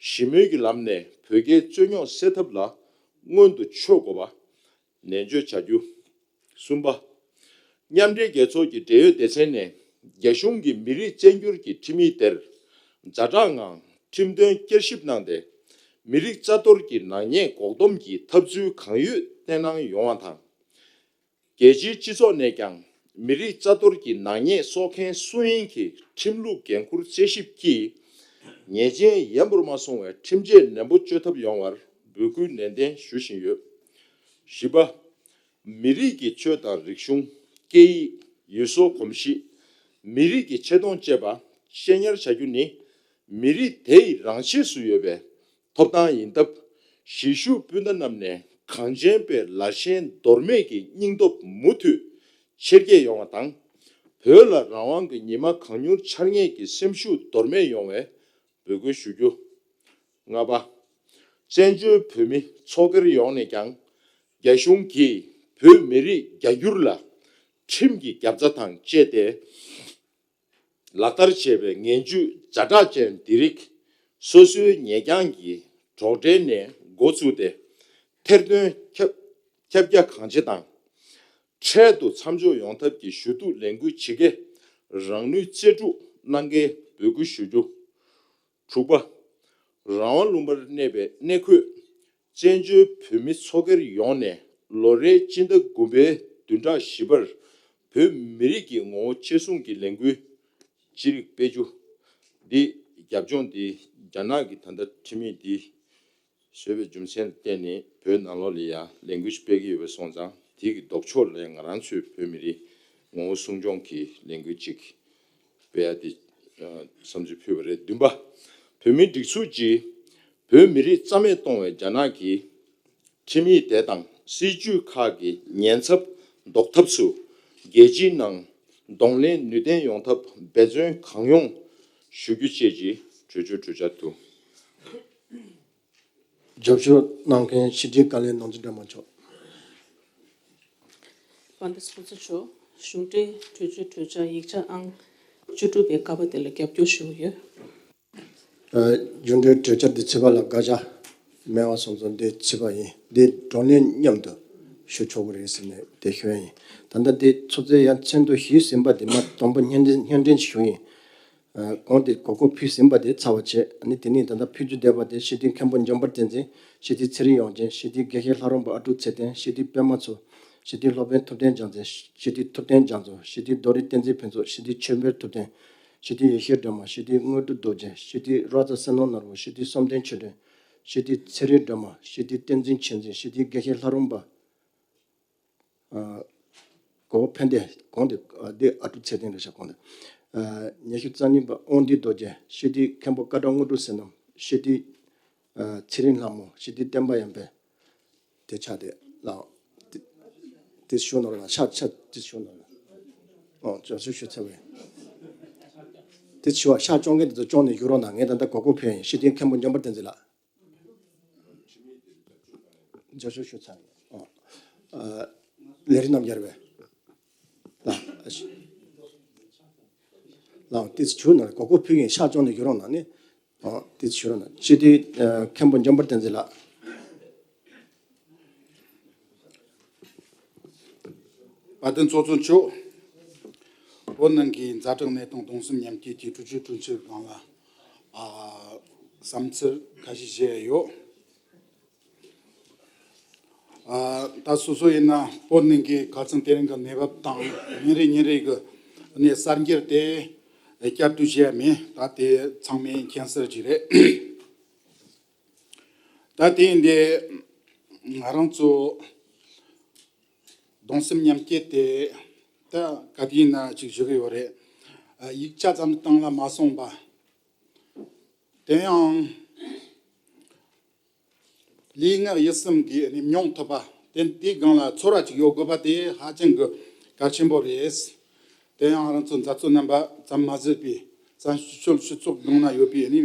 ཞི་མོལ་གྱི་ལམ་ནས་བོད་རྒྱའི་རྩོད་རྙོག་སེལ་ཐབས་ལ་སྔོན་དུ་ཕྱོགས་དགོས་པ། ནན་བརྗོད་བྱ་རྒྱུ། གསུམ་པ། མཉམ་འབྲེལ་རྒྱལ་ཚོགས་ཀྱི་འབྲེལ་ཡོད་སྡེ་ཚན་ནས་རྒྱ་གཞུང་གིས་མི་རིགས་བཙན་བསྒྱུར་གྱི་ཁྲིམས་ཡིག་དེར་ཛ་དྲག་ངང་ཁྲིམས་དོན་བསྐྱར་ཞིབ་གནང་སྟེ། མི་རིགས་རྩ་གཏོར་གྱི་ནག་ཉེས་འགོག་སྡོམ་གྱི་ཐབས་ཚུལ་གང་ཡོད་བསྟན་གནང་ཡོང་བ་དང་། རྒྱལ་སྤྱིའི་སྤྱི་ཚོགས་ནས་ཀྱང་མི་རིགས་རྩ་གཏོར་གྱི་ནག་ཉེས་གསོག་མཁན་སུ་ཡིན་གྱི་ཁྲིམས་ལུགས་འགན་འཁུར་རྩད་ཞིབ་ཀྱིས། ཉེས་ཅན་ཡན་པོར་མ་སོང་བའི་ཁྲིམས་ཆད་ནན་པོ་གཅོད་ཐབས་ཡོང་བར་འབོད་སྐུལ་ནན་ཏན་ཞུ་བཞིན་ཡོད། བཞི་པ། མི་རིགས་ཀྱི་ཆོས་དང་རིག་གཞུང་། སྐད་ཡིག་ཡུལ་སྲོལ་གོམས་གཤིས། མི་རིགས་ཀྱི་ཆེ་མཐོང་བཅས་པ་གཅེས་ཉར་བྱ་རྒྱུ་ནི། མི་རིགས་དེ་ཡི་རང་ཆས་སུ་ཡོད་པའི་ཐོབ་ཐང་ཡིན་སྟབས། གཞིས་བཞུགས་སྤུན་ཟླ་རྣམས་ནས་གངས་ཅན་པའི་ལར་ཞེན་འདོར་མེད་ཀྱི་སྙིང་སྟོབས་མུ་མཐུད་ཆེར་སྐྱེད་ཡོང་བ་དང་། བོད་ལ་རང་དབང་གི་ཉི་མ་གང་མྱུར་འཆར་ངེས་ཀྱི་སེམས་ཤུགས་འདོར་མེད་ཡོང་བའི་འབོད་སྐུལ་ཞུ་རྒྱུ། ལྔ་པ། བཙན་བྱོལ་བོད་མི་ཚོགས་སྒེར་ཡོངས་ནས་ཀྱང་རྒྱ་གཞུང་གིས་བོད་མི་རིགས་རྒྱ་སྒྱུར་ལ་ཁྲིམས་ཀྱི་རྒྱབ་རྩ་དང་བཅས་ཏེ་ལག་བསྟར་བྱས་པའི་ངན་ཇུས་ཛ་དྲག་ཅན་འདི་རིགས་སོ་སོའི་ཉེས་རྐྱང་གི་གྲོགས་འབྲེལ་ནས་འགོ་བཙུགས་ཏེ་ཐེར་འདོན་ཁྱབ་ཁྱབ་རྒྱ་གང་ཆེ་དང་། འཕྲལ་དུ་མཚམས་འཇོག་ཡོང་ཐབས་ཀྱི་ཞུ་གཏུག་ལས་འགུལ་ཇི་དགེ་ རང་ནུས་རྩལ་སྤྲུགས་གནང་གལ་འབོད་སྐུལ་ཞུ་རྒྱུ། དྲུག་པ། རང་དབང་ལུང་པར་གནས་པའི་གནས་འཁོད་བཙན་བྱོལ་བོད་མི་ཚོགས་སྒེར་ཡོངས་ནས་ལོ་རེའི་སྤྱི་ཟླ་དགུ་པའི་བདུན་ཕྲག་བཞི་པར་བོད་མི་རིགས་ཀྱི་ངོ་བོ་ཆེད་བཟུང་གི་ལས་འགུལ་ཅི་རིགས་སྤེལ་རྒྱུ། འདི་རྒྱབ་ལྗོངས་འདི་རྒྱ་ནག་གི་ད་ལྟ་ཁྲིམས་ཡིག་འདི་བཟོས་པའི་རྒྱུ་མཚན་ལ་བརྟེན་ནས་བོད་ནང་ལོགས་ལ་ཡང་ལས་འགུལ་ཞིག་སྤེལ་གྱི་ཡོད་པ་སོང་ཙང་དེ་གི་ལྡོག་ཕྱོགས་ལ་ཡང་ང་རང་ཚོའི་བོད་མི་རིགས་ངོ་བོ་སྲུང་སྐྱོང་གི་ལས་འགུལ་ཅིག་སྤེལ་ཡ་དེ་བསམ་ཚུལ་ཕུལ་བ་རེད། བདུན་པ། བོད་མིའི་སྒྲིག་འཛུགས་ཀྱིས་བོད་མི་རིགས་རྩ་མེད་གཏོང་བའི་རྒྱ་ནག་གི་ཁྲིམས་ཡིག་དེ་དང་སྲིད་ཇུས་ཁག་གི་ཉེན་ཚབས་ཟློག་ཐབས་སུ་རྒྱལ་སྤྱིའི་ནང་གདོང་ལེན་ནུས་ལྡན་ཡོང་ཐབས་འབད་བརྩོན་གང་ཡོང་ཞུ་རྒྱུ་བཅས་ཀྱི་གྲོས་ཆོད་གྲོས་འཆར་དུ། རྒྱབ་སྐྱོར་གནང་མཁན་ཕྱི་དྲིལ་བཀའ་བློན་ནོར་འཛིན་སྒྲོལ་མ་མཆོག་དཔལ་ལྡན་ཚོགས་གཙོ་མཆོག་གཞུང་འབྲེལ་གྲོས་ཆོད་གྲོས་འཆར་ཡིག་ཆ་ཨང་བཅུ་དྲུག་པའི་ཀ་པ་དེ་ལ་རྒྱབ་སྐྱོར་ཞུ་གི་ཡོད། ཨ། གཞུང་འབྲེལ་གྲོས་འཆར་འདི་ཚེས་པ་ལ་དགག་བྱ་མེད་པ་སོང་ཙང་འདི་ཚེས་པ་ཡིན། འདི་བགྲོ་གླེང་མཉམ་དུ་ཞུ་ཆོག་གི་རེད་ཟེར་ནས་དེ་ཞུ་ཡ་ཡིན། ད་ལྟ་འདི་ཚོགས་གཙོས་ཡ་མཚན་དུ་ཞུས་ཟིན་པ་འདི་མ་དང་པོ་སྙན་སྒྲོན་སྙན་སྒྲོན་ཞུ་ཡིན། ཨ། གོང་དེ་གོ་སྐབས་ཕུལ་ཟིན་པ་དེ་ཚར་བ་བྱས། ཨ་ནི་དེ་ནས་ད་ལྟ་ཕུལ་རྒྱུ་བསྡད་པ་དེ་སྤྱི་འཐུས་མཁན་པོ་འཇམ་དཔལ་བསྟན་འཛིན། སྤྱི་འཐུས་ཚེ་རིང་དབྱངས་ཅན། སྤྱི་འཐུས་དགེ་བཤེས་ལྷ་རམས་པ་ཨ་ཀྲུག་ཚེ་བརྟན། སྤྱི་འཐུས་པད་མ་མཚོ། སྤྱི་འཐུས་སློབ་དཔོན་ཐུབ་བསྟན་རྒྱལ་མཚན། སྤྱི་འཐུས་ཐུབ་བསྟན་རྒྱ་མཚོ། སྤྱི་འཐུས་རྡོ་རི་བསྟན་འཛིན་ཕུན་ཚོགས། སྤྱི་འཐུས་ཆོས་འཕེལ་ཐུབ་བསྟན། སྤྱི་འཐུས་ཡེ་ཤེས་སྒྲོལ་མ། སྤྱི་འཐུས་དངོས་གྲུབ་རྡོ་རྗེ། སྤྱི་འཐུས་ར་ཙ་བསོད་ནམས་ནོར་བུ། སྤྱི་འཐུས་བསམ་གཏན་ཆོས་སྒྲོན། སྤྱི་འཐུས་ཚེ་རིང་སྒྲོལ་མ། སྤྱི་འཐུས་བསྟན་འཛིན་ཆོས་འཛིན། སྤྱི་འཐུས་དགེ་བཤེས་ལྷ་རམས་པ། ཨ། གོ་བོ་ཕན་བདེ། གོང་དེ། ཨ། འདི་ཨ་ཀྲུག་ཚེ་བརྟན་རེད་ཤག་གོང་དེ། ཨ། ཉི་ཤུ་རྩ་གཉིས་པ་དབང་འདུས་རྡོ་རྗེ། སྤྱི་འཐུས་མཁན་པོ་ཀ་བྲག་དངོས་གྲུབ་བསོད་ནམས། སྤྱི་འཐུས། ཨ། ཚེ་རིང་ལྷ་མོ། སྤྱི་འཐུས་བསྟན་པ་ཡར་འཕེལ། དེ་ཆགས་དེ་ལ། དེ་དེ་ཞུ་ནོར་ལ་ཤག་ཤག་དེ་ཞུ་ནོར་ལ། ཨོ། ཅོ་ཞུ་ཞུ་ཚར་བས། དེ་ཞུ་བ་ཤག་སྐྱོང་མཁན་དེ་ཚོ་སྐྱོང་ནས་བཞུགས་རོགས་གནང་། ངས་ད་ལྟ་གོ་སྐབས་ཕུལ་ཡིན། སྤྱི་འཐུས་མཁན་པོ་འཇམ་དཔལ་བསྟན་འཛིན་ལགས། ཅོ་ཞུ་ཞུ་ཚར་བས། ཨོ། ཨ། ལས་རིགས་རྣམ་རྒྱལ་བས། ལགས། ལགས། དེ་ཞུ་ནོར་གོ་སྐབས་ཕུལ་ཡིན། ཤག་སྐྱོང་ནས་བཞུགས་རོགས་གནང་ནི། ཨོ། དེ་ཞུ་རོགས་གནང་། སྤྱི་འཐུས། ཨ། མཁན་པོ་འཇམ་དཔལ་བསྟན་འཛིན་ལགས། དཔལ་ལྡན་ཚོགས་གཙོ་མཆོག་བོད་ནང་གི་ཛ་དྲག་གནས་སྟངས་གདུང་སེམས་མཉམ་སྐྱེད་ཀྱི་གྲོས་ཆོད་གྲོས་འཆར་སྒང་ལ། ཨ། བསམ་ཚུལ་ཁ་ཤས་བཤད་ཡོད། ཨ། ད་སོ་སོ་ཡིན་ན་བོད་ནང་གི་ཁ་སང་དེ་རིང་གི་གནས་བབ་དང་ཉིན་རེ་ཉིན་རེ་གི་གནས་གསར་འགྱུར་དེ་བསྐྱར་ཟློས་བྱས་མེད། ད་དེ་ཚང་མས་མཁྱེན་གསལ་ཅིག་རེད། ད་དེ་ཡིན་དེ་ང་རང་ཚོ་གདུང་སེམས་མཉམ་སྐྱེད་དེ་ད་ག་དུས་ཡིན་ན་ཅིག་ཞུ་གི་ཡོད་རེད། ཨ། ཡིག་ཆ་ཙམ་སྟེང་ལ་མ་སོང་བ། དེ་ཡང་ལུས་ངག་ཡིད་གསུམ་གྱི་ནི་མྱོང་ཐུབ་པ་དེ། དེའི་སྒང་ལ་ཚོར་བ་ཅིག་ཡོད་དགོས་པ་དེ་ཧ་ཅང་གི་གལ་ཆེན་པོ་རེད། དེ་ཡང་རང་ཚོ་མཛད་གཙོ་རྣམ་པ་ཙམ་མ་ཟད་པའི་བཙན་བྱོལ་སྤྱི་ཚོགས་ནང་ན་ཡོད་པའི་ནི་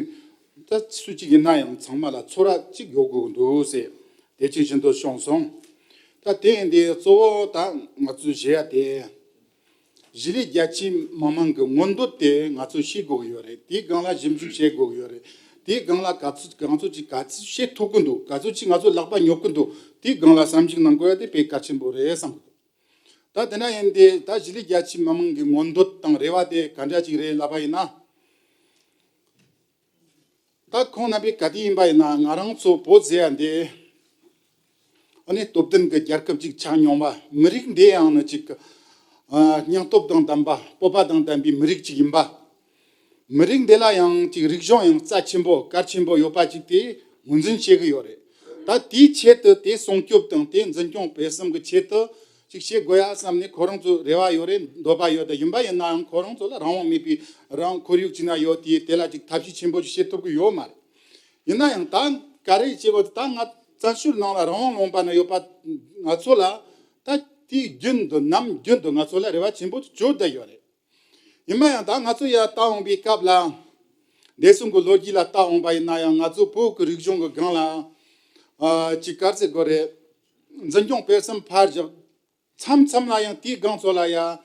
ད་སུ་གཅིག་ཡིན་ན་ཡང་ཚང་མ་ལ་ཚོར་བ་ཅིག་ཡོད་དགོས་ཀྱི་འདུག་ཟེར་དེ་གཅིག་བཞིན་དུ་བྱུང་སོང་། ད་དེ་ཡིན་དེ་གཙོ་བོ་ད་ང་ཚོས་བྱེད་ཡ་དེ། གཞིས་ལུས་རྒྱ་ཆེའི་མི་མང་གི་མངོན་འདོད་དེ་ང་ཚོས་ཤེས་དགོས་ཀྱི་ཡོད་རེད། དེའི་སྒང་ལ་ཞིབ་འཇུག་བྱེད་དགོས་ཀྱི་ཡོད་རེད། དེའི་སྒང་ལ་ག་ཚོད་གང་ཚོད་ཅིག་ག་ཚོད་བྱེད་ཐུབ་ཀྱི་འདུག་ག་ཚོད་ཅིག་ང་ཚོ་ལག་པ་ཉོབ་ཀྱི་འདུག་དེའི་སྒང་ལ་བསམ་གཞིག་གནང་དགོས་ཡ་དེ་དཔེ་གལ་ཆེན་པོ་རེད་བསམ་གྱི་འདུག་ད་དེ་འདྲ་ཡིན་དེ་ད་གཞིས་ལུས་རྒྱ་ཆེའི་མི་མང་གི་མངོན་འདོད་དང་རེ་བ་དེ་ག་འདྲ་ཅིག་རེད་ལབ་པ་ཡིན་ན། ད་ཁོང་རྣམ་པས་ག་དུས་ཡིན་པ་ཡིན་ན་ང་རང་ཚོ་བོད་ཟེར་ཡ་འདི་ཨ་ནི་སྟོབས་ལྡན་གྱི་རྒྱལ་ཁབ་ཅིག་ཆགས་མྱོང་བ། མི་རིགས་འདི་ཡང་ནི་ཅིག་ཨ་སྙིང་སྟོབས་དང་ལྡན་པ། སྤོབས་པ་དང་ལྡན་པའི་མི་རིགས་ཅིག་ཡིན་པ། མི་རིགས་འདི་ལ་ཡང་ཅིག་རིག་གཞུང་ཡང་རྩ་ཆེན་པོ་གལ་ཆེན་པོ་ཡོད་པ་ཅིག་དེ་ངོས་འཛིན་བྱེད་ཀྱི་ཡོད་རེད། ད་དེའི་ཆེད་དུ་དེ་སྲུང་སྐྱོབ་དང་དེ་འཛིན་སྐྱོང་སྤེལ་གསུམ་གྱི་ཆེད་དུ། ཅིག་བྱེད་དགོས་ཡ་བསམ་ནས་ཁོ་རང་ཚོ་རེ་བ་ཡོད་རེད། འདོད་པ་ཡོད། ད་ཡིན་པ་ཡིན་ནའང་ཁོ་རང་ཚོ་ལ་རང་དབང་མེད་པའི་རང་ཁོར་ཡུག་ཅིག་ན་ཡོད་དེ། དེ་ལ་ཅིག་ཐབས་ཤེས་ཆེན་པོ་ཅིག་བྱེད་ཐུབ་ཀྱི་ཡོད་མ་རེད། ཡིན་ན་ཡང་ད་ག་རེ་བྱེད་དགོས། ད་ང་བཙན་བྱོལ་ནང་ལ་རང་དབང་ལུང་པ་ན་ཡོད་པ་ང་ཚོ་ལ་ད་དེའི་རྒྱུན་དུ་ནམ་རྒྱུན་དུ་ང་ཚོ་ལ་རེ་བ་ཆེན་པོ་ཅིག་བཅོལ་བསྡད་ཡོད་རེད། ཡིན་པ་ཡང་ད་ང་ཚོ་ཡར་ལྟ་འོང་པའི་སྐབས་ལ། འདས་སོང་གི་ལོ་རྒྱུས་ལ་ལྟ་འོང་པ་ཡིན་ན་ཡང་ང་ཚོ་བོད་ཀྱི་རིག་གཞུང་གི་སྒང་ལ་ཨ་ཅིག་ག་རེ་ཟེར་དགོས་རེད། འཛིན་སྐྱོང་སྤེལ་གསུམ་ཕར་བཞག་མཚམས་མཚམས་ལ་ཡང་དེའི་སྒང་ཚོ་ལ་ཡ།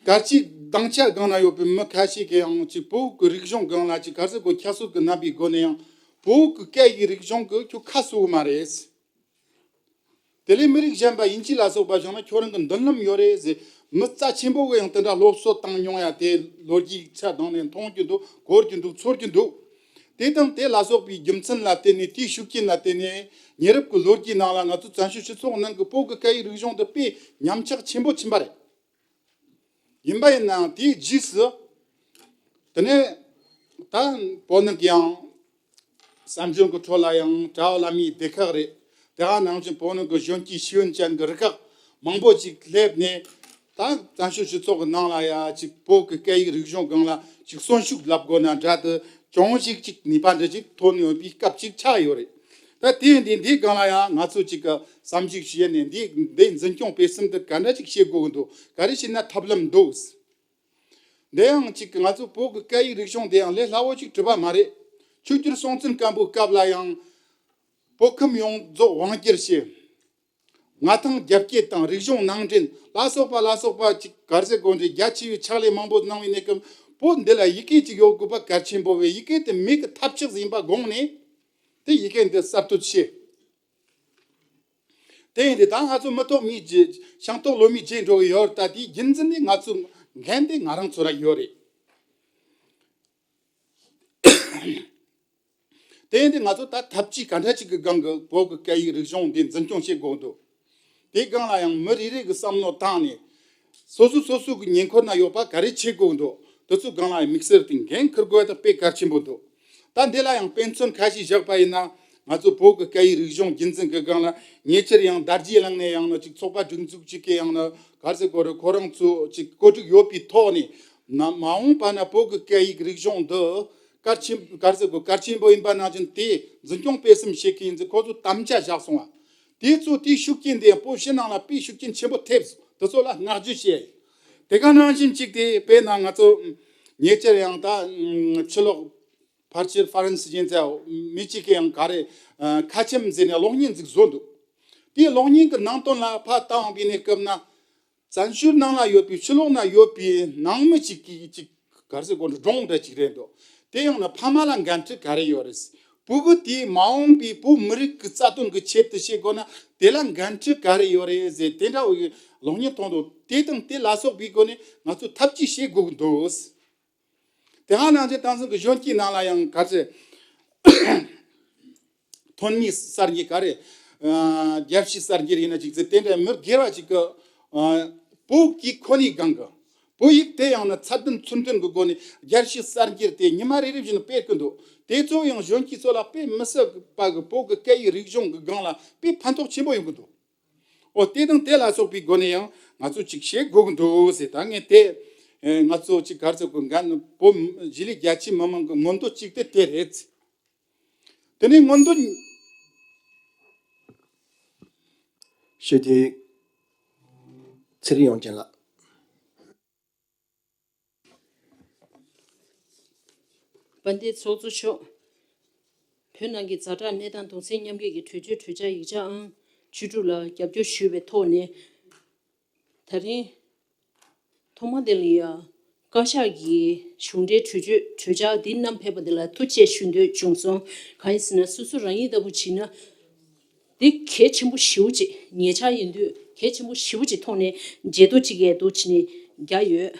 གལ་ཆེའི་སྡིངས་ཆ་སྒང་ན་ཡོད་པའི་མི་ཁ་ཤས་ཀྱིས་ཡང་ཅིག་བོད་ཀྱི་རིག་གཞུང་སྒང་ལ་ཅིག་ག་རེ་ཟེར་དགོས། ཁྱད་གསོད་ཀྱི་རྣམ་པའི་སྒོ་ནས་ཡང་བོད་ཀྱི་སྐད་ཡིག་རིག་གཞུང་གི་ཁྱོད་ཁ་གསོ་གི་མ་རེད། དེ་ལས་མི་རིགས་གཞན་པ་དབྱིན་ཇི་ལ་སོགས་པ་བཞག་ན་ཁྱོད་རང་གི་མདུན་ལམ་ཡོད་རེད་ཟེར། མི་རྩ་ཆེན་པོ་གི་ཡང་དེ་འདྲ་སློབ་གསོ་བཏང་མྱོང་ཡ་དེ་ལོ་རྒྱུས་ཆ་ནང་ནས་མཐོང་རྒྱུ་འདུག་གོ་རྒྱུ་འདུག་ཚོར་རྒྱུ་འདུག་དེ་དང་དེ་ལ་སོགས་པའི་རྒྱུ་མཚན་ལ་བརྟེན་ནས། དེའི་ཤུགས་རྐྱེན་ལ་བརྟེན་ནས། ཉེ་རབས་ཀྱི་ལོ་རྒྱུས་ནང་ལ་ང་ཚོ་བཙན་བྱོལ་སྤྱི་ཚོགས་ནང་གི་བོད་ཀྱི་སྐད་ཡིག་རིག་གཞུང་འདི་དཔེ་ཉམས་ཆག་ཆེན་པོ་ཕྱིན་པ་རེད། ཡིན་པ་ཡིན་ནའང་དེའི་རྗེས་སུ། དེ་ནས་ད་བོད་ནང་གི་ཡང་། བསམ་བྱུང་གི་ཁྲོད་ལ་ཡང་གྲྭ་བ་བླ་མའི་སྡེ་ཁག་རེད། དེ་ག་ནང་བཞིན་བོད་ནང་གི་གཞོན་སྐྱེས་ཤེས་ཡོན་ཅན་གྱི་རུ་ཁག་མང་པོ་ཅིག་སླེབས་ནས། ད་བཙན་བྱོལ་སྤྱི་ཚོགས་ཀྱི་ནང་ལ་ཡ་ཅིག་བོད་ཀྱི་སྐད་ཡིག་རིག་གཞུང་སྒང་ལ་ཅིག་གསོན་ཤུགས་ལབ་དགོས་ན་འདྲ། དེ་ཅུང་ཞིག་ཅིག་ནུས་པ་འདྲ་ཅིག་ཐོན་ཡོད་པའི་སྐབས་ཅིག་ཆགས་ཡོད་རེད། ད་དེ་འདི་འདིའི་སྒང་ལ་ཡང་ང་ཚོ་ཅིག་གི་བསམ་གཞིག་བྱས་ནས། འདི་འདི་འཛིན་སྐྱོང་སྤེལ་གསུམ་དེ་ག་འདྲ་ཅིག་བྱེད་དགོས་ཀྱི་འདུག་ག་རེ་བྱས་ན་ཐབས་ལམ་འདུག་འདི་ཡང་ཅིག་ང་ཚོ་བོད་ཀྱི་སྐད་ཡིག་རིག་གཞུང་འདི་ཡང་ལས་སླ་བོ་ཅིག་གྲུབ་པ་མ་རེད། ཆོས་རྒྱལ་སྲོང་བཙན་སྒམ་པོའི་སྐབས་ལ་ཡང་བོད་ཁམས་ཡོངས་རྫོགས་དབང་བསྒྱུར་བྱས། མངའ་ཐང་རྒྱ་བསྐྱེད་དང་རིག་གཞུང་ནང་འདྲེན་ལ་སོགས་པ་ལ་སོགས་པ་ཅིག་ག་རེ་ཟེར་དགོས་རེད། རྒྱ་ཆེ་བའི་ཕྱག་ལས་མང་པོ་གནང་བའི་གནས་སྐབས། བོད་འདི་ལ་ཡི་གེ་ཅིག་ཡོད་དགོས་པ་གལ་ཆེན་པོ་བས། ཡི་གེ་དེ་མེད་ཀྱི་ཐབས་ཆག་ཡིན་པ་དགོངས་ནས། དེ་ཡི་གེ་འདི་གསར་གཏོད་བྱས། དེ་ཡིན་དུས་ད་ང་ཚོ་མི་ཐོག་མིའི་རྗེས། ཤིང་ཐོག་ལོ་མའི་རྗེས་འགྲོ་གི་ཡོད་རེད། ད་དེའི་རྒྱུ་མཚན་ནི་ང་ཚོ་འགན་དེ་ང་རང་ཚོ་ལ་ཡོད་རེད། དེ་ཡིན་དུས་ང་ཚོ་ད་ཐབས་ཇུས་ག་འདྲ་ཅིག་གི་སྒང་གི་བོད་ཀྱི་སྐད་ཡིག་རིག་གཞུང་འདི་འཛིན་སྐྱོང་བྱེད་དགོས་འདུག་དེའི་སྒང་ལ་ཡང་མི་རེ་རེ་གི་བསམ་བློ་བཏང་ནས། སོ་སོ་སོ་སོ་གི་ཉེ་འཁོར་ན་ཡོད་པ་ག་རེ་བྱེད་དགོས་འདུག་དེ་ཚོའི་སྒང་ལ་ཡང་དམིགས་བསལ་དེ་འགན་འཁུར་དགོས་ཡ་དེ་དཔེ་གལ་ཆེན་པོ་འདུག་ད་འདི་ལ་ཡང་དཔེ་མཚོན་ཁ་ཤས་བཞག་པ་ཡིན་ན། ང་ཚོ་བོད་ཀྱི་སྐད་ཡིག་རིག་གཞུང་རྒྱུན་འཛིན་གྱི་སྒང་ལ་ཉེ་ཆར་ཡང་དར་རྒྱས་གླིང་ནས་ཡང་ན་ཅིག་ཚོགས་པ་སྒྲིག་འཛུགས་ཅིག་གིས་ཡང་ན་ག་རེ་ཟེར་དགོས་རེད། ཁོ་རང་ཚོ་ཅིག་བཀོད་སྒྲིག་ཡོད་པའི་ཐོག་ནས། ན་མ་འོངས་པ་ན་བོད་ཀྱི་སྐད་ཡིག་རིག་གཞུང་འདི་གལ་ཆེན། ག་རེ་ཟེར་དགོས། གལ་ཆེན་པོ་ཡིན་པ་ནང་བཞིན་དེ་འཛིན་སྐྱོང་སྤེལ་གསུམ་བྱེད་མཁན་ཡིན་ཚེ་ཁོ་ཚོ་དམ་བཅའ་བཞག་སོང་བ། དེ་ཚོ་དེའི་ཤུགས་རྐྱེན་དེ་ཡང་བོད་ཕྱི་ནང་ལ་དཔེ་ཤུགས་རྐྱེན་ཆེན་པོ་ཐེབས་སོང་། དེ་ཚོ་ལ་བསྔགས་བརྗོད་བྱས། དེ་ག་ནང་བཞིན་ཅིག་དེ་དཔེར་ན་ང་ཚོ་ཉེ་ཆར་ཡང་ད་ཕྱི་ལོགས་ཕལ་ཆེར་ཧྥ་རན་སི་ཡིན་ཚེ་མི་གཅིག་གིས་ཡང་ག་རེ་ཁ་ཆེམས་ཟེར་ནས་གློག་བརྙན་ཟིག་བཟོས་འདུག་དེའི་གློག་བརྙན་གྱི་ནང་དོན་ལ་ཕར་ལྟ་འོང་པའི་གནས་སྐབས་ན། བཙན་བྱོལ་ནང་ལ་ཡོད་པའི། ཕྱི་ལོགས་ན་ཡོད་པའི་ནང་མི་གཅིག་གིས་ཅིག་ག་རེ་ཟེར་དགོས་འདྲ། སྒྲུང་འདྲ་ཅིག་རེད་འདུག་དེ་ཡང་ན་ཕ་མ་ལ་འགན་འཁྲི་ག་རེ་ཡོད་རེད། ཕྲུ་གུ་དེས་མ་འོངས་པའི་བོད་མི་རིགས་ཀྱི་རྩ་དོན་གྱི་ཆེད་དུ་བྱེད་དགོས་ན་དེ་ལ་འགན་འཁྲི་ག་རེ་ཡོད་རེད་ཟེར། དེ་འདྲ་བའི་གློག་བརྙན་མཐོང་འདུག་དེ་དང་དེ་ལ་སོགས་པའི་སྒོ་ནས་ང་ཚོས་ཐབས་ཇུས་བྱེད་དགོས་ཀྱི་འདུག་དེ་ཧ་ནང་བཞིན་དེང་སང་གི་གཞོན་སྐྱེས་ནང་ལ་ཡང་ག་ཚོད། ཐོན་མིའི་གསར་འགྱུར་ག་རེ། ཨ་རྒྱལ་སྤྱིའི་གསར་འགྱུར་ཡིན་ན་ཅིག་ཚེ་དེ་འདྲ་མི་སྒེར་བ་ཅིག་གི། ཨ་བོད་ཀྱི་ཁོ་ནའི་སྒང་གི་བོད་ཡིག་དེ་ཡང་ན་ཚད་ལྡན་ཚུལ་ལྡན་གྱི་སྒོ་ནས་རྒྱལ་སྤྱིའི་གསར་འགྱུར་དེ་ཉི་མ་རེ་རེ་བཞིན་སྤེལ་གྱི་འདུག་དེ་ཚོ་ཡང་གཞོན་སྐྱེས་ཚོ་ལ་དཔེ་མི་སྲིད་པ་གི་བོད་ཀྱི་སྐད་ཡིག་རིག་གཞུང་གི་སྒང་ལ་དཔེ་ཕན་ཐོགས་ཆེན་པོ་ཡོང་གི་འདུག་འོ་དེ་དང་དེ་ལ་སོགས་པའི་སྒོ་ནས་ཡང་ང་ཚོ་ཅིག་བྱེད་དགོས་ཀྱི་འདུག་ཟེར། ད་ངས་དེ་ཨེ་ང་ཚོ་ཅིག་ག་རེ་ཟེར་དགོས། འགན་བོད་གཞིས་ལུས་རྒྱ་ཆེའི་མི་མང་གི་མངོན་འདོད་ཅིག་དེ་དེ་རེད། དེ་ནས་མངོན་འདོད། ཞུ་དེ་ཚེ་རིང་དབྱངས་ཅན་ལགས། དཔལ་ལྡན་ཚོགས་གཙོ་མཆོག་བོད་ནང་གི་ཛ་དྲག་གནས་སྟངས་གདུང་སེམས་མཉམ་སྐྱེད་ཀྱི་གྲོས་ཆོད་གྲོས་འཆར་ཡིག་ཆ་ཨང་བཅུ་དྲུག་ལ་རྒྱབ་སྐྱོར་ཞུས་པའི་ཐོག་ནས། ད་རིང་ཐོག་མ་དེ་ལ་ཡ་བཀའ་ཤག་གི་གཞུང་འབྲེལ་གྲོས་ཆོད་གྲོས་འཆར་འདི་བསྣམས་ཕེབས་པ་དེ་ལ་ཐུགས་རྗེ་ཆེ་ཞུ་འདོད་བྱུང་སོང་། གང་ཡིན་ཟེར་ན་སོ་སོ་རང་ཉིད་ལྟ་བུ་བྱས་ན། འདི་གལ་ཆེན་པོ་ཞེ་པོ་ཅིག་ཉེ་ཆར་ཡིན་དུས་གལ་ཆེན་པོ་ཞེ་པོ་ཅིག་ཐོག་ནས་མཇལ་དུ་ཅིག་ཡས་འདུག་བྱས་ནས་རྒྱག་ཡོད།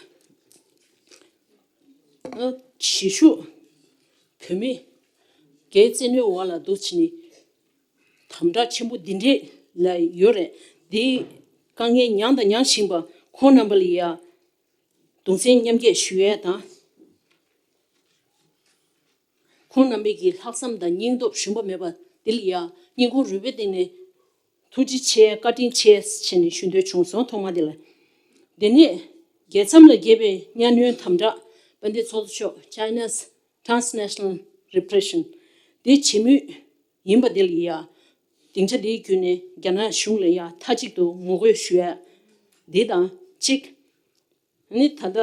ཨ་གཞིས་བཞུགས་བོད་མི་སྒེར་བཙན་གནོན་འོག་ལ་འདུག་བྱས་ནས་དམ་དྲག་ཆེན་པོ་འདི་འདྲས་ལ་ཡོད་རེད། འདི་དཀའ་ངལ་མྱངས་དང་མྱང་བཞིན་པ་ཁོང་རྣམ་པ་ལ་ཡ་གདུང་སེམས་མཉམ་སྐྱེད་ཞུ་ཡས་དང་། ཁོང་རྣམ་པའི་གི་ལྷག་བསམ་དང་སྙིང་སྟོབས་ཞུམ་པ་མེད་པ་དེ་ལ་ཡ་སྙིང་ཁོང་རུས་པའི་གཏིང་ནས་ཐུགས་རྗེ་ཆེ་བཀའ་དྲིན་ཆེ་ཟེར་ནས་ཞུ་འདོད་བྱུང་སོང་། ཐོག་མ་དེ་ལ། དེ་ནས་རྒྱལ་མཚམས་ལ་བརྒལ་བའི་གཉའ་གནོན་དམ་དྲག་དཔལ་ལྡན་ཚོགས་གཙོ་མཆོག China's transnational repression དེ་བྱེད་མུས་ཡིན་པ་དེ་ལ་ཡ་སྡིངས་ཆ་དེའི་བརྒྱུད་ནས་རྒྱ་ནག་གཞུང་ལ་ཡ་མཐའ་གཅིག་ཏུ་ངོ་རྒོལ་ཞུ་ཡ་འདི་དང་གཅིག་ནི་ད་ལྟ་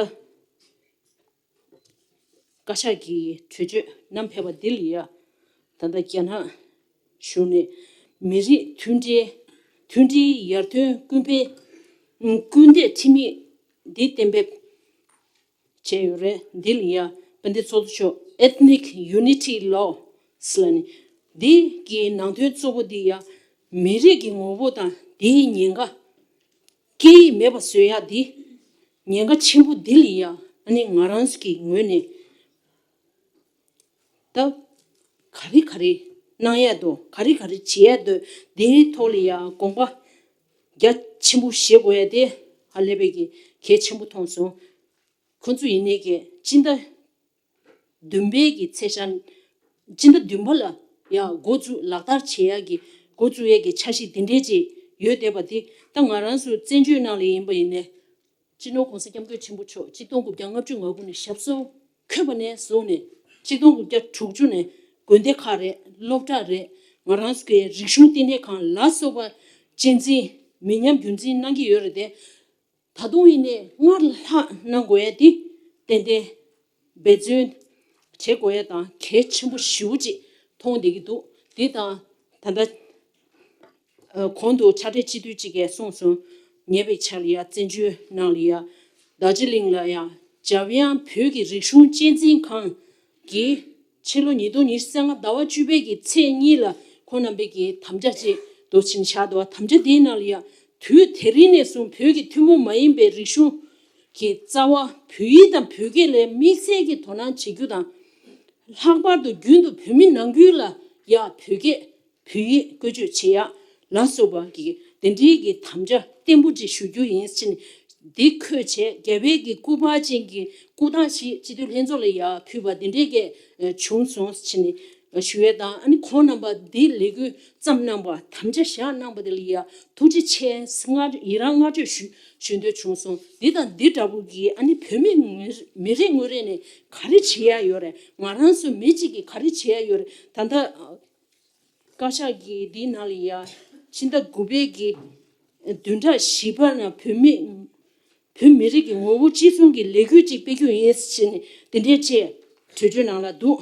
བཀའ་ཤག་གི་གྲོས་ཆོད་བསྣམས་ཕེབས་པ་འདི་ལ་ཡ་ད་ལྟ་རྒྱ་ནག་གཞུང་ནས་མི་རིགས་མཐུན་སྒྲིལ་མཐུན་སྒྲིལ་ཡར་ཐོན་སྐུལ་སྤེལ་སྐུལ་འདེད་ཁྲིམས་ཡིག་འདི་གཏན་འབེབས་བྱས་ཡོད་རེད། འདི་ལ་ཡ་དཔལ་ལྡན་ཚོགས་གཙོ་མཆོག Ethnic Unity Law ཟེར་ལ་ནི་འདི་གི་ནང་དོན་གཙོ་བོ་འདི་ཡ་མི་རིགས་ཀྱི་ངོ་བོ་དང་ འདིའི་ཉེན་ཁ། སྐད་ཡིག་མེད་པ་བཟོ་ཡག་འདི་ཉེན་ཁ་ཆེན་པོ་འདི་ལ་ཡ་ཨ་ནི་ང་རང་ཚོ་གི་ངོས་ནས་ད་ག་རེ་ག་རེ་གནང་ཡག་འདུག་ག་རེ་ག་རེ་བྱེད་ཡག་འདུག་འདིའི་ཐོག་ལ་ཡ་དགོངས་པ་རྒྱ་ཆེན་པོ་བཞེས་དགོས་ཡ་དེ་ཧ་ལས་པའི་གི་གལ་ཆེན་པོ་མཐོང་སོང་། ཁོང་ཚོ་ཡིན་ནའི་གི་སྤྱི་ཟླ་བདུན་པའི་གི་ཚེས་ཤར། སྤྱི་ཟླ་བདུན་པ་ལ་ཡ་འགོ་བཙུགས་ལག་བསྟར་བྱེད་ཡག་གི་འགོ་བཙུགས་ཡག་གི་འཆར་གཞི་འདི་འདྲས་ཅིག་ཡོད་བསྡད་པ་དེ་ད་ང་རང་ཚོ་བཙན་བྱོལ་ནང་ལ་ཡིན་པ་ཡིན་ནའི། སྤྱི་ནོར་༸གོང་ས་༸སྐྱབས་མགོན་ཆེན་པོ་མཆོག་གཅིག་སྟོང་དགུ་བརྒྱ་ལྔ་བཅུ་ང་དགུ་ནས་ཞབས་སོར་འཁོད་པ་ནས་བཟུང་ནས་གཅིག་སྟོང་དགུ་བརྒྱ་དྲུག་ཅུ་ནས་དགོན་སྡེ་ཁག་རེད། སློབ་གྲྭ་རེད། ང་རང་ཚོ་གི་རིག་གཞུང་བསྟི་གནས་ཁང་ལ་སོགས་པ་གཅེས་འཛིན་མི་ཉམས་རྒྱུན་འཛིན་གནང་གི་ཡོད་རེད་དེ། ད་དུང་ཡིན་ནའི་སྔར་ལྷག་གནང་དགོས་ཡ་དེ་ཏན་ཏན་འབད་བརྩོན་བྱེད་དགོས་ཡ་དང་གལ་ཆེན་པོ་ཞེ་པོ་ཅིག་མཐོང་བསྡད་ཀྱི་འདུག་འདི་དང་ད་ལྟ་ཨ་གོང་དུ་ཕྱག་སྦྲེལ་སྤྱི་འཐུས་གཅིག་གིས་གསུངས་སོང་། ཉེ་བའི་ཆར་ལ་ཡ་བཙན་བྱོལ་ནང་ལ་ཡ་རྡོ་རྗེ་གླིང་ལ་ཡ་འཇམ་དབྱངས་བོད་ཀྱི་རིག་གཞུང་གཅེས་འཛིན་ཁང་གིས་ཕྱི་ལོ་ཉིས་སྟོང་ཉི་ཤུ་རྩ་ལྔ་ཟླ་བ་བཅུ་པའི་གི་ཚེས་གཉིས་ལ་ཁོང་རྣམ་པས་གི་དམ་བཅའ་ཅིག་འདུག་ཕྱིན་བཞག་འདུག་དམ་བཅའ་དེའི་ནང་ལ་ཡ་དུས་དེ་རིང་ནས་བཟུང་བོད་ཀྱི་ཐུན་མོང་མ་ཡིན་པའི་རིག་གཞུང་གི་རྩ་བ་བོད་ཡིག་དང་བོད་སྐད་ལ་དམིགས་བསལ་གྱི་དོ་སྣང་བྱེད་རྒྱུ་དང་། ལྷག་པར་དུ་རྒྱུན་དུ་བོད་མི་ནང་ཁུལ་ལ་ཡ་བོད་སྐད་བོད་ཡིག་བཀོལ་སྤྱོད་བྱེད་ཡག་ལ་སོགས་པ་གི་དེ་འདྲའི་གི་དམ་བཅའ་བརྟན་པོ་ཅིག་ཞུ་རྒྱུ་ཡིན་ཕྱིན། འདི་འཁོད་བྱས་རྒྱ་བལ་གྱི་སྐུ་པར་ཅན་གྱི་སྐུ་ཐང་ཞིག་སྤྱི་འཐུས་ལྷན་ཚོགས་ལ་ཡ་ཕུལ་བ་འདི་འདྲའི་གི་བྱུང་སོང་ཕྱིན། ཞུ་ཡས་དང་ཨ་ནི་ཁོང་རྣམ་པ་འདི་ལས་འགུལ་བརྩམས་གནང་བ་དམ་བཅའ་བཞག་གནང་བ་དེ་ལ་ཡ་ཐུགས་རྗེ་ཆེ་སྔར་ཡི་རང་བསྔགས་བརྗོད་ཞུ་ཞུ་འདོད་བྱུང་སོང་། འདི་དང་འདི་འདྲ་པོ་གི་ཨ་ནི་བོད་མི་ངོས་མི་རེ་ངོས་རེ་ནས་ག་རེ་བྱེད་ཡ་ཡོད་རེད། ང་རང་ཚོ་མི་གཅིག་གིས་ག་རེ་བྱེད་ཡ་ཡོད་རེད། ད་ལྟ་བཀའ་ཤག་གི་འདིའི་ནང་ལ་ཡ་ཕྱི་ཟླ་དགུ་པའི་གི་བདུན་ཕྲག་བཞི་པ་ནང་བོད་མི་བོད་མི་རིགས་ཀྱི་ངོ་བོ་གཅིག་མཚུངས་ཀྱི་ལས་འགུལ་ཅིག་སྤེལ་རྒྱུ་ཡིན་ཟེར་ནས་དེ་འདྲའི་ཅེས་གྲོས་ཆོད་ནང་ལ་འདུག་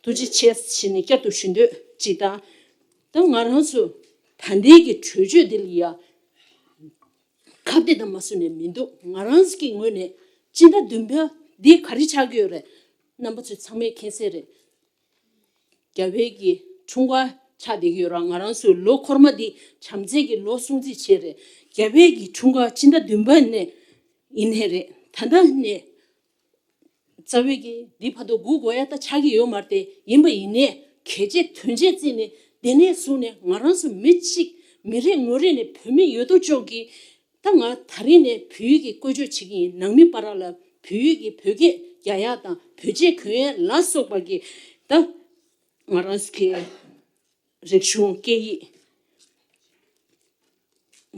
ཐུགས་རྗེ་ཆེ་ཟེར་ནས་བསྐྱར་དུ་ཞུ་འདོད་ཅིག་དང་། ད་ང་རང་ཚོ་ད་ལྟའི་གི་གྲོས་ཆོད་འདི་ལ་ཡ་ཁ་གཏད་དང་མ་བཟོས་ནས་མི་འདུག་ང་རང་ཚོ་གི་ངོས་ནས་སྤྱི་ཟླ་བདུན་པ་འདི་ག་རེ་ཆགས་ཀྱི་ཡོད་རེད། རྣམ་པ་ཚོས་ཚང་མས་མཁྱེན་གསལ་རེད། རྒྱ་བལ་གྱི་འཁྲུངས་སྐར་ཆགས་བསྡད་ཀྱི་ཡོད་ར། ང་རང་ཚོའི་ལོ་འཁོར་མ་འདི་བྱམས་བརྩེ་གི་ལོ་སྲུང་བརྩི་བྱས་རེད། རྒྱ་བལ་གྱི་འཁྲུངས་སྐར་སྤྱི་ཟླ་བདུན་པ་ནས་ཡིན་ནའི་རེད། ད་ལྟ་ནས་རྩ་བའི་གི་འདི་བར་དུ་སྒུག་དགོས་ཡ་ད་ཆགས་ཀྱི་ཡོད་མ་རེད་དེ། ཡིན་པ་ཡིན་ནའི་གལ་ཆེ་དོན་ཆེ་བརྩིས་ནས་དེ་ནས་བཟུང་ནས་ང་རང་ཚོ་མི་གཅིག་མི་རེ་ངོ་རེ་ནས་བོད་མི་ཡོད་དོ་ཅོག་གིས་ད་ང་ད་རིང་ནས་བོད་ཡིག་གི་བཀོལ་སྤྱོད་བྱེད་ཀྱི་ཡིན། ནང་མི་བར་ལ་བོད་ཡིག་གི་བོད་སྐད་རྒྱག་ཡག་དང་བོད་ཆས་གོན་ཡག་ལ་སོགས་པ་གི་ད་ང་རང་ཚོ་གི་རིག་གཞུང་སྐད་ཡིག་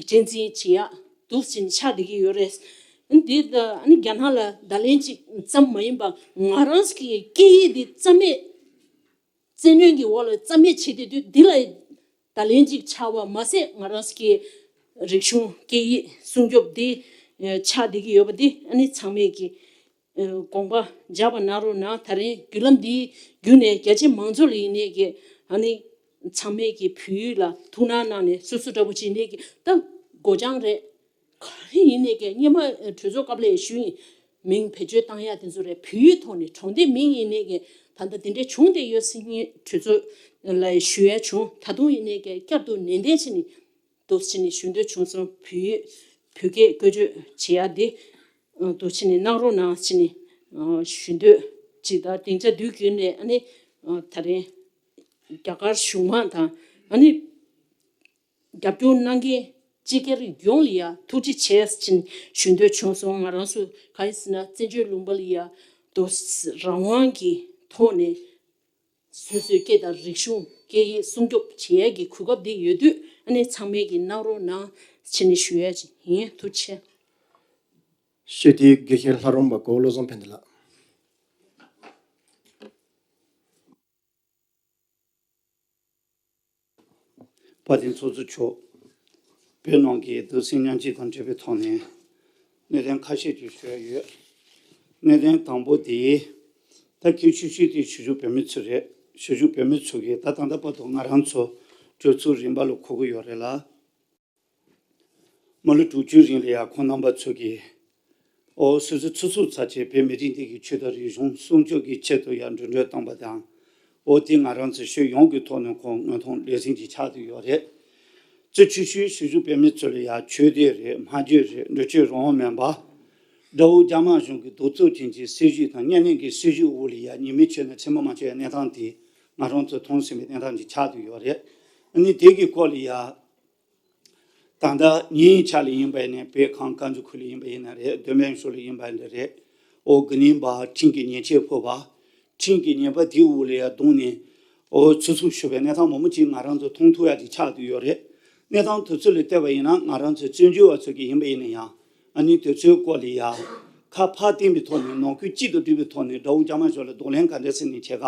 གཅེས་འཛིན་བྱེད་ཡག་འདུག་ཟིན་ཆགས་བསྡད་ཀྱི་ཡོད་རེད། འདི་ད་ཨ་ནི་རྒྱ་ནག་ལ་བརྡ་ལན་གཅིག་ཙམ་མ་ཡིན་པ་ང་རང་ཚོ་གི་སྐད་ཡིག་འདི་རྩ་མེད། བཙན་གནོན་གྱི་འོག་ལ་རྩ་མེད་བྱེད་བསྡད་དུས་འདི་ལ་བརྡ་ལན་གཅིག་ཆགས་པ་མ་ཟད་ང་རང་ཚོ་གི་རིག་གཞུང་སྐད་ཡིག་སྲུང་སྐྱོབ་འདི་ཆགས་བསྡད་ཀྱི་ཡོད་པ་འདི་ཨ་ནི་ཚང་མས་ཀྱི་དགོངས་པ་འཇགས་པ་གནང་རོགས་གནང་། ད་རིང་བརྒྱུད་ལམ་འདིའི་བརྒྱུད་ནས་རྒྱ་ཆེ་མང་ཚོགས་ལ་ཡིན་ནའི་ཀྱི་ཨ་ནི་ཚང་མས་ཀྱི་བོད་ཡིག་ལ་ཐུགས་སྣང་གནང་ནས་སོ་སོ་འདྲ་པོ་བྱས་ནས་ཀྱི་ད་སྒོ་བྱང་རེད། ག་རེ་ཡིན་ནའི་ཀྱི་སྔོན་མ་གྲོས་ཚོགས་སྐབས་ལ་ཞུས་ཡིན། མིང་བེད་སྤྱོད་བཏང་ཡ་དེ་ཚོ་རེད། བོད་ཡིག་ཐོག་ནས་གྲོང་སྡེ་མིང་ཡིན་ནའི་ཀྱི་ད་ལྟ་དེ་འདྲས་བྱུང་བསྡད་ཡོད་ཟེར་མཁན་གྲོས་ཚོགས་ལ་ཞུ་ཡ་བྱུང་། ད་དུང་ཡིན་ནའི་ཀྱི་བསྐྱར་དུ་ནན་ཏན་བྱས་ནས་འདུག་སེ་བྱས་ནས་ཞུ་འདོད་བྱུང་སོང་། བོད་ཡིག་བོད་སྐད་བཀོལ་སྤྱོད་བྱེད་ཡ་དེ་འདུག་སེ་བྱས་ནས་གནང་རོགས་གནང་ཟེར་ནས་ཞུ་འདོད་ཅིག་དང་། སྡིངས་ཆ་དུས་རྒྱུན་ནས་ཨ་ནི་ད་རིང་རྒྱ་གར་གཞུང་མང་དང་ཨ་ནི་རྒྱབ་སྐྱོར་གནང་མཁན་སྤྱི་སྒེར་ཡོངས་ལ་ཡ་ཐུགས་རྗེ་ཆེ་ཟེར་ཞུ་འདོད་བྱུང་སོང་། ང་རང་ཚོ་ག་རེ་ཟེར་ན་བཙན་བྱོལ་ལུང་པ་ལ་ཡ་དོ་རང་དབང་གི་ཐོག་ནས་སོ་སོའི་སྐད་དང་རིག་གཞུང་སྐད་ཡིག་སྲུང་སྐྱོབ་བྱེད་ཡས་ཀྱི་གོ་སྐབས་འདི་ཡོད་དུས་ཨ་ནི་ཚང་མས་ཀྱི་གནང་རོགས་གནང་ཟེར་ནས་ཞུ་ཡ་ཅིག་ཡིན། ཐུགས་རྗེ་ཆེ། ཞུ་དེ་དགེ་བཤེས་ལྷ་རམས་པ་གོ་བོ་བློ་བཟང་ཕན་བདེ་ལགས། དཔལ་ལྡན་ཚོགས་གཙོ་མཆོག་བོད་ནང་གི་འདུ་འཛོམས་མཉམ་སྐྱེད་དང་འབྲེལ་བའི་ཐོག་ནས་གནད་དོན་ཁ་ཤས་ཅིག་ཞུ་ཡ་ཡོད། གནད་དོན་དང་པོ་དེ་ད་གལ་ཆེ་ཤོས་དེ་གཞིས་བཞུགས་བོད་མི་ཚོ་རེད། གཞིས་བཞུགས་བོད་མི་ཚོ་གིས་ད་ད་ལྟ་བར་དུ་ང་རང་ཚོ་གྲོས་ཚོགས་རིམ་པ་ལ་གོ་གི་ཡོད་རེད་ལ། མ་ལོ་དྲུག་ཅུའི་རིང་ལ་ཡང་ཁོང་རྣམ་པ་ཚོ་གིས་ཨོ་སོ་སོའི་ཚོགས་གཙོ་ཚར་བྱས་བོད་མི་རིགས་འདི་གི་ཆོས་དང་རིག་གཞུང་སྲུང་སྐྱོབ་ཀྱི་ཆེད་དུ་ཡང་འགྲོ་གྲོན་བཏང་པ་དང་། ཨོ་དེ་ང་རང་ཚོའི་ཆོས་ཡོངས་ཀྱི་ཐོག་ནས་ཁོང་མངོན་མཐོང་ལས་ཟིན་གྱི་ཆགས་བསྡད་ཡོད་རེད། བཙན་བྱོལ་སྤྱི་ནོར་ཞུ་སྤེལ་མི་ཚོ་ལ་ཡ་ཆོས་དད་རེད། སྨྲ་བརྗོད་རེད། འགྲོ་སྐྱོད་རང་དབང་མིན་པ། དགྲ་བོ་རྒྱ་དམར་གཞུང་གི་གདུག་རྩུབ་ཅན་གྱི་སྲིད་བྱུས་དང་གཉའ་གནོན་གྱི་སྲིད་བྱུས་འོག་ལ་ཡ་ཉེས་མེད་ཆོད་ནས་ཚེར་མ་མ་ཆོད་ཡ་གནས་སྟངས་དེ་ང་རང་ཚོས་མཐོང་ཟིན་པའི་གནས་སྟངས་ཅིག་ཆགས་བསྡད་ཡོད་རེད། ཨ་ནི་དེ་གི་སྐོར་ལ་ཡ། ད་ལྟ་ཉིན་ཆ་ལ་ཡིན་པ་ཡིན་ནའི་བོད་ཁམས་བཀའ་འགྱུར་ཁུལ་ལ་ཡིན་པ་ཡིན་ན་རེད། བདེ་སྨོན་ཤོད་ལ་ཡིན་པ་ཡིན་ན་རེད། ཨོ་དགེ་ལྡན་པ་ཁྲིམས་ཀྱི་ཉེས་ཆད་ཕོག་པ། ཁྲིམས་ཀྱི་ཉེས་པ་དེའི་འོག་ལ་ཡ་བརྡུངས་ནས་ཨོ་ཚུད་ཚུད་ཤོར་བའི་གནས་སྟངས་མང་པོ་ཅིག་ང་རང་ཚོ་མཐོང་ཐུབ་ཡ་ཅིག་ཆགས་བསྡད་ཡོད་རེད། གནས་སྟངས་དེ་ཚོ་ལ་བལྟས་པ་ཡིན་ན་ང་རང་ཚོ་བཙན་བྱོལ་བ་ཚོ་གི་ཡིན་པ་ཡིན་ན་ཡང་ཨ་ནི་དེ་ཚོའི་སྐོར་ལ་ཡ་ཁ་ཕར་བསྟན་པའི་ཐོག་ནས་ནང་ཁུལ་གཅིག་ཏུ་སྒྲིལ་བའི་ཐོག་ནས་དགྲ་བོ་རྒྱ་དམར་གཞུང་ལ་གདོང་ལེན་ག་འདྲ་བྱས་ནས་བྱེད་ག་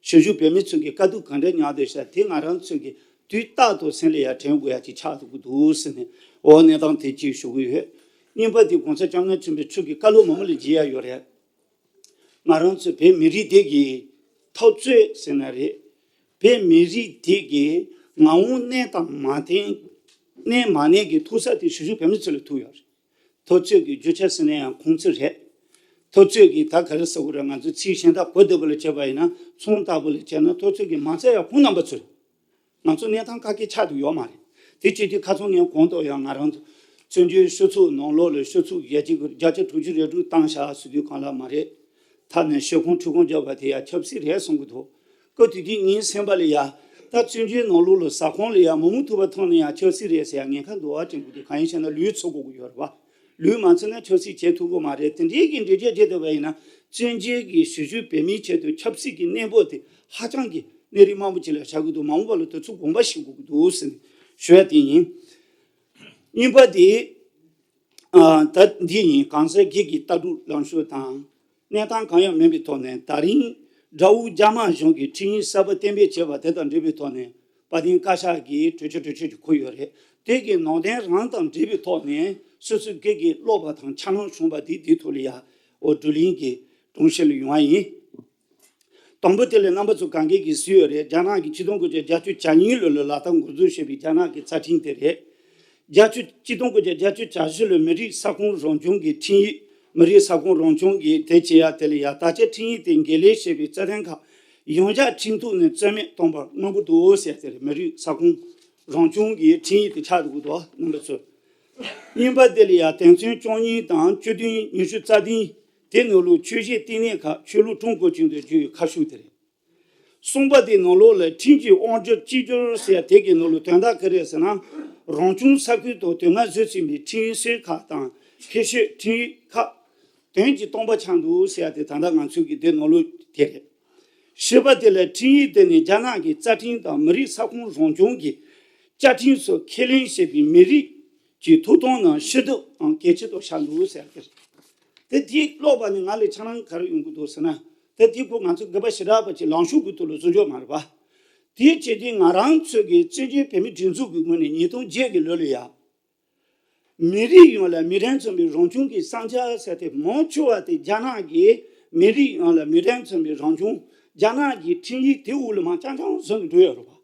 ཞུ་སྤེལ་མི་ཚོ་གི་དཀའ་སྡུག་ག་འདྲ་མྱངས་བསྡད་ཤག་དེ་ང་རང་ཚོ་གི་དུས་རྟག་ཏུ་སེམས་ལ་ཡ་དྲན་དགོས་ཡ་ཅིག་ཆགས་འདུག་གི་འདུག་ཟེར་ནས་འོ་གནས་སྟངས་དེ་གཅིག་ཞུ་གི་ཡོད། གཉིས་པ་དེ་གོང་ས་སྐྱབས་མགོན་ཆེན་པོའི་ཆོས་ཀྱི་བཀའ་སློབ་མང་པོ་ལ་བརྗེ་ཡ་ཡོད་རེད། ང་རང་ཚོ་བོད་མི་རིགས་དེ་གི་འཐབ་རྩོད་ཟེར་ན་རེད། བོད་མི་རིགས་དེ་གི་ངག་དབང་གནས་དང་མ་མཐུན། གནས་མ་གནས་ཀྱི་ཐུག་ས་དེ་ཞུ་སྤེལ་མི་ཚོ་ལ་ཐུག་ཡོད་རེད། འཐབ་རྩོད་ཀྱི་རྒྱུ་ཆ་ཟེར་ན་ཡང་ཁོང་ཚོ་རེད། འཐབ་རྩོད་ཀྱི་ད་ག་རེ་ཟེར་དགོས་རེད། ང་ཚོ་ཚིག་གཞན་དག་གོ་བདེ་པོ་ལ་བྱས་པ་ཡིན་ན་ཚོང་ལྟ་བུ་ལ་བྱས་ན་འཐབ་རྩོད་ཀྱི་མ་རྩ་ཡང་ཁོང་རྣམ་པ་ཚོ་རེད། ང་ཚོ་གནས་སྟངས་ཁ་སྐད་ཆགས་འདུག་ཡོད་མ་རེད། དེ་བྱས་དུས་ཁ་སང་ངས་གོང་དུ་ཡང་ང་རང་ཚོ་བཙན་བྱོལ་སྤྱི་ཚོགས་ནང་ལོགས་ལ་སྤྱི་ཚོགས་བརྒྱ་ཆ་བརྒྱ་ཆ་དྲུག་ཅུ་རེ་དྲུག་བཏང་བཞག་ཟེར་དུས་གང་ལ་མ་རེད། ཐ་ན་ཤོད་ཁང་ཁྲུས་ཁང་བརྒྱབ་པ་དེ་ཡང་ཆབ་སྲིད་རེད་གསུང་གི་འདུག་སྐབས་དེ་དུས་ངའི་སེམས་པ་ལ་ཡ། ད་བཙན་བྱོལ་ནང་ལོགས་ལ་ཟ་ཁང་ལ་ཡ་མི་མང་ཐུག་པ་མཐོང་ན་ཡང་ཆབ་སྲིད་རེད་ཟེར་ཡ་ངན་ཁ་འདུག་བ་དྲན་གི་འདུག་གང་ཡིན་ཟེར་ན་ལུས་འཚོ་དགོས་ཀྱི་ཡོད་རེད་བ། ལུས་མ་འཚོ་ན་ཆབ་སྲིད་བྱེད་ཐུབ་ཀྱི་མ་རེད། དེ་འདྲའི་གི་འགྲེལ་བརྗོད་བྱེད་ཐུབ་པ་ཡིན་ན་བཙན་བྱོལ་གྱི་ཞུ་སྤེལ་མིའི་ཆེད་དུ་ཆབ་སྲིད་ཀྱི་གནས་བབ་དེ་ཧ་ཅང་གི་གནས་རིགས་མང་པོ་ཅིག་ལ་བྱ་དགོས་འདུག་མ་འོངས་པ་ལ་དེ་ཚོ་དགོངས་པ་བཞེས་དགོས་ཀྱི་འདུག་ཟེར་ནས་ཞུ་ཡ་དེ་ཡིན། གཉིས་པ་དེ། ཨ། ད་འདི་ཡིན། གང་ཟག་སྒེར་གྱི་ལྟ་གྲུབ་ལངས་ཕྱོགས་དང་། གནས་སྟངས་གང་ཡང་མིན་པའི་ཐོག་ནས་ད་རིང་དགྲ་བོ་རྒྱ་དམར་གཞུང་གིས་ཁྲིམས་ཡིག་གསར་པ་གཏན་འབེབས་བྱས་པ་དེ་དང་འབྲེལ་བའི་ཐོག་ནས་དཔལ་ལྡན་བཀའ་ཤག་གིས་གྲོས་ཆོད་གྲོས་ཆོད་ཅིག་བཀོད་ཡོད་རེད། དེ་གི་ནང་དོན་རང་དང་འབྲེལ་བའི་ཐོག་ནས་སོ་སོའི་སྒེར་གྱི་ཀློག་པ་དང་འཆར་སྣང་བྱུང་བ་དེ་དེའི་ཐོག་ལ་ཡ་འོ་བགྲོ་གླེང་གི་དྲུང་ཞིག་ལ་ཡོང་བ་ཡིན། དང་པོ་དེ་ལ་རྣམ་པ་ཚོ་གང་གས་ཀྱིས་གཟིགས་ཡོད་རེད། རྒྱ་ནག་གི་ཆིག་སྟོང་དགུ་བརྒྱ་བརྒྱད་ཅུ་གྱ་གཉིས་ལོ་ལ་ལག་བསྟར་འགོ་འཛུགས་བྱས་པའི་རྒྱ་ནག་གི་རྩ་ཁྲིམས་དེ་རེད། བརྒྱད་ཅུ། ཆིག་སྟོང་དགུ་བརྒྱ་བརྒྱད་ཅུ་གྱ་བཞི་ལོའི་མི་རིགས་ས་ཁོངས་རང་སྐྱོང་གི་ཁྲིམས་ཡིག་མི་རིགས་ས་ཁོངས་རང་སྐྱོང་གི་དེ་བྱེད་ཡ་དེ་ལ་ཡ་ད་ཆ་ཁྲིམས་ཡིག་དེ་འགན་ལེན་བྱས་པའི་རྩ་དོན་ཁག་ཡང་བསྐྱར་ཁྲིམས་གཏུག་ནས་རྩོད་མེད་གཏོང་བར་མངོན་པ་འདུག་ཟེར་དེ་རེད། མི་རིགས་ས་ཁོངས་རང་སྐྱོང་གི་ཁྲིམས་ཡིག་དེ་ཆགས་འདུག་གི་འདུག་རྣམ་པ་ཚོ། གཉིས་པ་དེ་ལ་ཡ་དོན་ཚན་བཅུ་གཉིས་དང་བཅུ་བདུན། ཉི་ཤུ་རྩ་བདུན། དེ་ནང་ལོགས་ཆོས་བྱེད་བསྟི་གནས་ཁག་ཆོས་ལུགས་ཁྲིམས་སྐོར་ཅན་དུ་བསྒྱུར་བའི་ཁ་ཤོགས་དེ་རེད། གསུམ་པ་དེ་ནང་ལོགས་ལ་ཁྲིམས་ཀྱི་དབང་སྒྱུར་གཅིག་གྱུར་ཟེར་དེ་གའི་ནང་ལོགས་དོན་དག་ག་རེ་ཟེར་ན། རང་སྐྱོང་ས་ཁུལ་དུ་དོན་ལྔ་བཟོས་ཟིན་པའི་ཁྲིམས་སྲོལ་ཁག་དང་ཁྱད་ཆོས་ཁྲིམས་ཡིག་ཁག་དོན་གྱིས་སྟོང་པ་ཆགས་འདུག་ཟེར་ཡ་དེ་ད་ལྟ་ང་ཚོའི་གི་དེ་ནང་ལོགས་དེ་རེད། བཞི་པ་དེ་ལ་ཁྲིམས་ཡིག་དེ་ནི་རྒྱ་ནག་གི་རྩ་ཁྲིམས་དང་མི་རིགས་ས་ཁོངས་རང་སྐྱོང་གི་བཅའ་ཁྲིམས་སུ་ཁས་ལེན་བྱས་པའི་མི་རིགས་ཀྱི་ཐོབ་ཐང་ནང་ཕྱིར་བསྡུ་དང་གལ་ཆེ་དུ་བཞག་འདུག་ཟེར་གི་རེད། དེ་དེ་ཀློག་པ་ནི་ང་ལ་འཆར་སྣང་ག་རེ་ཡོང་གི་འདུག་ཟེར་ན། དེ་དེ་ཁོ་ང་ཚོ་དགོས་པ་ཞེ་དྲག་པ་ཅིག་ལངས་ཕྱོགས་ཀྱི་ཐོག་ལ་བཟོ་ཆོག་མ་རེད་པ། དེའི་ཆེད་དུ་ང་རང་ཚོ་གི་བཙན་བྱོལ་བོད་མིའི་སྒྲིག་འཛུགས་ཀྱི་ངོས་ནས་ཉིས་སྟོང་བརྒྱད་ཀྱི་ལོ་ལ་ཡ། མི་རིགས་ཡོངས་ལ་མི་རང་མཚོན་པའི་རང་སྐྱོང་གི་བསམ་འཆར་ཟེར་དེ་མང་ཆེ་བ་དེ་རྒྱ་ནག་གི་མི་རིགས་ཡོངས་ལ་མི་རང་མཚོན་པའི་རང་སྐྱོང་རྒྱ་ནག་གི་ཁྲིམས་ཡིག་དེ་འོག་ལ་མར་རྐྱང་རྐྱང་བཟོས་ནས་འགྲོ་ཡོད་རེད་པ།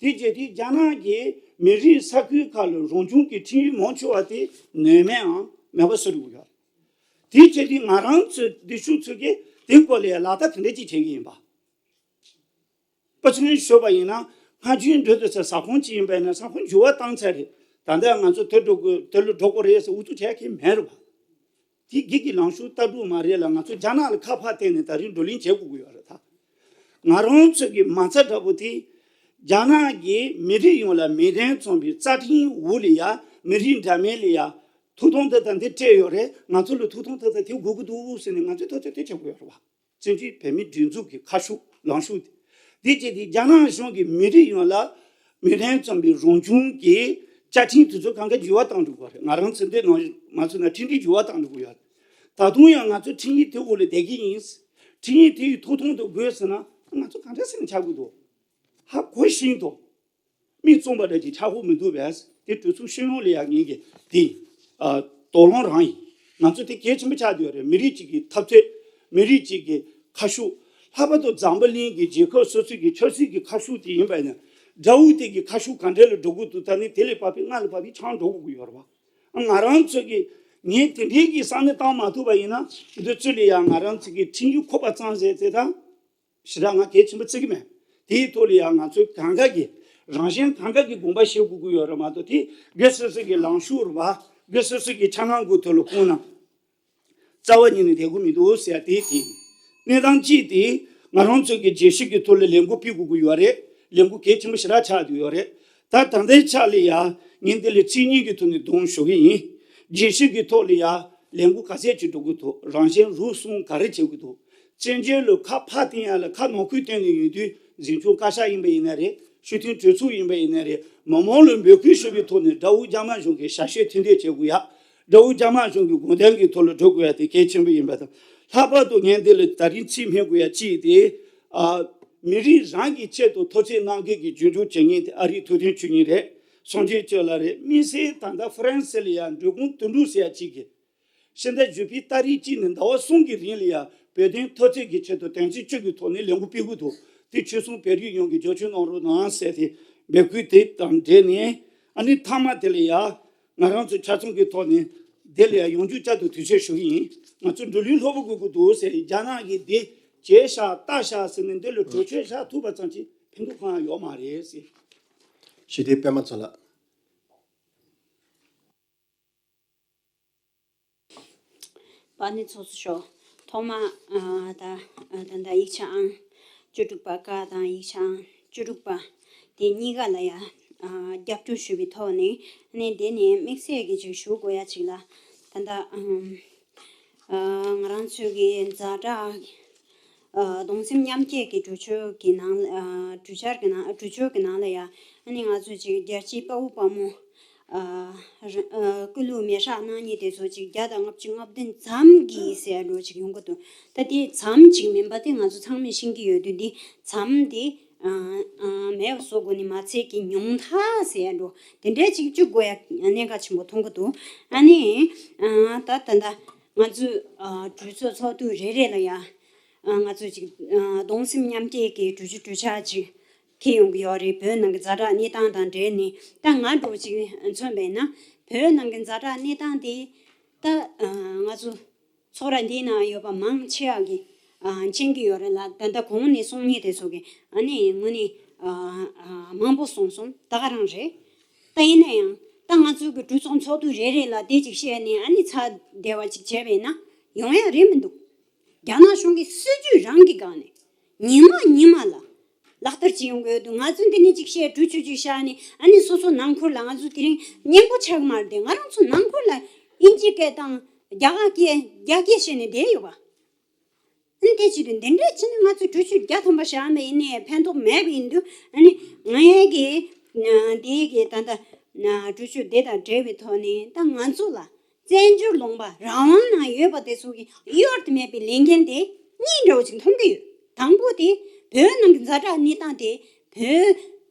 དེ་བྱས་དུས་རྒྱ་ནག་གིས་མི་རིགས་ས་ཁུལ་ཁག་ལ་རང་སྐྱོང་གི་ཁྲིམས་ཡིག་མང་ཆེ་བ་དེ་ནུས་མེད་ཨང་མེད་པ་བཟོ་འགྲོ་གི་ཡོད། དེ་བྱས་དུས་ང་རང་ཚོའི་འདི་ཤུགས་ཚོས་ཀྱིས་དེ་སྐོར་ལ་ལག་བསྟར་ག་འདྲ་ཅིག་བྱེད་ཀྱི་ཡིན་པ། དཔེ་མཚོན་ཞུས་པ་ཡིན་ན་སྔ་རྗེས་འགྲོ་དུས་ས་ས་ཁོངས་གཅིག་ཡིན་པ་ཡིན་ན་ས་ཁོངས་འགྱུར་བ་བཏང་ཚར་རེད། ད་ལྟ་ང་ཚོ་དེ་འགྲོ་དགོས་དེ་ལ་འགྲོ་དགོས་རེད་ཟེར་འུ་ཐུག་བྱས་ཀྱི་མེད་རེད་པ། དེ་སྒེར་གྱི་ལངས་ཕྱོགས་ལྟ་གྲུབ་མ་རེད་ལ་ང་ཚོ་རྒྱ་ནག་ལ་ཁ་ཕར་བསྟན་ནས་ད་རིང་བགྲོ་གླེང་བྱེད་དགོས་ཀྱི་ཡོད་རེད་ད། ང་རང་ཚོ་གི་མ་རྩ་འདྲ་པོ་དེ་རྒྱ་ནག་གིས་མི་རིགས་ཡོངས་ལ་མི་རང་མཚོན་པའི་རྩ་ཁྲིམས་འོག་ལ་ཡ་མི་རིགས་འདྲ་མིན་ལ་ཡ་ཐོབ་ཐང་འདི་དང་འདི་སྤྲད་ཡོད་རེད། ང་ཚོ་ལ་ཐོབ་ཐང་འདི་དང་དེ་དགོས་ཀྱི་འདུག་ཟེར་ནས་ང་ཚོས་ཐག་གཅོད་དེ་བྱེད་དགོས་ཡོད་རེད་པ། བཙན་བྱོལ་བོད་མིའི་སྒྲིག་འཛུགས་ཀྱི་ཁ་ཕྱོགས་ལངས་ཕྱོགས་དེ། དེ་བྱས་ཏེ་རྒྱ་ནག་གཞུང་གིས་མི་རིགས་ཡོངས་ལ་མི་རང་མཚོན་པའི་རང་སྐྱོང་གི་བཅའ་ཁྲིམས་དེ་ཚོ་གང་ག་འགྱུར་བ་གཏང་འགྲོ་དགོས་རེད། ང་རང་ཚོ་འདི་ནང་མ་ཚུད་ན་ཁྲིམས་འགྲིག་འགྱུར་བ་གཏང་འགྲོ་དགོས་ཡོད། ད་དུང་ཡང་ང་ཚོ་ཁྲིམས་ཡིག་དེ་འོག་ལ་བསྡད་ཀྱི་ཡིན། ཁྲིམས་ཡིག་དེ་ཡི་ཐོབ་ཐང་དེ་དགོས་ཟེར་ན་ང་ཚོ་གང་འདྲ་ཟེར་ནས་ཆགས་དགོས་འདུག་ཧ་གོ་བཞིན་དུ། མིག་བཙུམ་པ་འདྲ་ཅིག་ཆགས་ཀྱི་མི་འདུག་པས། དེ་གྲོས་ཚོགས་སྤྱི་ཡོངས་ལ་ཡང་ངེད་ཀྱིས་དེ་ཨ་དོགས་སློང་རང་ཡིན། ང་ཚོ་དེ་གལ་ཆེན་པོ་ཆགས་བསྡད་ཡོད་རེད། མི་རིགས་གཅིག་གི་འཐབ་རྩོད། མི་རིགས་གཅིག་གི་ཁ་ཕྱོགས། ལྷག་པར་དུ་འཛམ་བུ་གླིང་གི་རྒྱལ་ཁབ་སོ་སོ་གི་ཆབ་སྲིད་ཀྱི་ཁ་ཕྱོགས་དེ་ཡིན་པ་ཡིན་ན། དགྲ་བོ་དེ་གི་ཁ་ཕྱོགས་ག་འདྲ་ལ་འགྲོ་དགོས་འདུག་ད་ནི་དེ་ལས་བབས་པའི་སྔ་ལ་བབས་པའི་ཆང་འགྲོ་དགོས་ཀྱི་ཡོད་རེད་པ། ང་རང་ཚོ་གི་ངས་དེ་འདྲའི་གི་བསམ་བློ་བཏང་མ་ཐུབ་པ་ཡིན་ན་འདི་ཚོ་ལ་ཡང་ང་རང་ཚོ་གི་ཁྲིམས་ཡིག་ཁོག་པ་གཙང་ཟེར་དེ་དང་། ཞེ་དྲག་ང་གལ་ཆེན་པོ་བརྩི་གི་མེད། དེའི་ཐོག་ལ་ཡང་ང་ཚོའི་གང་ག་གི་ རང་གཞན་གང་ག་གི་དགོངས་པ་བཞེས་དགོས་ཀྱི་ཡོད་རེད་མ་གཏོགས། དེ་སྒེར་སོ་སོ་གི་ལངས་ཕྱོགས་རེད་པ། སྒེར་སོ་སོ་གི་འཆར་སྣང་གི་ཐོག་ལ་ཁོང་ན། རྩ་བ་ཉིད་ནས་བསྡད་དགོས་མི་འདུག་ཟེར་ཡ་དེ་དེ་ཡིན། གནས་སྟངས་གཅིག་དེ་ང་རང་ཚོ་གི་རྒྱལ་སྤྱི་གི་ཐོག་ལ་ལས་འགུལ་སྤེལ་དགོས་ཀྱི་ཡོད་རེད། ལས་འགུལ་གལ་ཆེན་པོ་ཞེ་དྲག་ཆགས་བསྡད་ཡོད་རེད། ད་ད་ལྟའི་ཆ་ལ་ཡ་ངས་འདི་ལ་མཚན་ཉིད་ཀྱི་ཐོག་ནས་གདོང་ཞུ་གི་ཡིན། རྒྱལ་སྤྱི་གི་ཐོག་ལ་ཡ་ལས་འགུལ་ག་ཚད་ཅིག་འགྲོ་གི་འདུག་རང་བཞིན་རུལ་སུངས་ག་རེ་བྱེད་ཀྱི་འདུག་བཙན་བྱོལ་ལ་ཁ་ཕར་བསྟན་ཡ་ལ་ཁ་ནང་ཁུལ་བསྟན་ནས་ཡོང་དུས་འཛིན་སྐྱོང་བཀའ་ཤག་ཡིན་པ་ཡིན་ན་རེད། སྤྱི་མཐུན་གྲོས་ཚོགས་ཡིན་པ་ཡིན་ན་རེད། མི་མང་ལ་འབོད་སྐུལ་ཞུ་བའི་ཐོག་ནས་དགྲ་བོ་རྒྱ་དམར་གཞུང་གི་ཞབས་ཞུ་མཐུན་འབྲེལ་བྱེད་དགོས་ཡ། དགྲ་བོ་རྒྱ་དམར་གཞུང་གི་དགོངས་དོན་གྱི་ཐོག་ལ་འགྲོ་དགོས་ཡ་དེ་གལ་ཆེན་པོ་ཡིན་པ་དང་། ལྷག་པར་དུ་ངས་འདི་ལ་ད་རིང་ཚིག་སྨྲས་དགོས་ཡ་གཅིག་དེ། ཨ། མི་རིགས་རང་གི་ཆེད་དུ་ཐུགས་རྗེ་གནང་མཁན་གྱི་རྒྱུན་སྐྱོང་བྱེད་མཁན་དེ་ཨ་རིའི་ཐུབ་བསྟན་ཆོས་ཉིད་རེད། སངས་རྒྱས་ཆོས་ལགས་རེད། དམིགས་བསལ་ད་ལྟ་ཧྥ་རན་སི་ལ་ཡ་འགྲོ་ཁུངས་དོན་གྲུབ་ཟེར་ཡ་གཅིག་གིས། ཕྱི་ཟླ་བཞི་པའི་ཏ་རིག་གཅིག་ནས་ཟླ་བ་གསུམ་གྱི་རིང་ལ་ཡ་བོད་དོན་འཐབ་རྩོད་ཀྱི་ཆེད་དུ་དོན་ཚན་བཅུ་གི་ཐོག་ནས་ལས་འགུལ་སྤེལ་གྱི་འདུག་དེ་ཆོལ་གསུམ་བོད་རིགས་ཡོངས་ཀྱིས་རྒྱབ་སྐྱོར་གནང་རོགས་གནང་ཟེར་ཏེ་འབོད་སྐུལ་དེ་དང་འབྲེལ་ནས། ཨ་ནི་མཐའ་མ་དེ་ལ་ཡ་ང་རང་ཚོའི་ཆ་ཚང་གི་ཐོག་ནས་དེ་ལ་ཡ་ཡོངས་རྫོགས་བསྐྱར་དུ་དུས་ཚོད་ཞུ་གི་ཡིན། ང་ཚོ་འགྲོ་གླེང་ལྷུག་པོ་དགོས་ཀྱི་འདུག་ཟེར། རྒྱ་ནག་གིས་འདི་བྱས་ཤག་ལྟ་ཤག་ཟེར་ནས་འདི་ལ་གྲོས་ཆོད་བཞག་ཐུབ་པ་ཙམ་གྱིས་ཕན་ཐོགས་གང་ཡང་ཡོད་མ་རེད་ཟེར། ཞི་བདེ་པད་མ་ཚོ་ལགས། པ་ནི་ཚོགས་གཙོ་མཆོག་ཐོག་མ་ཨ་ད་ཨ་ད་ད་ཡིག་ཆ་ཨང་བཅུ་དྲུག་པ་ཀ་དང་ཡིག་ཆ་ཨང་བཅུ་དྲུག་པ་དེ་གཉིས་ཀ་ལ་ཡ་ཨ་རྒྱབ་སྐྱོར་ཞུ་བའི་ཐོག་ནས་ནས་དེ་ནས་དམིགས་བསལ་གྱི་ཅིག་ཞུ་དགོས་ཡ་ཅིག་ལ། ད་ད་ཨམ་ཨ་ང་རང་ཚོའི་གི་ཛ་དྲག་ཨ་གདུང་སེམས་མཉམ་སྐྱེད་ཀྱི་གྲོས་ཆོད་ཀྱི་ནང་ཨ་གྲོས་འཆར་གྱི་ནང་གྲོས་ཆོད་ཀྱི་ནང་ལ་ཡ་ཨ་ནི་ང་ཚོས་ཅིག་རྒྱལ་གཅེས་དཔའ་བོ་དཔའ་མོ། ཨ་ར་ཨ་སྐུ་ལུས་མེ་སྲེག་གནང་མཁན་དེ་ཚོ་ཅིག་བརྒྱ་དང་ལྔ་བཅུ་ང་བདུན་ཙམ་གྱིས་ཟེར་འགྲོ་ཅིག་ཡོང་གི་འདུག་ད་དེ་ཙམ་ཅིག་མིན་པ་དེ་ང་ཚོ་ཚང་མས་ཤེས་ཀྱི་ཡོད་དུས། འདི་ཙམ་དེ་ཨ་ཨ་མེད་པ་བཟོ་དགོས་ནི་མ་ཚད་ཀྱི་ཉུང་མཐའ་ཟེར་འགྲོ་དེ་འདྲའི་ཅིག་བཅུག་དགོས་ཡ་གནད་འགག་ཆེན་པོ་མཐོང་གི་འདུག་ཨ་ནི་ཨ་ད་ད་ད་ང་ཚོས་ཨ་གྲོས་ཚོགས་ཚོགས་དུས་རེ་རེ་ལ་ཡ་ཨ་ང་ཚོས་ཅིག་ཨ་གདུང་སེམས་མཉམ་སྐྱེད་ཀྱི་གྲོས་ཆོད་གྲོས་འཆར་ཅིག་འཁྱེར་ཡོང་གི་ཡོད་རེད། བོད་ནང་གི་ཛ་དྲག་གནས་སྟངས་དང་འབྲེལ་ནས། ད་ང་འདྲ་བོ་ཅིག་མཚོན་པས་ན། བོད་ནང་གི་ཛ་དྲག་གནས་སྟངས་དེ་ད་ང་ཚོ་ཚོགས་ར་འདིའི་ནང་ཡོད་པ་མང་ཆེ་བ་གིས་མཁྱེན་གྱི་ཡོད་རེད་ལ། ད་ལྟ་གོང་ནས་གསུང་མཁན་དེ་ཚོ་གིས་ཨ་ནི་དངོས་གནས་མང་པོ་གསུངས་སོང་། ད་ག་རང་རེད། ད་ཡིན་ན་ཡང་ད་ང་ཚོའི་གི་གྲོས་ཚོགས་ཚོགས་དུས་རེ་རེ་ལ་དེ་ཅིག་བཤད་ནས་ཨ་ནི་ཚར་བསྡད་པ་ཅིག་བྱས་པས་ན་ཡོང་ཡ་རེད་མི་འདུག་རྒྱ་ནག་གཞུང་གི་སྲིད་ཇུས་རང་གི་སྒང་ནས་ཉི་མ་ཉི་མ་ལ་ལག་བསྟར་བྱེད་ཡོང་གི་ཡོད་འདུག་ང་ཚོས་འདི་ནས་ཅིག་བཤད། གྲོས་ཆོད་ཅིག་བཞག་ནས་ཨ་ནི་སོ་སོ་ནང་ཁུལ་ལ། ང་ཚོ་དེ་རིང་སྙན་པོ་ཆགས་མ་རེད་དེ། ང་རང་ཚོ་ནང་ཁུལ་ལ་དབྱིན་ཇི་སྐད་དང་རྒྱ་གར་སྐད་རྒྱ་སྐད་བཤད་ནས་བསྡད་ཡོད་པ། ཨ་ནི་དེ་བྱེད་དུས་འདི་འདྲ་བྱས་ན་ང་ཚོས་གྲོས་ཆོད་བརྒྱ་ཐམ་པ་བཞག་པ་ཡིན་ནའི་ཕན་ཐོགས་མེད་པ་ཡིན་དུས། ཨ་ནི་ངའི་གི་དེའི་གི་ད་ལྟ་གྲོས་ཆོད་དེ་དང་འབྲེལ་བའི་ཐོག་ནས་ད་ང་ཚོ་ལ། བཙན་བྱོལ་ལུང་པ་རང་དབང་ནང་ཡོད་པ་དེ་ཚོ་གི་གཡོལ་དུ་མེད་པའི་ལས་འགན་དེ་གཉིས་འདྲ་བོ་ཅིག་མཐོང་གི་ཡོད། དང་པོ་དེ་བོད་ནང་གི་ཛ་དྲག་གནས་སྟངས་དེ། བོད་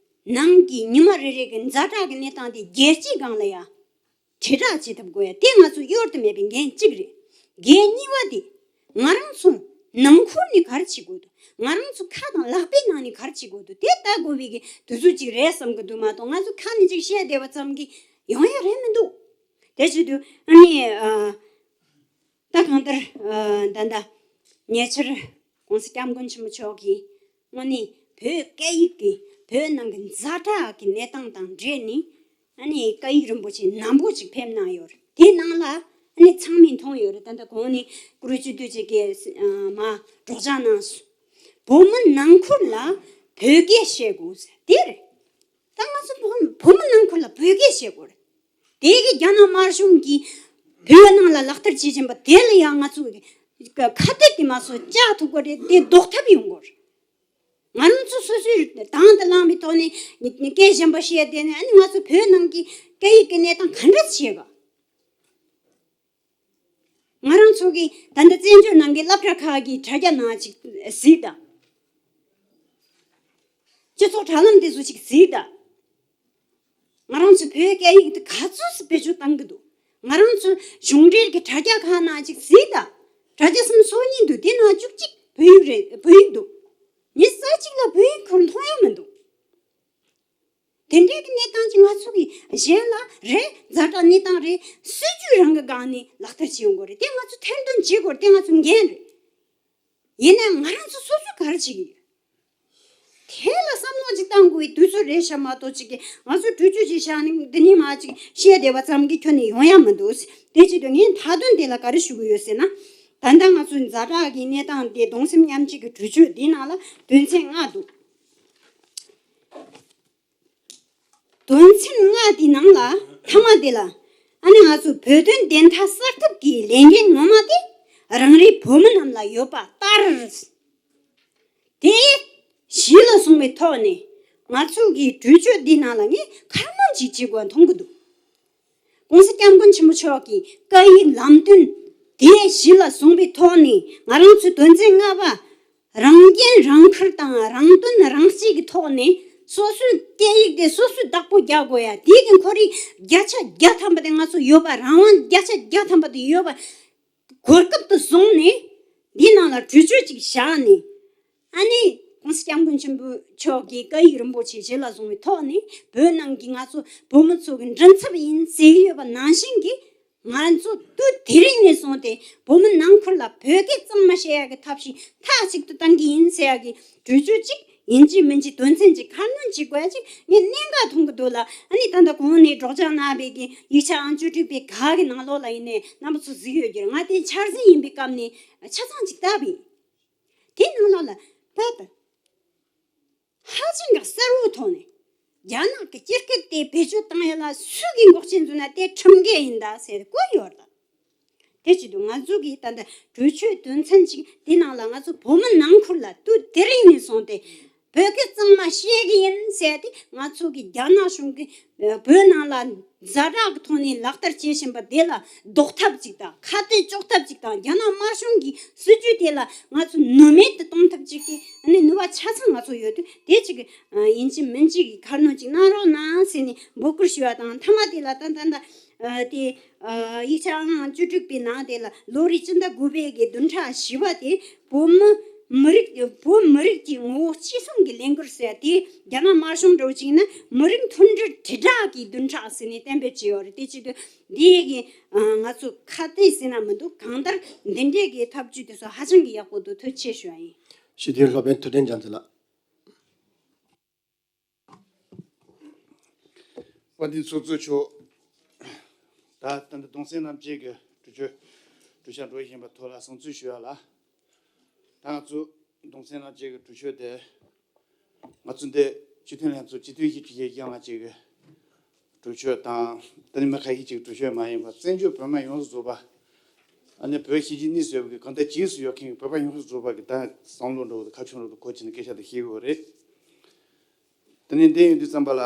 ནང་གི་ཉི་མ་རེ་རེ་གི་ཛ་དྲག་གི་གནས་སྟངས་དེ་རྒྱལ་སྤྱིའི་སྒང་ལ་ཡ་དྲིལ་བསྒྲགས་བྱེད་ཐུབ་དགོས་ཡ་དེ་ང་ཚོ་གཡོལ་དུ་མེད་པའི་འགན་གཅིག་རེད། འགན་གཉིས་པ་དེ་ང་རང་ཚོ་ནང་ཁུལ་ནས་ག་རེ་བྱེད་དགོས་འདུག་ང་རང་ཚོ་ཁ་དང་ལག་པའི་ནང་ནས་ག་རེ་བྱེད་དགོས་འདུག་དེ་ལྟ་དགོས་པའི་གི་དུས་ཚོད་ཅིག་རེད་བསམ་གི་འདུག་མ་གཏོགས་ང་ཚོ་ཁ་ནས་ཅིག་བཤད་བསྡད་པ་ཙམ་གྱིས་ཡོང་ཡ་རེད་མི་འདུག་དེ་བྱེད་དུས་ཨ་ནི་ཨ། ད་གང་ལྟར་ཨ་ད་ལྟ་ཉེ་ཆར་༸གོང་ས་༸སྐྱབས་མགོན་ཆེན་པོ་མཆོག་གིས་དངོས་གནས་བོད་སྐད་ཡིག་གི་བོད་ནང་གི་ཛ་དྲག་གི་གནས་སྟངས་དང་འབྲེལ་ནས་ཨ་ནི་བཀའ་ཡིག་རིན་པོ་ཆེ་ནན་པོ་ཅིག་ཕེབས་གནང་ཡོད་རེད། དེའི་ནང་ལ་ཨ་ནི་ཚང་མས་མཐོང་ཡོད་རེད། ད་ལྟ་གོང་ནས་བཀུར་སྤྱི་འདུས་བྱས་ཀྱིས་ཨ་མ་སྒྲོག་སྦྱང་གནང་སོང་། བོད་མི་ནང་ཁུལ་ལ་བོད་སྐད་བཤད་དགོས་ཟེར་དེ་རེད། ད་ང་ཚོ་བོད་བོད་མི་ནང་ཁུལ་ལ་བོད་སྐད་བཤད་དགོས་རེད། དེ་གི་རྒྱ་ནག་དམར་གཞུང་གིས་བོད་ནང་ལ་ལག་བསྟར་བྱེད་བཞིན་པ་དེ་ལ་ཡང་ང་ཚོ་གི་ཁ་གཏད་དེ་མ་སོང་བཅག་ཐུབ་དགོས་རེད། དེ་ཟློག་ཐབས་ཡོང་དགོས་རེད། ང་རང་ཚོ་སོ་སོའི་དང་དུ་བླངས་པའི་ཐོག་ནས་སྐད་གཞན་པ་བཤད་བསྡད་ནས་ཨ་ནི་ང་ཚོ་བོད་ནང་གི་སྐད་ཡིག་གི་གནས་སྟངས་ག་འདྲ་བྱེད་ག་ང་རང་ཚོ་གི་ད་ལྟ་བཙན་བྱོལ་ནང་གི་སློབ་གྲྭ་ཁག་གི་དྲ་རྒྱ་ནང་ཅིག་གཟིགས་དང་། སྤྱི་ཚོགས་དྲ་ལམ་དེ་ཚོ་ཅིག་གཟིགས་དང་། ང་རང་ཚོ་བོད་སྐད་ཡིག་དེ་ག་ཚོད་སུ་བེད་སྤྱོད་བཏང་གི་འདུག་ང་རང་ཚོ་གཞུང་འབྲེལ་གྱི་དྲ་རྒྱ་ཁག་ནང་ཅིག་གཟིགས་དང་། དྲ་རྒྱ་སུམ་སོ་གཉིས་འདུག་དེ་ནང་བཅུ་གཅིག་བོད་ཡིག་རེད། བོད་ཡིག་འདུག་ཉི་ཤུ་རྩ་གཅིག་ལ་བོད་ཡིག་ཁོ་མཐོང་ཡ་མི་འདུག་དེ་འདྲའི་གི་གནས་སྟངས་ཅིག་ང་ཚོ་གི་གཞན་ལ་རེད། ཛ་དྲག་གནས་སྟངས་རེད། སྲིད་ཇུས་རང་གི་སྒང་ནས་ལག་བསྟར་བྱེད་ཡོང་དགོས་རེད། དེ་ང་ཚོ་ཐེར་འདོན་བྱེད་དགོས་རེད། དེ་ང་ཚོ་འགན་རེད། ཡིན་ནའང་ང་རང་ཚོ་སོ་སོས་ག་རེ་བྱེད་ཀྱི་ཡོད། དེ་ལ་བསམ་བློ་ ཅིག་བཏང་དགོས་པའི་དུས་ཚོད་རེད་ཤག་མ་གཏོགས་ཅིག་གི་ང་ཚོ་གྲོས་ཆོད་ཅིག་བཞག་ནས་འདི་ནས་མར་ཅིག་བཤད་བསྡད་པ་ཙམ་གྱིས་ཁྱོན་ནས་ཡོང་ཡ་མི་འདུག། དེ་བྱེད་དུས་ངས་མཐའ་དོན་དེ་ལ་ག་རེ་ཞུ་གི་ཡོད་ཟེར་ན། ད་ལྟ་ང་ཚོའི་ཛ་དྲག་གི་གནས་སྟངས་དེ་གདུང་སེམས་མཉམ་སྐྱེད་ཀྱི་གྲོས་ཆོད་འདིའི་ནང་ལ་དོན་ཚན་ལྔ་འདུག། དོན་ཚན་ལྔ་དེའི་ནང་ལ་མཐའ་མ་དེ་ལ། ཨ་ནི་ང་ཚོ་བོད་དོན་བདེན་མཐའ་གསལ་ཐབས་ཀྱི་ལས་འགན་ངོ་མ་དེ་རང་རེའི་བོད་མི་རྣམས་ལ་ཡོད་པ་ལྟར། དེ་གཞི་ལ་བཟུང་བའི་ཐོག་ནས་ང་ཚོ་གི་གྲོས་ཆོད་འདིའི་ནང་ལ་ངས་ཁ་སྣོན་ཅིག་བྱེད་དགོས་མཐོང་གི་འདུག། ༸གོང་ས་༸སྐྱབས་མགོན་ཆེན་པོ་མཆོག་གི་བཀའ་ཡིག་ལམ་སྟོན་དེ་གཞི་ལ་བཟུང་བའི་ཐོག་ནས་ང་རང་ཚོའི་དོན་ཚན་ལྔ་པ། རང་འགན་རང་འཁུར་དང་རང་དོན་རང་གཅེས་ཀྱི་ཐོག་ནས་སོ་སོའི་སྐད་ཡིག་དེ་སོ་སོས་བདག་པོ་རྒྱག་དགོས་ཡ། དེའི་གི་ཁོར་ཡུག་བརྒྱ་ཆ་བརྒྱ་ཐམ་པ་དེ་ང་ཚོ་ཡོད་པ། རང་དབང་བརྒྱ་ཆ་བརྒྱ་ཐམ་པ་དེ་ཡོད་པ་གོ་སྐབས་དེ་བཟུང་ནས་འདིའི་ནང་ལ་གྲོས་ཆོད་ཅིག་བཞག་ནས། ཨ་ནི་༸གོང་ས་༸སྐྱབས་མགོན་ཆེན་པོ་མཆོག་གི་བཀའ་ཡིག་རིན་པོ་ཆེ་གཞི་ལ་བཟུང་བའི་ཐོག་ནས་བོད་ནང་གི་ང་ཚོ་བོད་མི་ཚོ་གི་མགྲིན་ཚབ་ཡིན་ཟེར་གྱི་ཡོད་པ་ནང་བཞིན་གྱི། ང་ཚོ་དུས་དེ་རིང་ནས་བཟུང་སྟེ་བོད་མི་ནང་ཁུལ་ལ་བོད་སྐད་གཙང་མ་བཤད་ཡག་གི་ཐབས་ཤེས་མཐའ་གཅིག་ཏུ་གཏང་གི་ཡིན་ཟེར་ཡག་གི་གྲོས་ཆོད་ཅིག་ཡིན་གཅིག་མིན་གཅིག་དོན་ཚན་གཅིག་ཁ་སྣོན་བྱེད་དགོས་ཡ་ཅིག་ངས་གནད་འགག་མཐོང་གི་འདུག་ལ། ཨ་ནི་ད་ལྟ་གོང་ནས་སྒྲོག་སྦྱང་གནང་བའི་གི་ཡིག་ཆ་ཨང་བཅུ་དྲུག་པའི་ག་གི་ནང་ལོགས་ལ་ཡིན་ནའི་རྣམ་པ་ཚོ་གཟིགས་ཡོད་ཀྱི་རེད། ང་དེ་འཆར་ཟིན་ཡིན་པའི་སྐབས་ནས་ཆ་ཚང་ཅིག་བལྟས་པ་ཡིན། དེ་ནང་ལོགས་ལ་ད་ལྟ། ཧ་ཅང་གི་གསལ་བོའི་ཐོག་ནས་རྒྱ་ནག་གི་སྤྱི་སྐད་དེ་བེད་སྤྱོད་བཏང་ཡ་ལ་སུ་གིས་འགོག་རྐྱེན་བཟོས་ན་དེ་ཁྲིམས་འགལ་ཡིན་ད་ཟེར་བཀོད་ཡོད་རེད། དེ་བྱེད་དུས་ང་ཚོ་གིས་ད་ལྟ་གྲོས་ཆོད་དོན་ཚན་གཅིག་དེ་ནང་ལ་ང་ཚོ་བོད་མི་ནང་ཁུལ་ལ་དུས་དེ་རིང་ནས་བཟུང་སྟེ་བོད་སྐད་གཙང་མ་བཤད་གི་ཡིན་ཟེར་ཏེ་ང་ཚོ་གིས་རྒྱ་ནག་གཞུང་གིས་བོད་ནང་ལ་ཛ་དྲག་གི་ཐོག་ནས་ལག་བསྟར་བྱེད་བཞིན་པ་དེ་ལ་ཟློག་ཐབས་ཅིག་དང་ཁ་གཏད་གཅོག་ཐབས་ཅིག་དང་རྒྱ་ནག་དམར་གཞུང་གི་སྲིད་ཇུས་དེ་ལ་ང་ཚོ་ནུས་མེད་དུ་གཏོང་ཐབས་ཅིག་གི་ཨ་ནི་ནུས་པ་ཆ་ཚང་ང་ཚོ་ཡོད་དུས་དེ་ཅིག་ཡིན་གཅིག་མིན་གཅིག་གི་ཁ་སྣོན་ཅིག་གནང་རོགས་གནང་ཟེར་ནས་འབོད་སྐུལ་ཞུ་བ་དང་། མཐའ་མ་དེ་ལ་ད་ད་ད་དེ་ཡིག་ཆ་ཨང་བཅུ་དྲུག་པའི་ནང་དེ་ལ་ལོ་རེ་སྤྱི་ཟླ་དགུ་པའི་གི་བདུན་ཕྲག་བཞི་པ་དེ་བོད་མི་མི་རིགས་བོད་མི་རིགས་ཀྱི་ངོ་བོ་གཅིག་མཚུངས་ཀྱི་ལས་འགུལ་ཟེར་དེ་རྒྱ་ནག་དམར་གཞུང་འདྲ་བོ་ཅིག་ནི་མི་རིགས་མཐུན་སྒྲིལ་དྲིལ་བསྒྲགས་ཀྱི་བདུན་ཕྲག་ཟེར་ནས་གཏན་འབེབས་བྱས་ཡོད་རེད། དེ་བྱེད་དུས་འདི་གི་ང་ཚོ་ཁ་གཏད་ཟེར་ན་མི་འདུག། གང་ལྟར་འདི་འདྲའི་གི་ཐབས་ཇུས་དེ་ཚོ་ཧ་ཅང་གི་ཡག་པོ་འདུག། ཐུགས་རྗེ་ཆེ་ཞུ་བ་ཡིན། ཞི་བདེའི་སློབ་དཔོན་ཐུབ་བསྟན་རྒྱ་མཚོ་ལགས། དཔལ་ལྡན་ཚོགས་གཙོ་མཆོག། ད་ད་ལྟ་གདུང་སེམས་རྣམ་དཔྱོད་ཀྱི་གྲོས་ཆོད་གྲོས་འཆར་འགྲོ་བཞིན་པ་ཐོག་ལ་གསུང་ཚུལ་ཞུ་ཡ་ལ། ད་ང་ཚོ་གདུང་སེམས་རྣམ་དཔྱོད་ཀྱི་གྲོས་ཆོད་དེ་ང་ཚོ་འདི་སྤྱི་འཐུས་ལྷན་ཚོགས་སྤྱི་འཐུས་ཞིག་གིས་ཡང་ང་ཅིག་གི་གྲོས་ཆོད་དང་ད་ནི་མི་ཁ་ཤས་ཅིག་གྲོས་ཆོད་མ་ཡིན་པ་བཙན་བྱོལ་བོད་མི་ཡོངས་སུ་རྫོགས་པ། ཨ་ནི་བོད་གཞིས་བྱེས་གཉིས་སུ་ཡོད་པའི་གང་ལྟར་རྗེས་སུ་ཡོད་མཁན་གྱི་བོད་པ་ཡོངས་སུ་རྫོགས་པ་གི་ད་བསམ་བློ་འགྲོ་བ་དང་ཁ་ཕྱོགས་འགྲོ་བ་གོ་ཆེ་ནས་སྐད་ཆ་དེ་བཤད་དགོས་རེད། དེ་ནས་འདི་ཡིན་དུས་ཙམ་པ་ལ་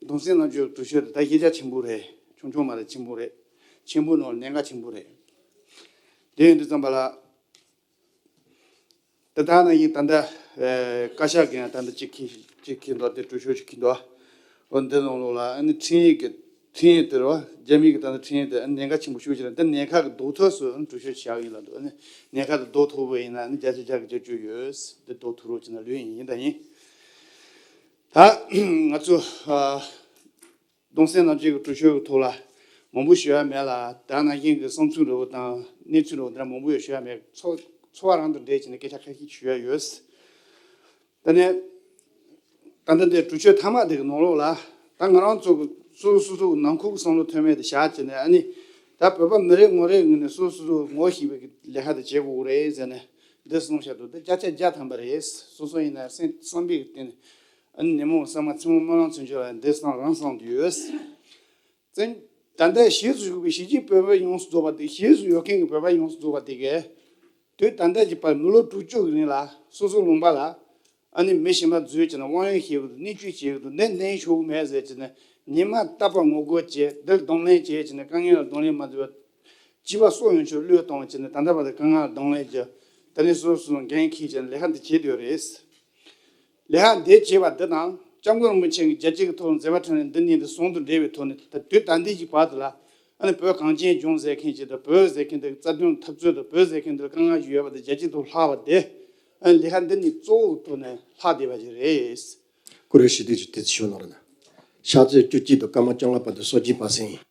གདུང་སེམས་རྣམ་དཔྱོད་གྲོས་ཆོད་དེ་ད་ཤེས་བྱ་ཆེན་པོ་རེད། ཆུང་ཆུང་མ་རེད། ཆེན་པོ་རེད། ཆེན་པོ་ནང་ལ་གནད་འགག་ཆེན་པོ་རེད། དེ་ཡིན་དུས་ཙམ་པ་ལ། དེ་ལྟར་ན་ཡིན་ད་ལྟ་ཨེ་བཀའ་ཤག་གིས་ད་ལྟ་གཅིག་གིས་གཅིག་གིས་འདུག་དེ་གྲོས་ཆོད་ཅིག་གིས་འདུག། འོ་འདི་ནང་ལོགས་ལ་ཨ་ནི་འཕྲིན་ཡིག་གི་འཕྲིན་ཡིག་དེ་རེད་བ། རྒྱ་མི་གི་ད་ལྟ་འཕྲིན་ཡིག་དེ་ཨ་ནི་གནད་འགག་ཆེན་པོ་ཤོས་ཅིག་རེད། འདི་གནད་འགག་གི་ཟློག་ཐབས་སུ་ཨ་ནི་གྲོས་ཆོད་བཞག་ཡིན་ལབ་འདུག། ཨ་ནི་གནད་འགག་དེ་ཟློག་ཐུབ་པ་ཡིན་ན་ཨ་ནི་བརྒྱ་ཆ་བརྒྱ་གི་རྒྱབ་སྐྱོར་ཡོད། འདི་ཟློག་ཐུབ་རོགས་བྱས་ན་ལོས་ཡིན། ཡིན་ད་ཡིན། ད་ང་ཚོ་ཨ། གདུང་སེམས་རྣམ་དཔྱོད་ཀྱི་གྲོས་ཆོད་ཀྱི་ཐོག་ལ་མང་པོ་ཞུ་ཡ་མེད་ལ། ད་ནང་བཞིན་གྱི་བསམ་ཚུལ་འདྲ་བོ་དང་གནས་ཚུལ་འདྲ་བོ་འདི་འདྲ་མང་པོ་ཡང་ཞུ་ཡ་མེད། ཚོགས་ཚོགས་པ་རང་དང་འབྲེལ་བྱས་ནས་སྐད་ཆ་ཁ་ཤས་ཞུ་ཡ་ཡོད། ད་ནས་ད་ལྟ་འདི་གྲོས་ཆོད་མཐའ་མ་དེ་གི་ནང་ལོགས་ལ་ད་ང་རང་ཚོ་གི་སོ་སོ་སོ་སོ་གི་ནང་ཁུལ་གྱི་བསམ་བློ་ཐོན་མེད་དེ་བཞག་བྱས་ནས། ཨ་ནི་ད་བོད་པ་མི་རེ་ངོ་རེ་ངོས་ནས་སོ་སོ་སོ་ངོ་ཤེས་པའི་གི་ལས་ཀ་དེ་བྱེད་དགོས་རེད་ཟེར་ནས་འདི་གསུངས་བཞག་འདུག། འདི་བརྒྱ་ཆ་བརྒྱ་ཐམ་པ་རེད། སོ་སོ་ཡིན་ན་སེམས་བསམ་པའི་གི་སྟེང་ནས། ཨ་ནི་ཉིན་མོ་བསམ་པ་མཚན་མོ་སྨོན་ལམ་ཚུན་ཆད་ལ་འདི་བསམ་རང་བསམ་དུ་ཡོད། བཙན་ད་ལྟ་གཞིས་སུ་བཞུགས་པའི་གཞིས་བྱེས་བོད་པ་ཡོངས་སུ་རྫོགས་པ་དེ། གཞིས་སུ་ཡོད་མཁན་གྱི་བོད་པ་ཡོངས་སུ་རྫོགས་པ་དེ་གས་དུས་ད་ལྟ་གྱི་བར་མི་ལོ་དྲུག་ཅུ་གི་རིང་ལ་སོ་སོ་ལུང་པ་ལ་ཨ་ནི་མི་གཞན་པ་འཛུལ་བྱས་ནས་དབང་ཡོད་བྱེད་ཀྱི་འདུག། གནས་སྤོས་བྱེད་ཀྱི་འདུག། འདི་ནན་ཞུ་གི་མེད་ཟེར་བྱས་ནས་ཉི་མ་རྟག་པར་ངོ་རྒོལ་བྱས། འདིར་གདོང་ལེན་བྱས་བྱས་ནས་དཀའ་ངལ་ལ་གདོང་ལེན་མ་བྱས་པར་སྐྱིད་པ་སྲོག་ཡོད་ཆོག་བློས་གཏོང་བྱས་ནས་ད་ལྟ་བར་དུ་དཀའ་ངལ་ལ་གདོང་ལེན་བྱས། ད་ནི་སོ་སོ་འགན་འཁྱེར་བྱས་ནས་ལས་ཀ་འདི་བྱེད་འདོད་རེད། ལས་ཀ་འདི་བྱེད་པ་འདི་དང་སྐྱབས་མགོན་རིན་པོ་ཆེ་གིས་རྒྱལ་སྤྱི་གི་ཐོག་ལ་མཛད་པ་ཕྲིན་ལས་འདི་གཉིས་འདི་ཟུང་དུ་འབྲེལ་བའི་ཐོག་ནས། ད་དུས་ད་ལྟའི་གི་བར་དུ་ལ་ཨ་ནི་བོད་གངས་ཅན་ལྗོངས་ཟེར་མཁན་ཅིག་དང་། བོད་ཟེར་མཁན་འདི་རྩ་དོན་འཐབ་རྩོད་དང་། བོད་ཟེར་མཁན་འདི་ལ་དཀའ་ངལ་ཞིག་ཡོད་པ་དེ་རྒྱལ་སྤྱི་ཐོག་ལྷག་པ་དེ། ཨ་ནི་ལས་ཀ་འདི་གཉིས་གཙོ་བོ་གི་ཐོག་ནས་ལྷག་བསྡད་པ་ཞིག་རེད། ཀུ་རེ་ཞི་བདེ་ཅིག་དེ་ཚོ་ཞུ་གནང་རོགས་གནང་། ཕྱག་ཚོད་བཅུ་གཅིག་དང་སྐར་མ་བཅོ་ལྔ་བར་དུ་སོ་སྐྱིད་པ་སེང་ཡིན།